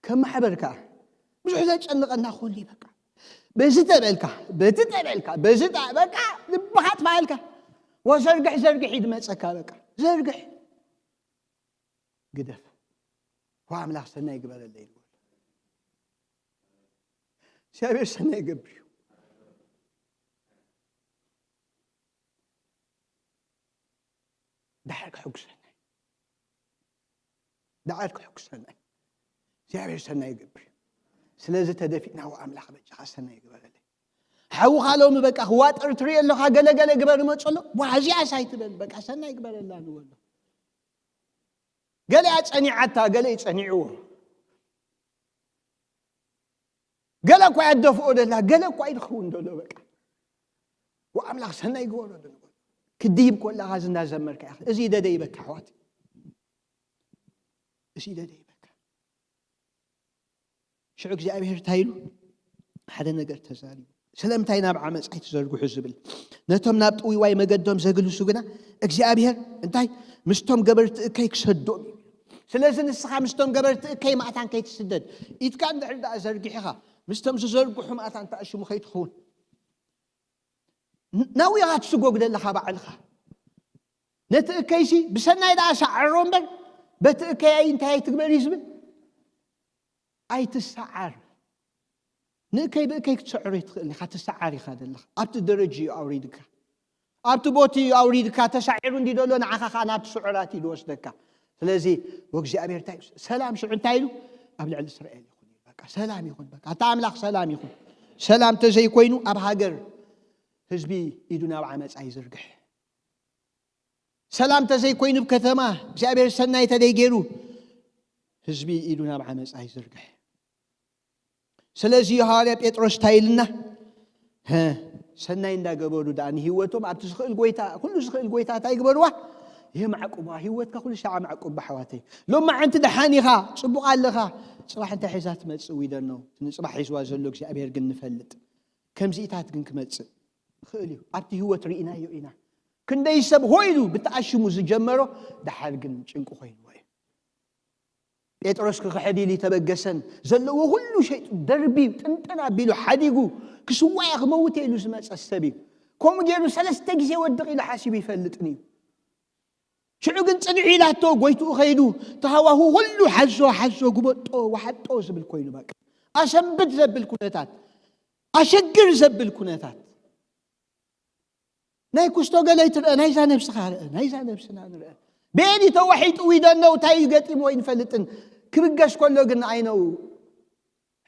ከም ማሕበር ከዓ ብዙሕ ዘጨንቐና ክህሉ እዩ በቃ በዚ ተበልካ በቲ ተበልካ በዚ በቃ ልብኻ ጥፋልካ ወዘርግሕ ዘርግሕ እዩ ዝመፀካ በቃ ዘርግሕ ግደፍ ዋ ኣምላኽ ሰናይ ግበረለይ ይበል እግዚኣብሔር ሰናይ ይገብር እዩ ዳሕር ክሕጉሰና ዳሕር ክሕጉሰና እግዚኣብሔር ሰናይ ይገብር እዩ ስለዚ ተደፊእና ዋ ኣምላኽ በጃኻ ሰናይ ይግበረለይ ሓውኻ ሎሚ በቃ ክዋጥር ትርኢ ኣለኻ ገለገለ ግበር ይመፁ ኣሎ ዋዚያስ ኣይትበል በቃ ሰናይ ግበረላ ንበሎ ገለ እያ ጸኒዓታ፣ ገለ እዩ ጸኒዕዎ። ገለ እኳ እያ ትደፍኦ ደላ፣ ገለ እኳ እዩ ዝኸውን ዘሎ በቃ። ወኣምላኽ ሰናይ ግበሮ ዶ ንበሎ። ክድይብ ኮለኻ እዚ እንዳዘመርካ ኢኻ። እዚ ደደ ይበካ ኣሕዋት። እዚ ደደ ይበካ። ሽዑ እግዚኣብሔር እንታይ ኢሉ ሓደ ነገር ተዛሪቡ ስለምንታይ ናብ ዓመፃ ኣይትዘርግሑ ዝብል ነቶም ናብ ጥውይዋይ መገዶም ዘግልሱ ግና እግዚኣብሔር እንታይ ምስቶም ገበርቲ እከይ ክሰዶም እዩ ስለዚ ንስኻ ምስቶም ገበርቲ እከይ ማእታን ከይትስደድ ኢድካ እንድሕር ደኣ ዘርጊሕኻ ምስቶም ዝዘርግሑ ማእታን ተኣሽሙ ከይትኸውን ናውያኻ ትስጎግ ዘለኻ ባዕልኻ ነቲ እከይሲ ብሰናይ ደኣ ሰዓሮ እምበር በቲ እከይ እንታይ ኣይትግበር እዩ ዝብል ኣይትሰዓር ንእከይ ብእከይ ክትሰዕሮ ይትኽእል ኢኻ ትሰዓር ኢኻ ዘለኻ ኣብቲ ደረጅ እዩ ኣውሪድካ ኣብቲ ቦቲ እዩ ኣውሪድካ ተሳዒሩ እንዲ ደሎ ንዓኻ ከዓ ናብቲ ስዑራት እዩ ዝወስደካ ስለዚ ወእግዚኣብሔር እንታይ ሰላም ሽዑ እንታይ ኢሉ ኣብ ልዕሊ እስራኤል ይኹን በቃ ሰላም ይኹን በቃ ኣታ ኣምላኽ ሰላም ይኹን ሰላም ተዘይኮይኑ ኣብ ሃገር ህዝቢ ኢዱ ናብ ዓመፃ ይዝርግሕ ሰላም ተዘይኮይኑ ብ ከተማ እግዚኣብሔር ሰናይ ተደይ ገይሩ ህዝቢ ኢዱ ናብ ዓመፃ ይዝርግሕ ስለዚ ሃዋርያ ጴጥሮስ እንታይ ኢልና ሰናይ እንዳገበሩ ደኣ ንህይወቶም ኣብቲ ዝኽእል ጎይታ፣ ኩሉ ዝኽእል ጎይታ እንታይ ይግበርዋ? የማዕቁባ። ህይወትካ ኩሉ ሻዕ ኣማዕቁባ ኣሕዋተይ። ሎማዓንቲ ደሓን ኢኻ፣ ጽቡቕ ኣለኻ። ጽባሕ እንታይ ሒዛ ትመጽእ ዊደኖ? እቲ ንጽባሕ ሒዝዋ ዘሎ እግዚኣብሔር ግን ንፈልጥ። ከምዚኢታት ግን ክመጽእ ይኽእል እዩ። ኣብቲ ህይወት ርኢናዮ ኢና። ክንደይ ሰብ ሆ ኢሉ ብተኣሽሙ ዝጀመሮ ደሓር ግን ጭንቂ ኮይንዎ እዩ። ጴጥሮስ ክኽሕድ ኢሉ ይተበገሰን ዘለዎ ኩሉ ሸይጡ ደርቢ ጥንጥን ኣቢሉ ሓዲጉ ክስዋያ ክመውት ኢሉ ዝመጸ ሰብ እዩ። ከምኡ ገይሩ ሰለስተ ግዜ ወድቕ ኢሉ ሓሲቡ ይፈልጥን እዩ። ሽዑ ግን ጽንዕ ኢላቶ ጎይትኡ ኸይዱ ተሃዋሁ ኩሉ ሓዞ ሓዞ ግበጦ ወሓጦ ዝብል ኮይኑ በቃ ኣሰንብት ዘብል ኩነታት ኣሸግር ዘብል ኩነታት ናይ ኩስቶ ገለ ይትርአ ናይዛ ነብስኻ ርአ ናይዛ ነብስና ንርአ ቤኒ ተዋሒጡ ዊደነው እንታይ እዩ ገጢሞ ይንፈልጥን ክብገስ ከሎ ግን ኣይነው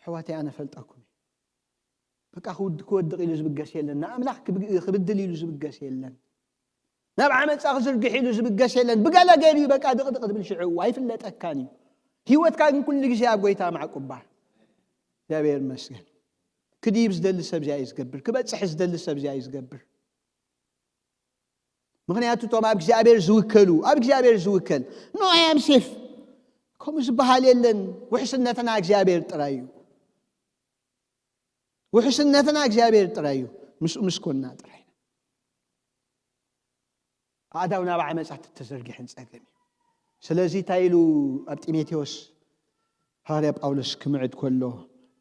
ኣሕዋተይ ኣነ ፈልጠኩም እዩ በቃ ክውድ- ክወድቕ ኢሉ ዝብገስ የለን ንኣምላኽ ክብ- ክብድል ኢሉ ዝብገስ የለን ናብ ዓመፃ ክዝርግሕ ኢሉ ዝብገስ የለን ብገለ ገይሩ እዩ በቃ ድቕድቕ ዝብል ሽዑ ኣይፍለጠካን እዩ ህይወትካ ግን ኩሉ ግዜ ኣብ ጎይታ ማዕቁባ እግዚኣብሔር ይመስገን ክድይብ ዝደሊ ሰብ እዚኣ እዩ ዝገብር ክበፅሕ ዝደሊ ሰብ እዚኣ እዩ ዝገብር ምኽንያቱ እቶም ኣብ እግዚኣብሔር ዝውከሉ ኣብ እግዚኣብሔር ዝውከል no I am safe ከምኡ ዝበሃል የለን ውሕስነትና እግዚኣብሔር ጥራይ እዩ ውሕስነትና እግዚኣብሔር ጥራይ እዩ ምስኡ ምስ ኮንና ጥራይ ኢና ኣእዳው ናብ ዓመፃ ተተዘርጊሐን ፀገም እዩ ስለዚ እንታይ ኢሉ ኣብ ጢሞቴዎስ ሃዋርያ ጳውሎስ ክምዕድ ከሎ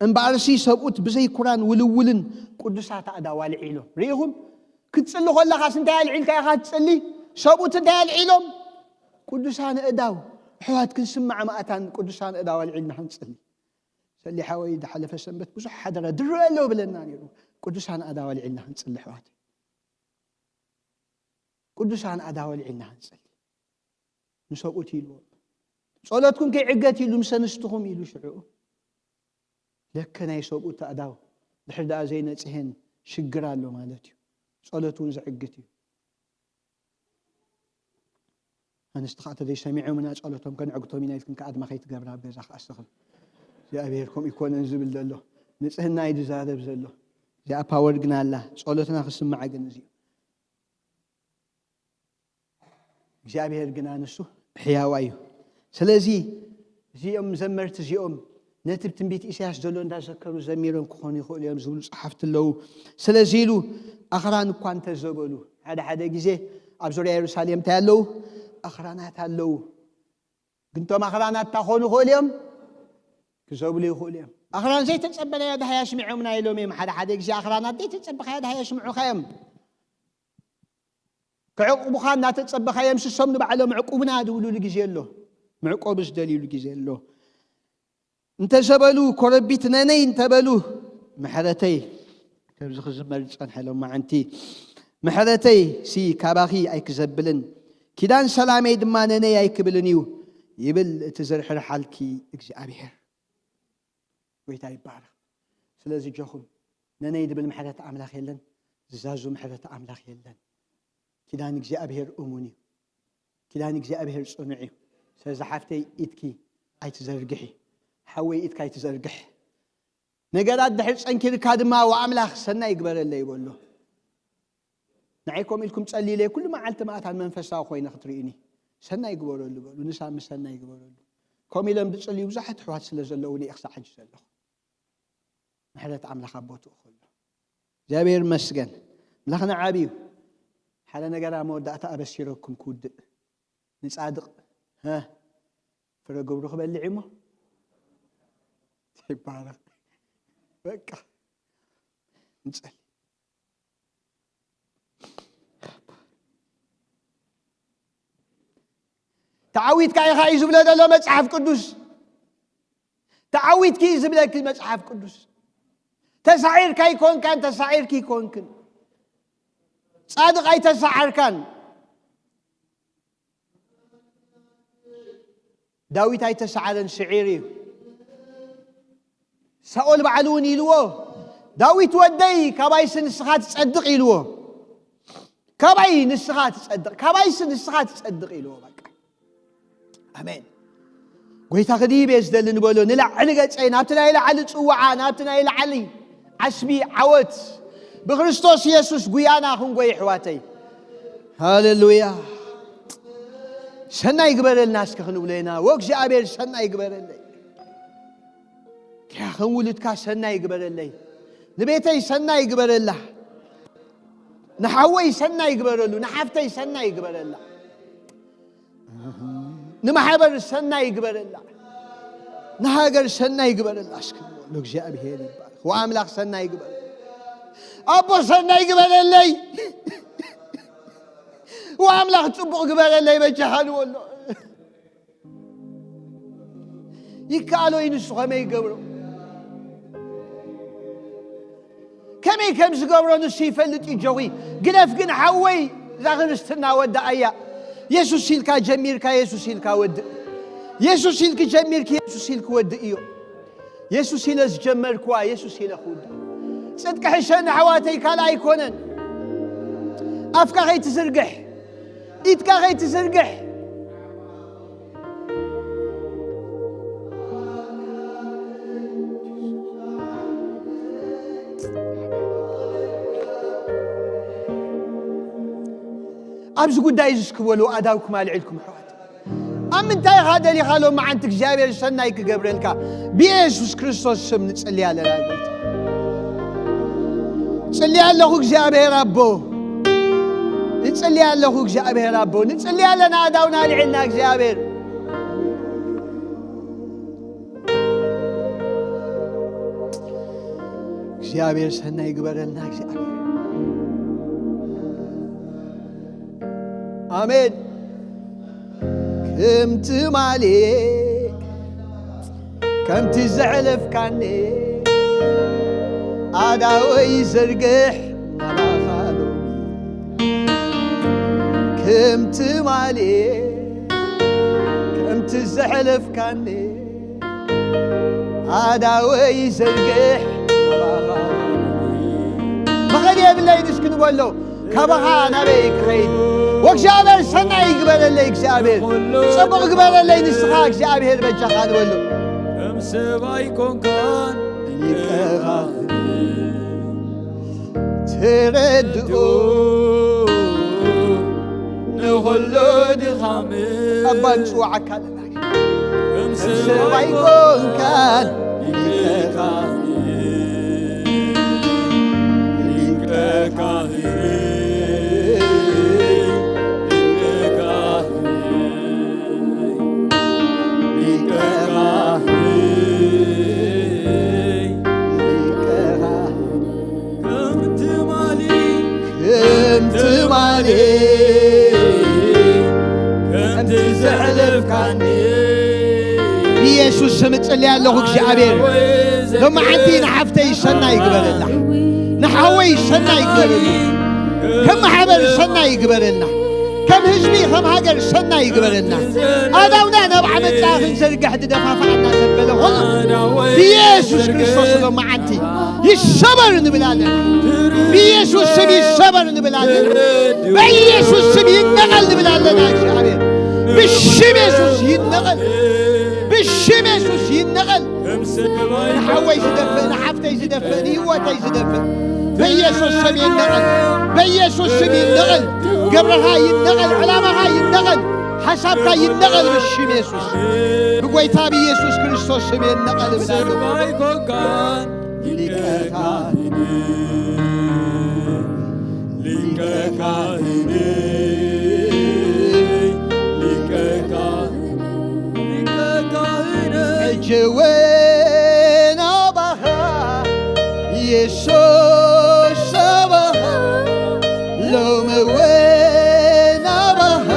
እምበኣርሲ ሰብኡት ብዘይ ኩራን ውልውልን ቅዱሳት ኣእዳው ኣልዒሎም ርኢኹም ክትፅሊ ከለኻስ እንታይ ኣልዒልካ ኢኻ ትፅሊ ሰብኡት እንታይ ኣልዒሎም ቅዱሳን ኣእዳው ኣሕዋት ክንስማዕ ማእታን ቅዱሳን ኣእዳው ኣልዒልና ክንፅሊ ሰሊ ሓወይ ዝሓለፈ ሰንበት ብዙሕ ሓደራ ድረ ኣሎ ብለና ነይሩ ቅዱሳን ኣእዳው ኣልዒልና ክንፅሊ ኣሕዋት ቅዱሳን ኣእዳው ኣልዒልና ክንፅሊ ንሰብኡት ኢልዎም ጸሎትኩም ከይዕገት ኢሉ ምስ ኣንስትኹም ኢሉ ሽዑ ለከ ናይ ሰብኡት ኣእዳው ድሕር ደኣ ዘይነጽሄን ሽግር ኣሎ ማለት እዩ ጸሎት እውን ዝዕግት እዩ ኣንስቲ ከዓ ተዘይሰሚዖምና ጸሎቶም ከንዕግቶም ኢና ኢልክን ከዓ ድማ ከይትገብራ ኣብ ገዛ ክኣስኽን እግዚኣብሔር ከምኡ ይኮነን ዝብል ዘሎ ንጽህና እዩ ዝዛረብ ዘሎ እዚኣ ፓወር ግን ኣላ ጸሎትና ክስማዕ ግን እዚዩ እግዚኣብሔር ግና ንሱ ሕያዋ እዩ ስለዚ እዚኦም ዘመርቲ እዚኦም ነቲ ትንቢት ኢሳያስ ዘሎ እንዳዘከሩ ዘሚሮም ክኾኑ ይኽእሉ እዮም ዝብሉ ጸሓፍቲ ኣለዉ ስለዚ ኢሉ ኣኽራን እኳ እንተዘበሉ ሓደ ሓደ ግዜ ኣብ ዙርያ የሩሳሌም እንታይ ኣለዉ ኣኽራናት ኣለዉ ግንቶም ኣኽራናት እታ ክኾኑ ይኽእሉ እዮም ክዘብሉ ይኽእሉ እዮም ኣኽራን ዘይተጸበናዮ ድሃያ ስሚዖምና ኢሎም እዮም ሓደ ሓደ ግዜ ኣኽራናት ዘይተጸበኻዮ ድሃያ ስምዑኻ እዮም ክዕቁቡኻ እናተጸበኻዮም ስሶም ንባዕሎም ዕቁብና ዝብሉሉ ግዜ ኣሎ ምዕቆቢ ዝደልዩሉ ግዜ ኣሎ እንተዘበሉ ኮረቢት ነነይ እንተበሉ ምሕረተይ ከምዚ ክዝመር ዝጸንሐሎም መዓንቲ ምሕረተይ ሲ ካባኺ ኣይክዘብልን ኪዳን ሰላመይ ድማ ነነይ ኣይክብልን እዩ ይብል እቲ ዝርሕርሓልኪ እግዚኣብሔር ጎይታ ይባረኽ ስለዚ ጆኹም ነነይ ድብል ምሕረት ኣምላኽ የለን ዝዛዙ ምሕረት ኣምላኽ የለን ኪዳን እግዚኣብሔር እሙን እዩ ኪዳን እግዚኣብሔር ጽኑዕ እዩ ስለዚ ሓፍተይ ኢትኪ ኣይትዘርግሒ ሓወይ ኢትካ ኣይትዘርግሕ ነገራት ድሕር ጸንኪርካ ድማ ወኣምላኽ ሰናይ ይግበረለይ ይበሎ ንዓይ ከምኡ ኢልኩም ጸልይለይ ኩሉ መዓልቲ ማእታን መንፈሳዊ ኮይነ ክትርእዩኒ ሰናይ ይግበረሉ በሉ ንሳሚ ሰናይ ይግበረሉ ከምኡ ኢሎም ዝጽልዩ ብዙሓት ኣሕዋት ስለ ዘለዉ ንኤ ክሳዕ ሕጂ ዘለኹ ምሕረት ኣምላኽ ኣብ ቦትኡ ከሎ እግዚኣብሔር መስገን ኣምላኽና ዓብዩ ሓደ ነገር ኣብ መወዳእታ ኣበሲረኩም ክውድእ ንጻድቕ ፍረ ግብሩ ክበልዕ እሞ ይባረክ በቃ ንጸሊ ተዓዊትካ ኢኻ እዩ ዝብለ ዘሎ መጽሓፍ ቅዱስ ተዓዊትኪ እዩ ዝብለኪ መጽሓፍ ቅዱስ ተሳዒርካ ይኮንካን ተሳዒርኪ ይኮንክን ጻድቕ ኣይተሳዓርካን ዳዊት ኣይተሳዓረን ስዒር እዩ ሳኦል ባዕሉ እውን ኢልዎ ዳዊት ወደይ ካባይሲ ንስኻ ትጸድቕ ኢልዎ ካባይ ንስኻ ትጸድቕ ካባይሲ ንስኻ ትጸድቕ ኢልዎ በቃ ኣሜን ጎይታ ክድይብ እየ ዝደሊ ንበሎ ንላዕሊ ገጸይ ናብቲ ናይ ላዕሊ ጽዋዓ ናብቲ ናይ ላዕሊ ዓስቢ ዓወት ብክርስቶስ የሱስ ጉያና ክንጎይ ኣሕዋተይ። ሃሌሉያ። ሰናይ ግበረልና እስከ ክንብሎ ኢና። ወእግዚኣብሔር ሰናይ ግበረለይ። ድኣ ከም ውሉድካ ሰናይ ግበረለይ። ንቤተይ ሰናይ ግበረላ። ንሓወይ ሰናይ ግበረሉ። ንሓፍተይ ሰናይ ግበረላ። ንማሕበር ሰናይ ግበረላ። ንሃገር ሰናይ ግበረላ። እስኪ ንእግዚኣብሔር ይባረክ። ወኣምላኽ ሰናይ ግበረለይ። ኣቦ ሰናይ ግበረለይ። ወኣምላኽ ጽቡቕ ግበረለይ በጃኻ ንበሎ። ይከኣሎ እዩ ንሱ ከመይ ይገብሮ? ከመይ ከም ዝገብሮ ንሱ ይፈልጥ እዩ ጆኺ። ግደፍ ግን ሓወይ፣ እዛ ክርስትና ወዳኣያ። የሱስ ኢልካ ጀሚርካ፣ የሱስ ኢልካ ወድእ። የሱስ ኢልክ ጀሚርክ፣ የሱስ ኢልክ ወድእ እዮ። የሱስ ኢለ ዝጀመርክዋ፣ የሱስ ኢለ ክውዳ። ጽድቂ ሕሸኒ ኣሕዋተይ ካልእ ኣይኮነን። ኣፍካ ከይትዝርግሕ፣ ኢድካ ከይትዝርግሕ። ኣብዚ ጉዳይ እዚ እስኪ በሉ ኣእዳውኩም ኣልዒልኩም ኣሕዋት። ኣብ ምንታይ ኢኻ ደሊኻ ሎመዓንቲ እግዚኣብሔር ሰናይ ክገብረልካ? ብየሱስ ክርስቶስ ስም ንጽሊ ኣለና ጎይታ። ጽሊ ኣለኹ እግዚኣብሔር ኣቦ። ንጽሊ ኣለኹ እግዚኣብሔር ኣቦ። ንጽሊ ኣለና ኣእዳውና ኣልዒልና እግዚኣብሔር። እግዚኣብሔር ሰናይ ግበረልና እግዚኣብሔር። ኣሜን። ከም ትማሊ ከምቲ ዘሕለፍካኒ ኣእዳወይ ዘርግሕ ናባኻ ሎሚ። ከም ትማሊ ከምቲ ዘሕለፍካኒ ኣእዳወይ ዘርግሕ ናባኻ። መኸዲ የብለይን እስኪ ንበሎ። ካባኻ ናበይ ክኸይድ? ወእግዚኣብሔር ሰናይ ይግበረለይ፣ እግዚኣብሔር ጽቡቕ ግበረለይ፣ ንስኻ እግዚኣብሔር በጃኻ ንበሎ። ከም ሰብ ኣይኮንካን ሊቀኻ ተረድኦ ንኹሉ ድኻም። ኣባ ንጽውዓካ ኣለና። ከም ሰብ ኣይኮንካን ሊቀ ካህን፣ ሊቀ ካህን፣ ሊቀ ካህን፣ ሊቀ ካህን፣ ሊቀ ካህን። ከም ትማሊ፣ ከም ትማሊ፣ ከምቲ ዘሕለፍካኒ። ብኢየሱስ ስም እጽሊ ኣለኹ እግዚኣብሔር። ሎመዓንቲ ንሓፍተይ ሰናይ ይግበረላ። ንሓወይ ሰናይ ይግበረሉ። ከም ማሕበር ሰናይ ይግበረልና። ከም ህዝቢ፣ ከም ሃገር ሰናይ ይግበረልና። ኣእዳውና ናብ ዓመጻ ክንዘርግሕ ዝደፋፍኣና ዘበለ ኹሉ ብኢየሱስ ክርስቶስ ሎመዓንቲ ይሰበር ንብል ኣለና። ብኢየሱስ ስም ይሰበር ንብል ኣለና። ብኢየሱስ ስም ይነቐል ንብል ኣለና። እግዚኣብሔር ብሽም የሱስ ይነቐል። ብሽም የሱስ ይነቐል። ንሓወይ ዝደፍእ፣ ንሓፍተይ ዝደፍእ፣ ንህይወተይ ዝደፍእ በኢየሱስ ስም ይነቐል። በኢየሱስ ስም ይነቐል። ገብረኻ ይነቐል። ዕላማኻ ይነቐል። ሓሳብካ ይነቐል ብሽም የሱስ። ብጎይታ ብኢየሱስ ክርስቶስ ስም ይነቐል እብል ኣለኹ። ሊቀ ካህን፣ ሊቀ ካህን፣ ሊቀ ካህን፣ ሊቀ ካህን። ሕጂ እውን ኣባኻ የሱስ ኣባኻ፣ ሎሚ እውን ኣባኻ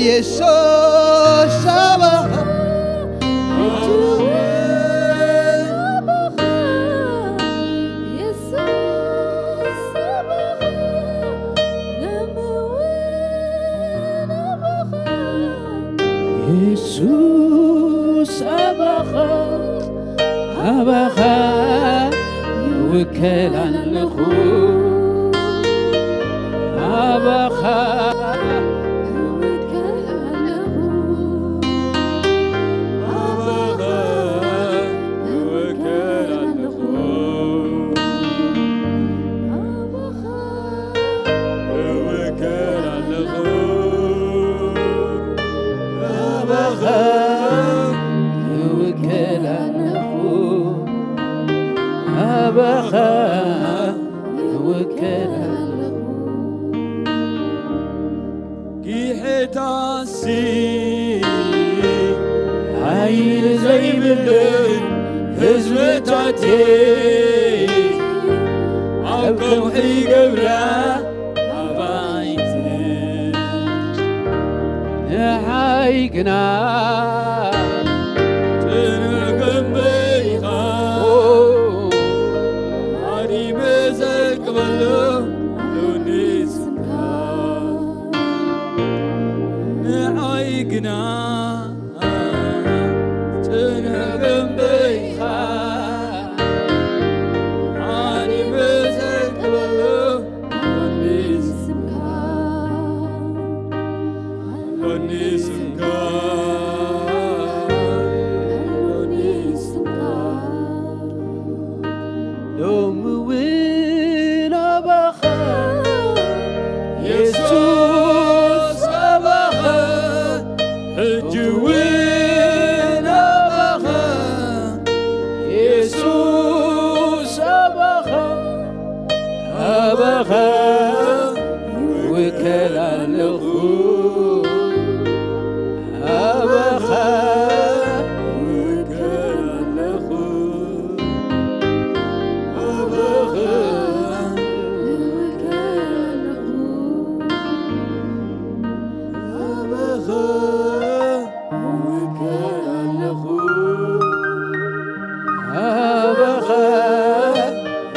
የሱስ ኣባኻ። የሱስ ኣባኻ፣ ኣባኻ ይውከል ኣለኹ። ኣባኻ ይውከል ኣለኹ። ኣባኻ ይውከል ኣለኹ። ይብልን ህዝብታቴ ኣብ ከውሒ ገብራ ኣባይቲ ንዓይ ግና ጽኑዕ ግንበይኻ ኣዲመ ዘቅበሎ ሎኒ ስምካ ንዓይ ግና ጽኑዕ ግንበይኻ ኣዲመ ዘቅበሎ ሎኒ ስምካ ሎኒ ስምካ ሎኒ ስምካ ሎሚ እውን ኣባኻ የሱስ ኣባኻ ሕጂ እውን ኣባኻ የሱስ ኣባኻ ኣባኻ ይውከል ኣለኹ ኣባኻ ይውከል ኣለኹ ኣባኻ ይውከል ኣለኹ ኣባኻ ይውከል ኣለኹ ኣባኻ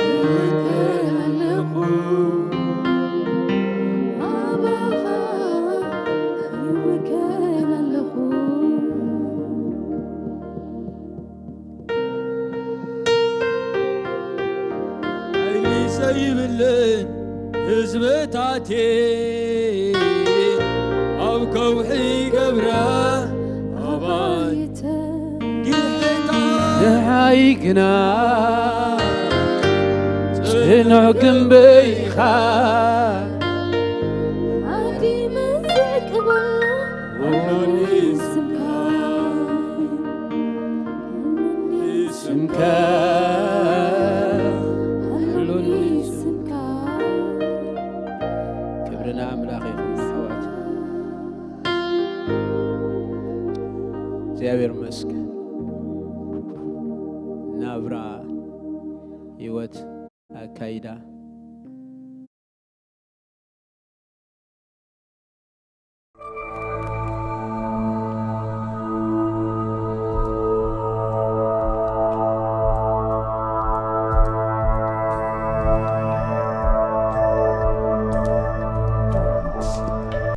ይውከል ኣለኹ ኣባኻ ይውከል ኣለኹ ኣይሊ ዘይብልን ህዝብታቴ ኣብ ከውሒ ገብራ ኣባይተ ጌታ ንዓይ ግና ጽኑዕ ግንበይኻ ኣዲመ ዘቅበሎ ወሎኒ ስምካ ስምካ ሎኒ ስምካ ክብሪ ንኣምላኽ ይኹን ኣሕዋት እግዚኣብሔር መስገን ናብራ ህይወት ኣካይዳ